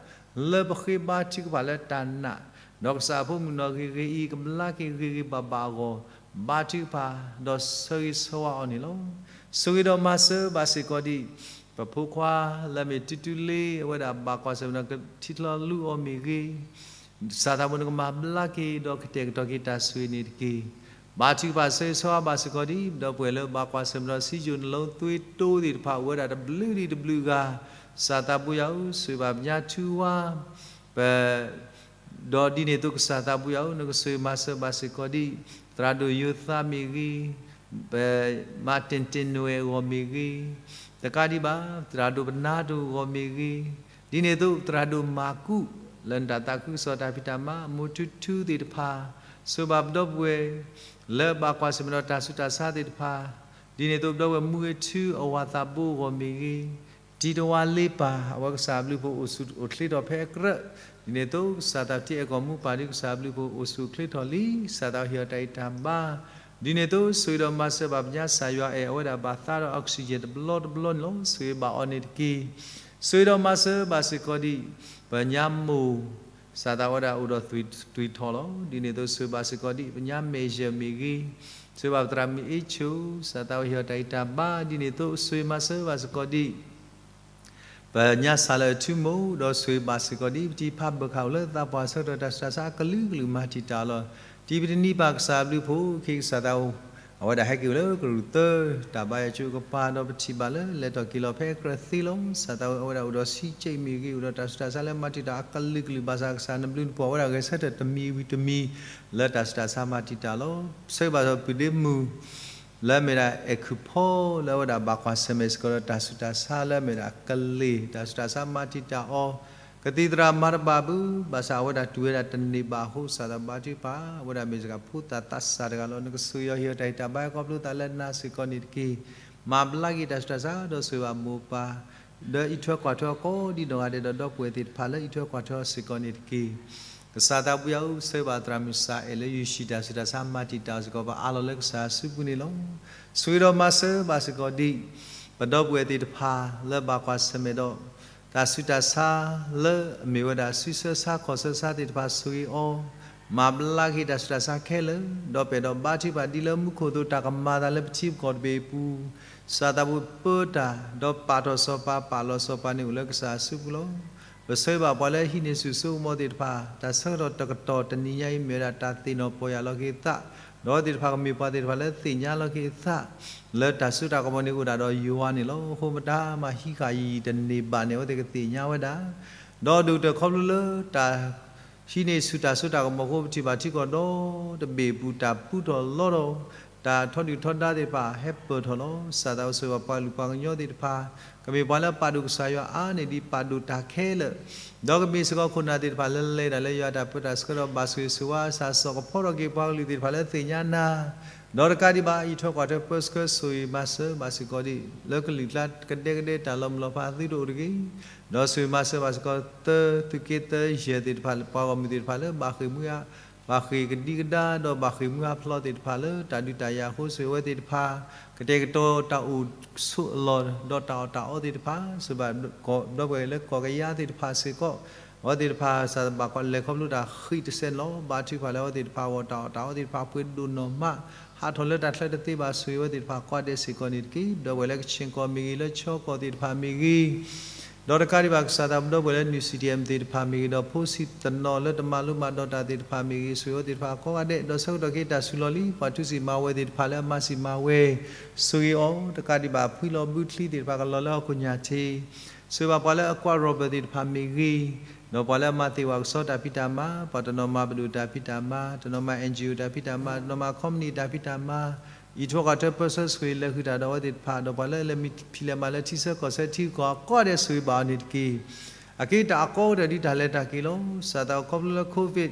လၢပဃ့ဘါထုကဖၣ်လၢတၢ်နာ်, ဒီးကစၢ်အဖိမုၣ်နီၢ်ဂ့ၤဂ့ၤအံၤ ကဘျါက့ၤဂ့ၤဂ့ၤဘၣ်ဘၣ်အဂီၢ် ဘါထုကဖၣ် ဒီးဆၢဂ့ၤဆၢဝါအီၤန့ၣ်လီၤ. ဆိၣ်ဂ့ၤဒီးမၤစၢၤဘၣ်စ့ၢ်ကီးဒံး ပဖိခွါလၢအမ့ၢ်တူတူလ့ အဝဲဒၣ်ဘၣ်ကွၢ်ဆၢၣ်မဲာ်ဒီးကထံချီလူၤအီၤမ့ၢ်ဂ့ၤ, ကစၢ်သးဘိနကမၤဘျါက့ၤဒီးကတဲာ်ကတီၤက့ၤတၢ်ဆိၣ်ဂ့ၤန့ၣ်တက့ၢ်. ဘါထုကဖၣ်ဆၢဂ့ၤဆၢဝါဘၣ်စ့ၢ်ကီးဒံး ဒီပုၢ်ဝဲၢ်လၢဘၣ်ကွၢ်ဆၢၣ်မဲာ်ဒီးစံယိၣ်နလိသွ့တိသ့ၣ်တဖၣ် အိၣ်ဝဲဒၣ်တဘျုးဒံးတဘျုးဂၤ, ကစၢ်သးဘိယွၤဧၢ, ဆိၣ်ဂ့ၤဘၣ်ပညါထူဝါ ပ ဒီးဒ်န့ၣ်အသိးကစၢ်သးဘိယွၤဧၢ, နကဆိၣ်ဂ့ၤမၤစၢၤဘၣ်စ့ၢ်ကီးဒံး သရၣ်ဒိၣ်ယိၤသးမ့ၢ်ဂ့ၤ, ပမၤတ့ၢ်တ့ၢ်နွဲၣ်အဂီၢ်မ့ၢ်ဂ့ၤ, တကးဒံးဘၣ် သရၣ်ဒိၣ်ပနါဒိၣ်အဂီၢ်မ့ၢ်ဂ့ၤ, ဒ်န့ၣ်အသိးသရၣ်ဒိၣ်မၤကူး လၢနတၢ်သးခုကစီၣ်တၢ်ဖံးတၢ်မၤ မိၢ်ထူထူသ့ၣ်တဖၣ်, ဆိၣ်ဂ့ၤဘၣ်ပဒီပုၢ်ဝဲၢ် လၢဘၣ်ကွၢ်ဆၢၣ်မဲာ်ဒီးတၢ်ဆူးတၢ်ဆါသ့ၣ်တဖၣ်, ဒ်န့ၣ်အသိးပဒီပုၢ်ဝဲၢ်မူဂ့ၤထူအဝၤသးဘိအဂီၢ်မ့ၢ်ဂ့ၤ, တံၤတဝၤလ့ပၢ် အဝဲကစၢ်အဘျုးဖှိၣ်အိၣ်ဆူၣ်အိၣ်ချ့ထီၣ်ဖဲအကြၢး, ဒ်န့ၣ်အသိးကစၢ်သးတံၢ်အဲၣ်ကီၢ်မူပၢ်ဒ်ကစၢ်အဘျုးဖှိၣ်အိၣ်ဆူၣ်အိၣ်ချ့ထီၣ်လံ, ကစၢ်သးဟ့ၣ်အီၤတၢ်အံးတၢ်ဘါ, ဒ်န့ၣ်အသိးဆိၣ်ဂ့ၤဒီးမၤစၢၤဘၣ်ပညါ ကစၢ်ယွၤအဲၣ်အဝဲဒၣ်ဘၣ်သးဒီး oxygen တဘျီတဘျီန့ၣ်လီၤ. ဆိၣ်ဂ့ၤဘၣ်အီၤန့ၣ်တက့ၢ်. ဆိၣ်ဂ့ၤဒီးမၤစၢၤဘၣ်စ့ၢ်ကီးဒံး ပညါမိၢ် ကစၢ်သးဝဲဒၣ်အိၣ်ဒီးသွံၣ်ထီၣ်လီၤ. ဒ်န့ၣ်အသိးဆိၣ်ဂ့ၤဘၣ်စ့ၢ်ကီးဒံး ပညါမဲာ်ယၢၢ်မ့ၢ်ဂ့ၤ, ဆိၣ်ဂ့ၤဘၣ်ပသရၣ်မုၣ်အ့ၣ်ဆိၣ် ကစၢ်သးဝဲဟ့ၣ်အီၤတၢ်အံးတၢ်ဘါ, ဒ်န့ၣ်အသိးဆိၣ်ဂ့ၤမၤစၢၤဘၣ်စ့ၢ်ကီးဒံး ပညါစၢ်လၢအထူမိၢ်, ဒီးဆိၣ်ဂ့ၤဘၣ်စ့ၢ်ကီးဒံး ပတံၤဖးဘၢၣ်ဃာ်အိၣ်လၢသးပှၢ်ဆၢကတီၢ် တၢ်ဆူးတၢ်ဆါကလုာ်ကလုာ်မၤတံာ်တာ်အီၤလီၤ. တံၤပတနံၤပၢ် ကစၢ်အဘျုးဖှိၣ် ခဲကစၢ်သး အဝဲဒၣ်ဟဲက့ၤအိၣ်လၢကရူၢ်သၢ တၢ်ဘါယွၤကၠိကပၤ ဒီးပထံၣ်ဘၣ်လၢလဲၤထီၣ်က့ၤလီၤဖဲအကြၢးသ့လီၤ. ကစၢ်သးဝဲ အဝဲဒၣ်အိၣ်ဒီးဆံးကၠံၣ်မ့ၢ်ဂ့ၤ, အိၣ်ဒီးတၢ်ဆူးတၢ်ဆါလၢမၤတံာ်တာ်အကလုာ်ကလုာ်ဘၣ်ဆၣ် ကစၢ်နဘျုးနဖှိၣ် အဝဲဒၣ်ဂဲၤဆၢထၢၣ်တမံၤဝံၤတမံၤ လၢတၢ်ဆူးတၢ်ဆါမၤတံာ်တာ်လီၤ. ဆိၣ်ဂ့ၤဘၣ်စ့ၢ်ကီးပုၢ်ဒ့မုၣ် လၢအမ့ၢ်ဒၣ်အဲၣ်ခုၣ်ဖီ လၢအဝဲဒၣ်ဘၣ်ကွၢ်ဆၢၣ်မဲာ်စ့ၢ်ကီးဒီးတၢ်ဆူးတၢ်ဆါလၢအမ့ၢ်ဒၣ်ကလ့ၢ် တၢ်ဆူးတၢ်ဆါမၤတံာ်တာ်အီၤ, ကသံၣ်သရၣ်မၤတဘၣ်ဘၣ် ဘၣ်ဆၣ်အဝဲဒၣ်တူၢ်ဝဲဒၣ်တန့ၢ်ဘၣ်အဃိ ကစၢ်သးဘါထုကဖၣ် အဝဲဒၣ်မ့ၢ်စ့ၢ်ကီးဖိသၣ်သးစၢ်တဂၤလီၤ. နကဆိၣ်ဂ့ၤအီၤဟ့ၣ်အီၤတၢ်အံးတၢ်ဘါ ခီဖျိသးလၢနၤစ့ၢ်ကီးန့ၣ်တက့ၢ်. မၤဘျါက့ၤတၢ်ဆူးတၢ်ဆါ ဒီးဆိၣ်ဂ့ၤဘၣ်မိၢ်ပၢ် ဒီးအံးထွဲကွၢ်ထွဲအီၤကိးဒံနီၢ်ဂၤဒဲးဒီး ဒီပုၢ်ဝဲၢ်သ့ၣ်တဖၣ်လၢအံးထွဲကွၢ်ထွဲအီၤစ့ၢ်ကီးန့ၣ်တက့ၢ်. ကစၢ်သးဘိယွၤဧၢ, ဆိၣ်ဂ့ၤဘၣ်သရၣ်မုၣ်စၢ်အဲၣ်လၢယုၢ်ဆံၣ် တၢ်ဆူးတၢ်ဆါမၤတံာ်တာ်အီၤစ့ၢ်ကီး ပအးလီၤလၢကစၢ်အစုပူၤန့ၣ်လီၤ. ဆိၣ်ဂ့ၤဒီးမၤစၢၤဘၣ်စ့ၢ်ကီးဒံး ပဒီပုၢ်ဝဲၢ်သ့ၣ်တဖၣ်လၢဘၣ်ကွၢ်ဆၢၣ်မဲာ်ဒီး တၢ်ဆူးတၢ်ဆါလၢအမ့ၢ်ဝဲဒၣ် ဆံဆၢဆါခီၣ်ဆၢဆါသ့ၣ်တဖၣ် ဆိၣ်ဂ့ၤအီၤ, မၤဘျါက့ၤတၢ်ဆူးတၢ်ဆါခဲလၢာ်, ဒီးပအဲၣ်ဒိးဘါထုကဖၣ်ဒ်လၢမူခိၣ်အသိး တၢ်ကမၤအသးလၢပထံပကီၢ်တဘ့ၣ်အပူၤ ကစၢ်သးဘိပၢတၢ် ဒီးပာ်ထီၣ်စီၤပၤ ပာ်လီၤစီၤပၤန့ၣ် အိၣ်လၢကစၢ်အစုပူၤလီၤ. ပဆိၣ်ဂ့ၤဘၣ်ပှၤလၢအဟံးန့ၢ်ဆူၣ်စိကမီၤသ့ၣ်တဖၣ် တၢ်ဆၢကတီၢ်တကတီၢ်တနံၤညါအံၤ မ့ၢ်ဝဲဒၣ်တၢ်သ့ၣ်နီၣ်ပီၢ်ယၢ်လီၤက့ၤအသး, ဒီးအဝဲသ့ၣ်တဖၣ်ကမ့ၢ်ပှၤသ့ၣ်တဖၣ်လၢသ့ၣ်ညါလီၤက့ၤအသး လၢတၢ်စိတၢ်ကမီၤန့ၣ်အိၣ်ဒၣ်ဒီးယွၤန့ၣ်လီၤ. အဃိမတၤမၤဟံးဃာ်ယံာ်ယံာ်တန့ၢ်ဘၣ်န့ၣ် အဝဲသ့ၣ်ကသ့ၣ်ညါဝဲဒၣ် ဒီးဒိၣ်ကတၢၢ်ခီဖျိလၢတၢ် ဟံးန့ၢ်ဆူၣ်တၢ်စိတၢ်ကမီၤအဃိ ပထံၣ်ဘၣ်ထံကီၢ်ဒီတဘ့ၣ်အပူၤ တၢ်ပူထီၣ်လီထီၣ်, တၢ်ထီဒုၣ်ထီဒါသ့ၣ်တဖၣ်ဟဲပၢၢ်ထီၣ်လီၤ. ကစၢ်သးဝဲဆိၣ်ဂ့ၤဘၣ်ပှၤကလုာ်ပှၤကညီသ့ၣ်တဖၣ် ကမ့ၢ်ပှၤလၢအပာ်ဒိၣ်ကစၢ်ယွၤအါန့ၢ်ဒံး ပာ်ဒိၣ်တၢ်ခဲလၢာ်, ဒီးကမ့ၢ်စ့ၢ်ကီးခိၣ်နၢ်သ့ၣ်တဖၣ်လၢလဲၤတၢ်လၢယွၤတၢ်ပၢတၢ်ဆၢကတီၢ် ဘၣ်ဆိၣ်ဂ့ၤဆိၣ်ဝါ ကစၢ်စီၣ်ကဖီထီၣ်က့ၤပှၤကလုာ်သ့ၣ်တဖၣ်လၢသ့ၣ်ညါနၤ, ဒီးတကးဒံးဘၣ် အံးထွဲကွၢ်ထွဲပၢဆှၢ ဆိၣ်ဂ့ၤမၤစၢၤဘၣ်စ့ၢ်ကီးဒံး လၢကလုာ်ကျါကဒဲကဒဲ တၢ်လီၤမုၢ်လီၤဖးသုတအိၣ်တဂ့ၤ, ဒီးဆိၣ်ဂ့ၤမၤစၢၤဘၣ်စ့ၢ်ကီး သၢသုးက့သၢယဲၢ်သ့ၣ်တဖၣ် ပှၤဂီၢ်မုၢ်သ့ၣ်တဖၣ်လၢဘၣ်ဃ့ၢ်မှံဟး ဘၣ်ဃ့ၢ်ကဒံကဒါ ဒီးဘၣ်ဃ့ၢ်မှံဟးဖျိးသ့ၣ်တဖၣ်လၢတၢ်ဒုးတၢ်ယၤအဃိ ဆိၣ်ဂ့ၤဝဲသ့ၣ်တဖၣ် ကတဲာ်ကတီၤတၢ်အိၣ်ဆိးအလီၢ် ဒီးတၢ်အီၣ်တၢ်အီသ့ၣ်တဖၣ် ဆိၣ်ဂ့ၤဘၣ်ဒီပုၢ်ဝဲၢ်လၢကီၢ်ကယၤသ့ၣ်တဖၣ်စ့ၢ်ကီး အဝဲသ့ၣ်တဖၣ် ကစၢ်ဘၣ်ကွၢ်လဲၤခီဖျိတၢ်ဃံးတစဲးလီၤ. ဘါထုကဖၣ်လၢအဝဲသ့ၣ်တဖၣ်အဂီၢ် တၢ်အီၣ်တၢ်အီသ့ၣ်တဖၣ်ပှဲၤဒိၣ်နီၢ်မး ဟးထီၣ်လၢတၢ်ချၢတသ့ဘၣ် ဆိၣ်ဂ့ၤဝဲသ့ၣ်တဖၣ်ကိးဂၤဒဲးစ့ၢ်ကီးန့ၣ်တက့ၢ်. ဒီပုၢ်ဝဲၢ်လၢကခ့ၣ်ကီၢ်မ့ၢ်ဂ့ၤ လၢခၠီကီၢ်သ့ၣ်တဖၣ်မ့ၢ်ဂ့ၤ ဒီးတကးဒံးဘၣ် ကစၢ်သးပဒီပုၢ်ဝဲၢ်လၢ နယူးစံၣ်ထံၣ်အၢၣ်သ့ၣ်တဖၣ်မ့ၢ်ဂ့ၤ ဒီးဖိဆံးသနီၣ်လၢတမၤလိမၤဒိးတၢ်သ့ၣ်တဖၣ်မ့ၢ်ဂ့ၤ ဆိၣ်ဂ့ၤဝဲသ့ၣ်တဖၣ်ကိးဂၤဒဲး ဒီးဆၢကတီၢ်က့ၤတၢ်ဆူၣ်လီၤလံ ပှၤထူစံၣ်မၤဝဲၤသ့ၣ်တဖၣ်လၢအမၤစံၣ်မၤဝဲၤ ဆိၣ်ဂ့ၤအီၤ တကးဒံးဘၣ် ဖှံလီၤဘုချံသ့ၣ်တဖၣ်ကလီၤလၢဟီၣ်ခိၣ်ညၣ်ထံး ဆိၣ်ဂ့ၤဘၣ်ပှၤလၢအကွၢ် Robert သ့ၣ်တဖၣ်မ့ၢ်ဂ့ၤ ဒီးပှၤလၢအမၤသ့ၣ်ဝဲကဆီတၢ်ဖံးတၢ်မၤ ပှၤတနီၤမၤပဒိၣ်တၢ်ဖံးတၢ်မၤ တနီၤမၤ NGO တၢ်ဖံးတၢ်မၤ တနီၤမၤ company တၢ်ဖံးတၢ်မၤ အံးထွဲကွၢ်ထွဲပၢဆှၢဆိၣ်ဂ့ၤလဲၤဃုာ်တၢ်ဒီးအဝဲသ့ၣ်တဖၣ် ဒီးပှၤလၢလဲၤမံဖံးလဲၤမၤလၢထံဆၢကီၢ်ဆၢထံဂုၤကီၢ်ဂၤကိးဂၤဒဲး ဆိၣ်ဂ့ၤဘၣ်အီၤန့ၣ်တက့ၢ်. အက့တၢ်အကီတၢၢ်ဒ်တၢ်လဲၤတၢ်က့ၤလီၤ. ကစၢ်သးခီဖျိလၢ COVID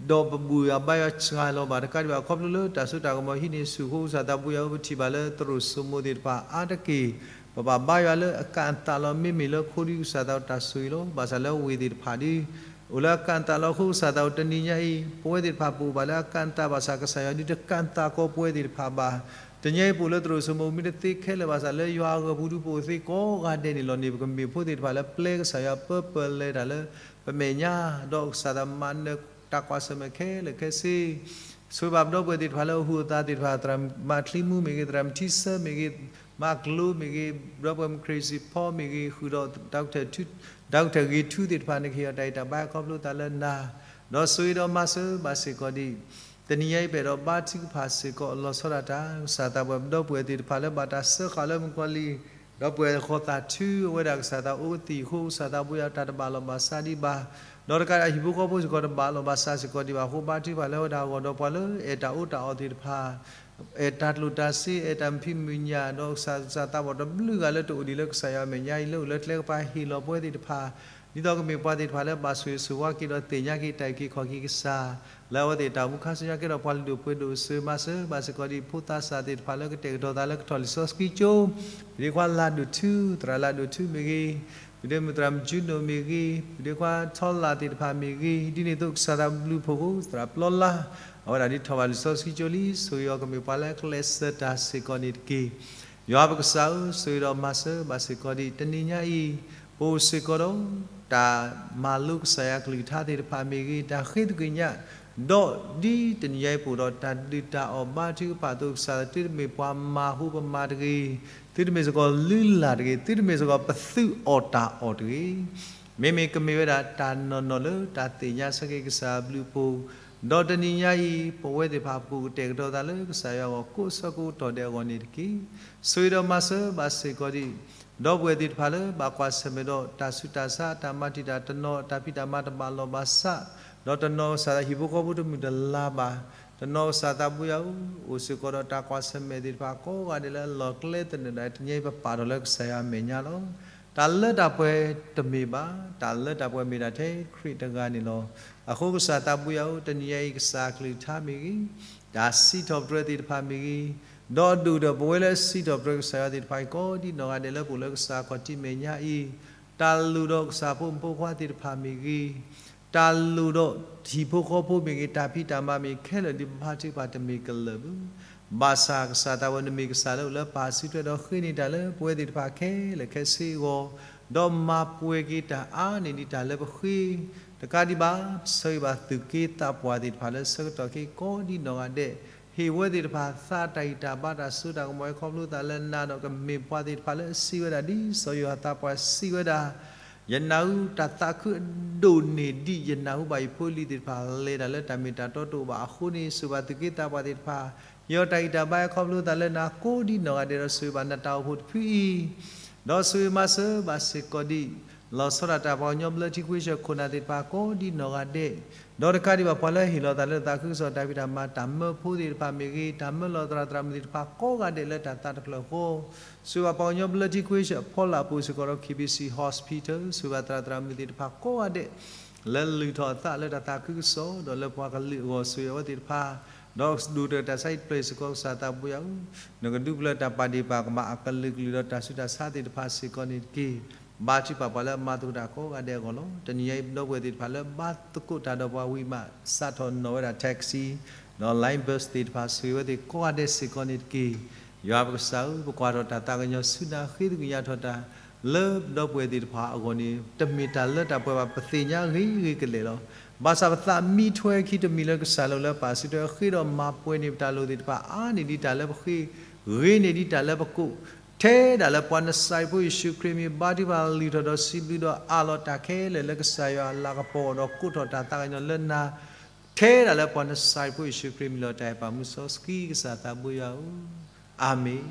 ဒီးပဘူၣ်အဘါယွၤစှၤလီၤဘၣ် တကးဒံးဘၣ် ခီဖျိလၢတၢ်စိတၢ်ကမီၤဟံးန့ၢ်ဆူၣ်အဃိ ကစၢ်သးပူၤယၤဧၢ ပထံၣ်ဘၣ်လၢသရိာ်စိမိၤသ့ၣ်တဖၣ်အါတက့ၢ် ပဘၣ်ဘါယွၤလၢအကၣ်အသးလီၤ. မ့မ့ၢ်လၢခိဒုကစၢ်သးအိၣ်တၢ်ဆိၣ်ဂ့ၤလီၤ. ဘၣ်ဆၣ်လၢဝ့ၢ်သ့ၣ်တဖၣ်ဒုး အိၣ်လၢအကၣ်အသးလီၤ. အဃိကစၢ်သးအိၣ်တနံၤညါအံၤ ပဝဲသ့ၣ်တဖၣ်ပအိၣ်ဘၣ်လၢအကၣ်အသး ဘၣ်ဆၣ်ကစၢ်ယွၤဒုးတကၣ်အသးကီးပဝဲသ့ၣ်တဖၣ်ဘၣ်. တနံၤညါအံၤပအိၣ်လၢသရိာ်စိမိၤမ့ၢ်တသ့ခဲလၢာ်ဘၣ်ဆၣ် လၢယွၤအဂီၢ်ပူၤဒုးပအိၣ်သ့ကိးဂၤဒဲးန့ၣ်လီၤန့ၣ် ပကမ့ၢ်ဖိသ့ၣ်တဖၣ်လၢပျဲကစၢ်ယွၤပၢပၢလဲၤတၢ်လၢ ပမဲာ်ညါ ဒီးကစၢ်သးမၤနၢၤတၢ်ကွၢ်ဆၢၣ်မဲာ်ခဲလၢာ်ခဲဆ့ ဆိၣ်ဂ့ၤဘၣ်ပဒီပုၢ်ဝဲၢ်သ့ၣ်တဖၣ်လၢအဟူးအသးသ့ၣ်တဖၣ် သရၣ်မၤချံမူမ့ၢ်ဂ့ၤ, သရၣ်မထံဆၢမ့ၢ်ဂ့ၤ, မၤကျိၤမ့ၢ်ဂ့ၤ, ဒီပုၢ်ဝဲၢ်မုၣ်ခရံာ်စံးဖီမ့ၢ်ဂ့ၤ, ဃုာ်ဒီး တၢ်ကထၢၣ်ဂ့ၤထူသ့ၣ်တဖၣ်န့ၣ် ကဟ့ၣ်အီၤတၢ်ဂံၢ်တၢ်ဘါခီဖျိသးလၢနၤ, ဒီးဆိၣ်ဂ့ၤဒီးမၤစၢၤဘၣ်စ့ၢ်ကီးဒံး တနံၤညါအံၤပအဲၣ်ဒိးဘါထုကဖၣ်စ့ၢ်ကီးလီၤဆီဒၣ်တၢ် ကစၢ်သးပှၢ်ပဒီပုၢ်ဝဲၢ်သ့ၣ်တဖၣ်လၢဘၣ်တၢ်စၢဃာ်လၢမုၣ်ကီၤလံၢ် ဒီးပှဲၤဃီၤသးထုအဝဲဒၣ်ကစၢ်သးအိၣ်သံးအဃိ ကစၢ်သးဘိယွၤတၢ်တဘၣ်လိာ်ဘၣ်စးဒံးဘၣ်, ဒီးတကးဒံးဟံၣ်ဖိဃီဖိစ့ၢ်ကီးတဘၣ်လိာ်ဘၣ်စးစ့ၢ်ကီးဒံးဘၣ်အဃိ ဘါထုကဖၣ်လၢဝဲဒၣ်အဂီၢ်ဒီးပှၤလၢအဲၣ်တၢ်အီၣ်တၢ်အီသ့ၣ်တဖၣ် အဲၣ်တၢ်ကျိၣ်တၢ်စ့ အဲၣ်တၢ်မုၢ်ဖံးမုၢ်ညၣ် ဒီးကစၢ်သးဘီၣ်တဘျုးဂၤလၢတအိၣ်ဒံးလၢကစၢ်ယွၤအမဲာ်ညါအံၤ လၢအိၣ်လၢကျဲကပၤဟ့ၣ်လီၤပဝဲသ့ၣ်တဖၣ် ဒ်သိးကမ့ၢ်ပှၤသ့ၣ်တဖၣ်လၢဘၣ်ဆိၣ်ဂ့ၤဆိၣ်ဝါက့ၤဒီးသ့ၣ်ညါက့ၤတၢ်အုၣ်က့ၤခီၣ်က့ၤကစၢ် လၢအဝဲသ့ၣ်တၢ်အိၣ်မူခါဆူညါကဲဒီးပှၤလုၢ်ဒိၣ်ပှ့ၤဒိၣ် ဆိၣ်ဂ့ၤမၤစၢၤဘၣ်စ့ၢ်ကီးဒံး ဖိသးစၢ်သ့ၣ်တဖၣ်လၢကတဲာ်ကတီၤသးလၢကထီၣ်လံာ်စီဆှံကၠိ ပဒ့ခွါလၢ်ဒိၣ်ထူ သရၣ်လၢ်ဒိၣ်ထူမ့ၢ်ဂ့ၤ, ပဒ့မုၣ်သရၣ်မုၣ်ကၠူနိၣ်မ့ၢ်ဂ့ၤ, ပဒ့ခွါထီလၢ်သ့ၣ်တဖၣ်မ့ၢ်ဂ့ၤ, ဒ်န့ၣ်အသိးကစၢ်သးဘျုးဖှိၣ်ဃိ သရၣ်ပျီလါ အဝဲဒၣ်ဒ်ထီၣ်ဘၣ်လံာ်စီဆှံကၠိလံ ဆိၣ်ဂ့ၤအီၤကမ့ၢ်ပှၤလၢအကျဲးစၢးတၢ်စ့ၢ်ကီးန့ၣ်တက့ၢ်. ယွၤပကစၢ်ဧၢ, ဆိၣ်ဂ့ၤဒီးမၤစၢၤဘၣ်စ့ၢ်ကီးဒံး တနံၤညါအံၤ ပအိၣ်စ့ၢ်ကီးဒီး တၢ်မၤလိကစၢ်ယွၤကလုၢ်ကထါသ့ၣ်တဖၣ်မ့ၢ်ဂ့ၤ, တၢ်ဃ့သကွံာ်ညါ, ဒီးဒ်တနံၤညါအံၤပအိၣ်ဒီးတၢ်ဒုးတၢ်အီၣ်ဘါထုကဖၣ်အသိးကစၢ် သုတမ့ၢ်ပှၤမၤဟူပမၤတဂ့ၤ, သုတမ့ၢ်စ့ၢ်ကီးလုၢ်လၢ်တဂ့ၤ, သုတမ့ၢ်စ့ၢ်ကီးပသုးအီၣ်တၢ်အီၣ်တဂ့ၤ မ့မ့ၢ်ကမ့ၢ်ဝဲဒၣ်တၢ်နီၢ်နီၢ်လၢတၢ်သ့ၣ်ညါဆၢက့ၤကစၢ်အဘျုးအဖှိၣ်, ဒီးတနံၤညါအံၤ ပဝဲသ့ၣ်တဖၣ်ပကအိၣ်ကတဲာ်ကတီၤသးလၢကစၢ်ယွၤအဂီၢ်ကိးဆၢကိးကတီၢ်ဒဲးအဂီၢ်န့ၣ်တက့ၢ်. ဆိၣ်ဂ့ၤဒီးမၤစၢၤဘၣ်စ့ၢ်ကီးဒံး ဒီပုၢ်ဝဲၢ်သ့ၣ်တဖၣ်လၢဘၣ်ကွၢ်ဆၢၣ်မဲာ်ဒီးတၢ်ဆူးတၢ်ဆါ တၢ်မၤတံာ်တာ်တနီၤ တၢ်ဖံးတၢ်မၤတဘၣ်လိာ်ဘၣ်စး, ဒီးတနီၤကစၢ်သးဟံၣ်ဖိဃီဖိတမုာ်တလၤဘၣ်, တနီၤကစၢ်သးဘိယွၤဧၢ, အိၣ်စ့ၢ်ကီးဒီးတၢ်ကွၢ်ဆၢၣ်မဲာ်သ့ၣ်တဖၣ်ကိးဂၤဒဲးလၢအလီၢ်ကျဲသနၢၣ်ဒၣ် တနံၤအံၤပပာ်ထီၣ်လၢကစၢ်ယွၤအမဲာ်ညါလီၤ. တၢ်လၢတၢ်ပှဲၤတမ့ၢ်ဘၣ်, တၢ်လၢတၢ်ပှဲၤမ့ၢ်ဒၣ်ထဲခရံာ်တဂၤန့ၣ်လီၤ. အဃိကစၢ်သးဘိယွၤဧၢ, တနံၤအံၤကစၢ်အကလုၢ်ကထါမ့ၢ်ဂ့ၤ, တၢ်စံးထီၣ်ပတြၢၤသ့ၣ်တဖၣ်မ့ၢ်ဂ့ၤ, ဒီးအဒိၣ်ဒီးပဝဲလၢအစံးထီၣ်ပတြၢၤကစၢ်ယွၤသ့ၣ်တဖၣ်အံၤ ကိးဒံနီၢ်ဂၤဒဲးလၢပအိၣ်လၢကစၢ်ခီၣ်ထံးမဲာ်ညါအံၤ, တၢ်လိၣ်ဒီးကစၢ်ဖိမုၣ်ဖိခွါသ့ၣ်တဖၣ်မ့ၢ်ဂ့ၤ, တၢ်လိၣ်ဒီးဟံၣ်ဖိဃီဖိမ့ၢ်ဂ့ၤ, တၢ်ဖံးတၢ်မၤမ့ၢ်ခဲလၢာ် ဒ်ပဘါထုကဖၣ်တမ့ၢ်ကလၢာ်ဘၣ်. ဘၣ်ဆၣ်ကစၢ်သးဝဲနမ့ၢ်ကစၢ်လၢအိၣ်လၢပၢ်စုထွဲဒီးဃ့န့ၢ်တၢ်လၢပဝဲသ့ၣ်တဖၣ်ခဲလၢာ်ခဲဆ့အဂီၢ်, ဒီးမၤပှဲၤက့ၤတၢ်အါန့ၢ်ဒံးတၢ်လၢပဃ့, တကးဒံးဘၣ် ဆၢဂ့ၤဘၣ်သူၣ်က့သးပှၢ်သ့ၣ်တဖၣ်လၢဆၢကတီၢ်ခဲအံၤကိးဒံနီၢ်ဂၤဒဲး, ဟ့ၣ်ဝဲသ့ၣ်တဖၣ်သးတၢ်ဂံၢ်တၢ်ဘါတၢ်စိတၢ်ကမီၤဟဲခီဖျိသးလၢနၤဒီး ကမ့ၢ်ပှၤသ့ၣ်တဖၣ်လၢအစံးဝဲဒၣ်ဒ်စီၤယိၤဟၣ်သးပှၢ်စံးဝဲဒၣ် ယနၢ်ဟူတၢ်သးခုအဒိၣ်န့ၢ်ဒံး ယနၢ်ဟူဘၣ်ယဖိလံၤသ့ၣ်တဖၣ်လဲၤတၢ်လၢတၢ်မ့ၢ်တၢ်တီတအိၣ်ဘၣ်အဃိန့ၣ် ဆိၣ်ဂ့ၤဘၣ်သူၣ်က့သးပှၢ်သ့ၣ်တဖၣ်, ဟ့ၣ်အီၤတၢ်ဂံၢ်တၢ်ဘါဟဲခီဖျိသးလၢနၤကိးဒံနီၢ်ဂၤဒဲးဒီး ဆိၣ်ဂ့ၤဘၣ်နတၢ်အိၣ်ဖှိၣ်တဖုအံၤ, ဒီးဆိၣ်ဂ့ၤမၤစၢၤဘၣ်စ့ၢ်ကီးဒံး လီၤဆီဒၣ်တၢ်ပှၤကညီဘျၢထံခဝ့ၡၢၣ်ခိၣ်နၢ်သ့ၣ်တဖၣ်ကိးဒံနီၢ်ဂၤဒဲး, ဒီးတကးဒံးဘၣ်ပှၤလၢဟ့ၣ်လီၤသးလၢသးခုကစီၣ်တၢ်ဖံးတၢ်မၤ တၢ်မၢဖိသ့ၣ်တဖၣ်မ့ၢ်ဂ့ၤ, တၢ်မၢလီၤသရၣ်သရၣ်မုၣ်သ့ၣ်တဖၣ်ကိးဂၤဒဲးလၢတၢ်သးတဖျၢၣ်အဃိ ဆိၣ်ဂ့ၤဘၣ်ပှၤကညီဘျၢထံခဝ့ၡၢၣ်အဖီလာ်အပူၤစ့ၢ်ကီးဒီး KBC Hospital, ဆိၣ်ဂ့ၤဘၣ်သရၣ်သရၣ်မုၣ်သ့ၣ်တဖၣ်ကိးဂၤဒဲး လၢလုၢ်ထီၣ်အသးလၢတၢ်သးခုကစီၣ် ဒီးလၢပှၤကလုာ်အဂီၢ် ဆိၣ်ဂ့ၤအဝဲသ့ၣ်တဖၣ်, ဒီးဒိၣ်တၢ်တၢ်ဆါဟံၣ်တဖျၢၣ်စ့ၢ်ကီး ကစၢ်သးဘိယွၤဧၢ, နကဒုးပျၢၤတၢ်ပာ်ဒ့ၣ်ပာ်ကမၣ်အကလုာ်ကလုာ်ဒီးတၢ်ဆူးတၢ်ဆါသ့ၣ်တဖၣ်စ့ၢ်ကီးန့ၣ်တက့ၢ်. ဘါထုကဖၣ်ပှၤလၢအမၤသကိးတၢ်ကိးဂၤဒဲးအဂီၢ်လီၤ. တနံၤညါအံၤပဒီပုၢ်ဝဲၢ်သ့ၣ်တဖၣ်လၢဘါသကိးတၢ်ဒီးပှၤဝံၤမး စးထီၣ်နီၣ်ဝဲဒၣ် taxi ဒီး line bus သ့ၣ်တဖၣ် ဆိၣ်ဂ့ၤဝဲသ့ၣ်ကိးဂၤဒဲးစ့ၢ်ကီးန့ၣ်တက့ၢ်. ယွၤပကစၢ်ဧၢ, ပကွၢ်ထီၣ်တၢ်သးကညီၤဆူနၤ ဃ့သကွံာ်ညါထီၣ်တၢ် လၢပဒီပုၢ်ဝဲၢ်သ့ၣ်တဖၣ်အဂီၢ်န့ၣ် တမ့ၢ်တၢ်လၢတၢ်ပှဲၤဘၣ် ပသ့ၣ်ညါဂ့ၤဂ့ၤကလဲာ်လီၤ. ဘၣ်ဆၣ်ပသးမံထွဲခံတမံၤလၢကစၢ်လၢပၢ်စုထွဲ ဃ့ဒီးမၤပှဲၤန့ၢ်ပတၢ်လိၣ်သ့ၣ်တဖၣ် အါန့ၢ်ဒံးတၢ်လၢပဃ့, ဂ့ၤန့ၢ်ဒံးတၢ်လၢပကိး, ထဲဒၣ်လၢပှၤနစၤရ့းဖိယ့ၣ်ၡူးခရံာ်မံၤ ဘါထုကဖၣ်လုၢ်ထီၣ်ဒီးစံးဘျုးဒီးအးလီၤတၢ်ခဲလၢာ် လၢကစၢ်ယွၤအလၤကပီၤအဂီၢ်ဒီးကိးထီၣ်တၢ်သးကညီၤလၢနၤ ထဲဒၣ်လၢပှၤနစၤရ့းဖိယ့ၣ်ၡူးခရံာ်မံၤလီၤ. တၢ်အဲၣ်ပာ်မူစီဆှံကစၢ်သးဘိယွၤဧၢ, အၤမ့ၣ်.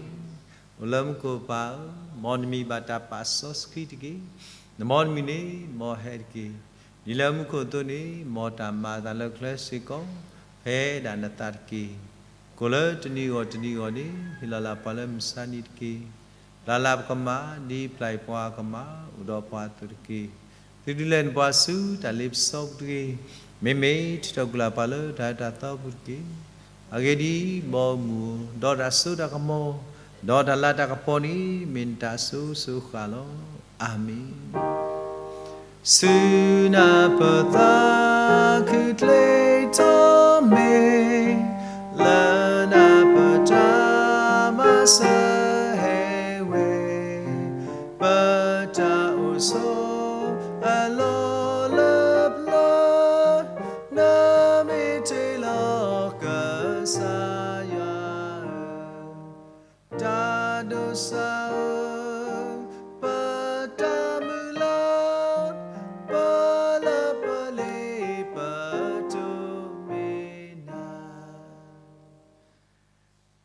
အိၣ်လၢမူခိၣ်ပၢ်ဧၢ, မ်နမံၤဘၣ်တၢ်ပာ်စီဆှံတက့ၢ်. နမ်နမံၤန့ၣ် မ်ဟဲတက့ၢ်. ဒ်လၢမူခိၣ်အသိးန့ၣ် မ်တၢ်မၤအသးလၢကျဲစ့ၢ်ကီး ဖဲဒၣ်နသးတက့ၢ်. ကိၣ်လၢတနံၤဂီၢ်တနံၤဂီၢ်န့ၣ် ဟ့ၣ်လီၤလၢပှၤလၢမုၢ်ဆါနံၤတက့ၢ်. ပျၢ်လၢပကမၣ် ဒ်ပျၢ်အံၤပှၤကမၣ် အိၣ်ဒီးပှၤအသိးတက့ၢ်. သုဒုးလဲၤနပှၤဆူတၢ်လ့ပစီပူၤတဂ့ၤ. မ့မ့ၢ်ထုးထီၣ်ကွံာ်လၢပှၤလၢတၢ်အၢတၢ်သီပူၤတက့ၢ်. အဂ့ၢ်ဒ်အံၤ, ဘီမုၢ်ဧၢ, ဒီးတၢ်စိတၢ်ကမီၤ, ဒီးတၢ်လၤတၢ်ကပီၤန့ၣ် မ့ၢ်နတၢ်အစိၤစိၤဃၣ်လီၤ. အၤမ့ၣ်. ဆူနၢ်ပၢၢ်သးခုချ့ထီၣ်မ့ၢ်, လၢနၢ်ပၢၢ်တၢ်မၤစၢၤဟဲဝဲ, ပတၢ်အိၣ်ဆိးအလီၢ်လၢပျၢၤ, နမ့ၢ်တ့ၢ်လီၤကစၢ်ယွၤဧၢ, တၢ်ဒိးစၢ်ဧၢ, ပတၢ်မုၢ်လၢ်, ပလၢပလ့ပတိၢ်မ့ၢ်နၤ.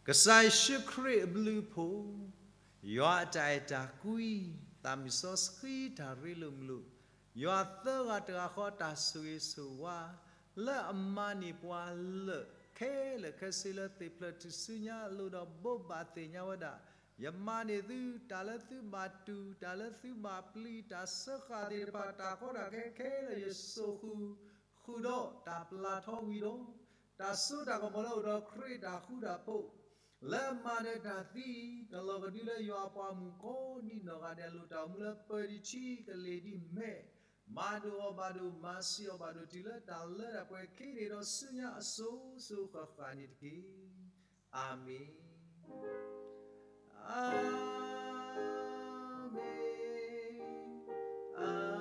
ကစၢ်ယ့ၣ်ၡူးခရံာ်အဘျုးအဖှိၣ်, ယွၤအတၢ်အဲၣ်တၢ်ကွံ, သးမုၢ်စီဆှံတၢ်ရ့လိာ်မုာ်လိာ်, ယွၤသၢဂၤတဂၤဃီတၢ်ဆိၣ်ဂ့ၤဆိၣ်ဝါ, လၢအမၤန့ၢ်ပှၤလၢခဲလၢာ်ခဲဆ့လၢသ့ၣ်ဖျၢၣ်ထူၣ်စုညါအလိၤဒီး ဘိးဘၣ်သ့ၣ်ညါဝဲဒၣ်, ယမၤန့ၢ်သုတၢ်လၢသုဘၣ်တူၢ်, တၢ်လၢသုဘၣ်ပျံၤ, တၢ်စၢဃာ်သ့ၣ်တဖၣ်, တၢ်ကီတၢ်ခဲခဲလၢာ် ယစိာ်ဃုာ် ဃုာ်ဒီးတၢ်ပျၢ်ထီဝံၤဒီး, တၢ်စိတၢ်ကမီၤလၢအိၣ်ဒီးခရံာ်တၢ်ဃူတၢ်ဖိး, လၢမၤနၢၤတၢ်သံ, တလီၢ်ကဒုလၢယွၤအပှၤမုၣ်ကိးဒံနီၢ်ဂၤဒဲး လိၣ်တၢ်အိၣ်မူလၢပၢၤတဆံကလ့ၤဒ်မဲး, မၤဒိၣ်အီၤဘၣ်ဒိၣ်, မၤစံးအီၤဘၣ်ဒိၣ်, တုၤလၢတၢ်လၢတၢ်ပှဲၤခံန့ၣ်ဒီး ဆူညါအစိၤစိၤဃၣ်ဃၣ်န့ၣ်တက့ၢ်. အၤမ့ၣ်. အၤမ့ၣ်, အၤမ့ၣ်, အၤမ့ၣ်.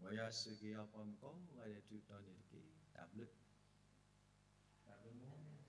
မ်ယွၤဆိၣ်ဂ့ၤအပှၤမုၣ်ကိးဂၤဒဲး တုၤတီၤန့ၣ်တက့ၢ်. တၢ်ဘျုး, တၢ်ဘျုး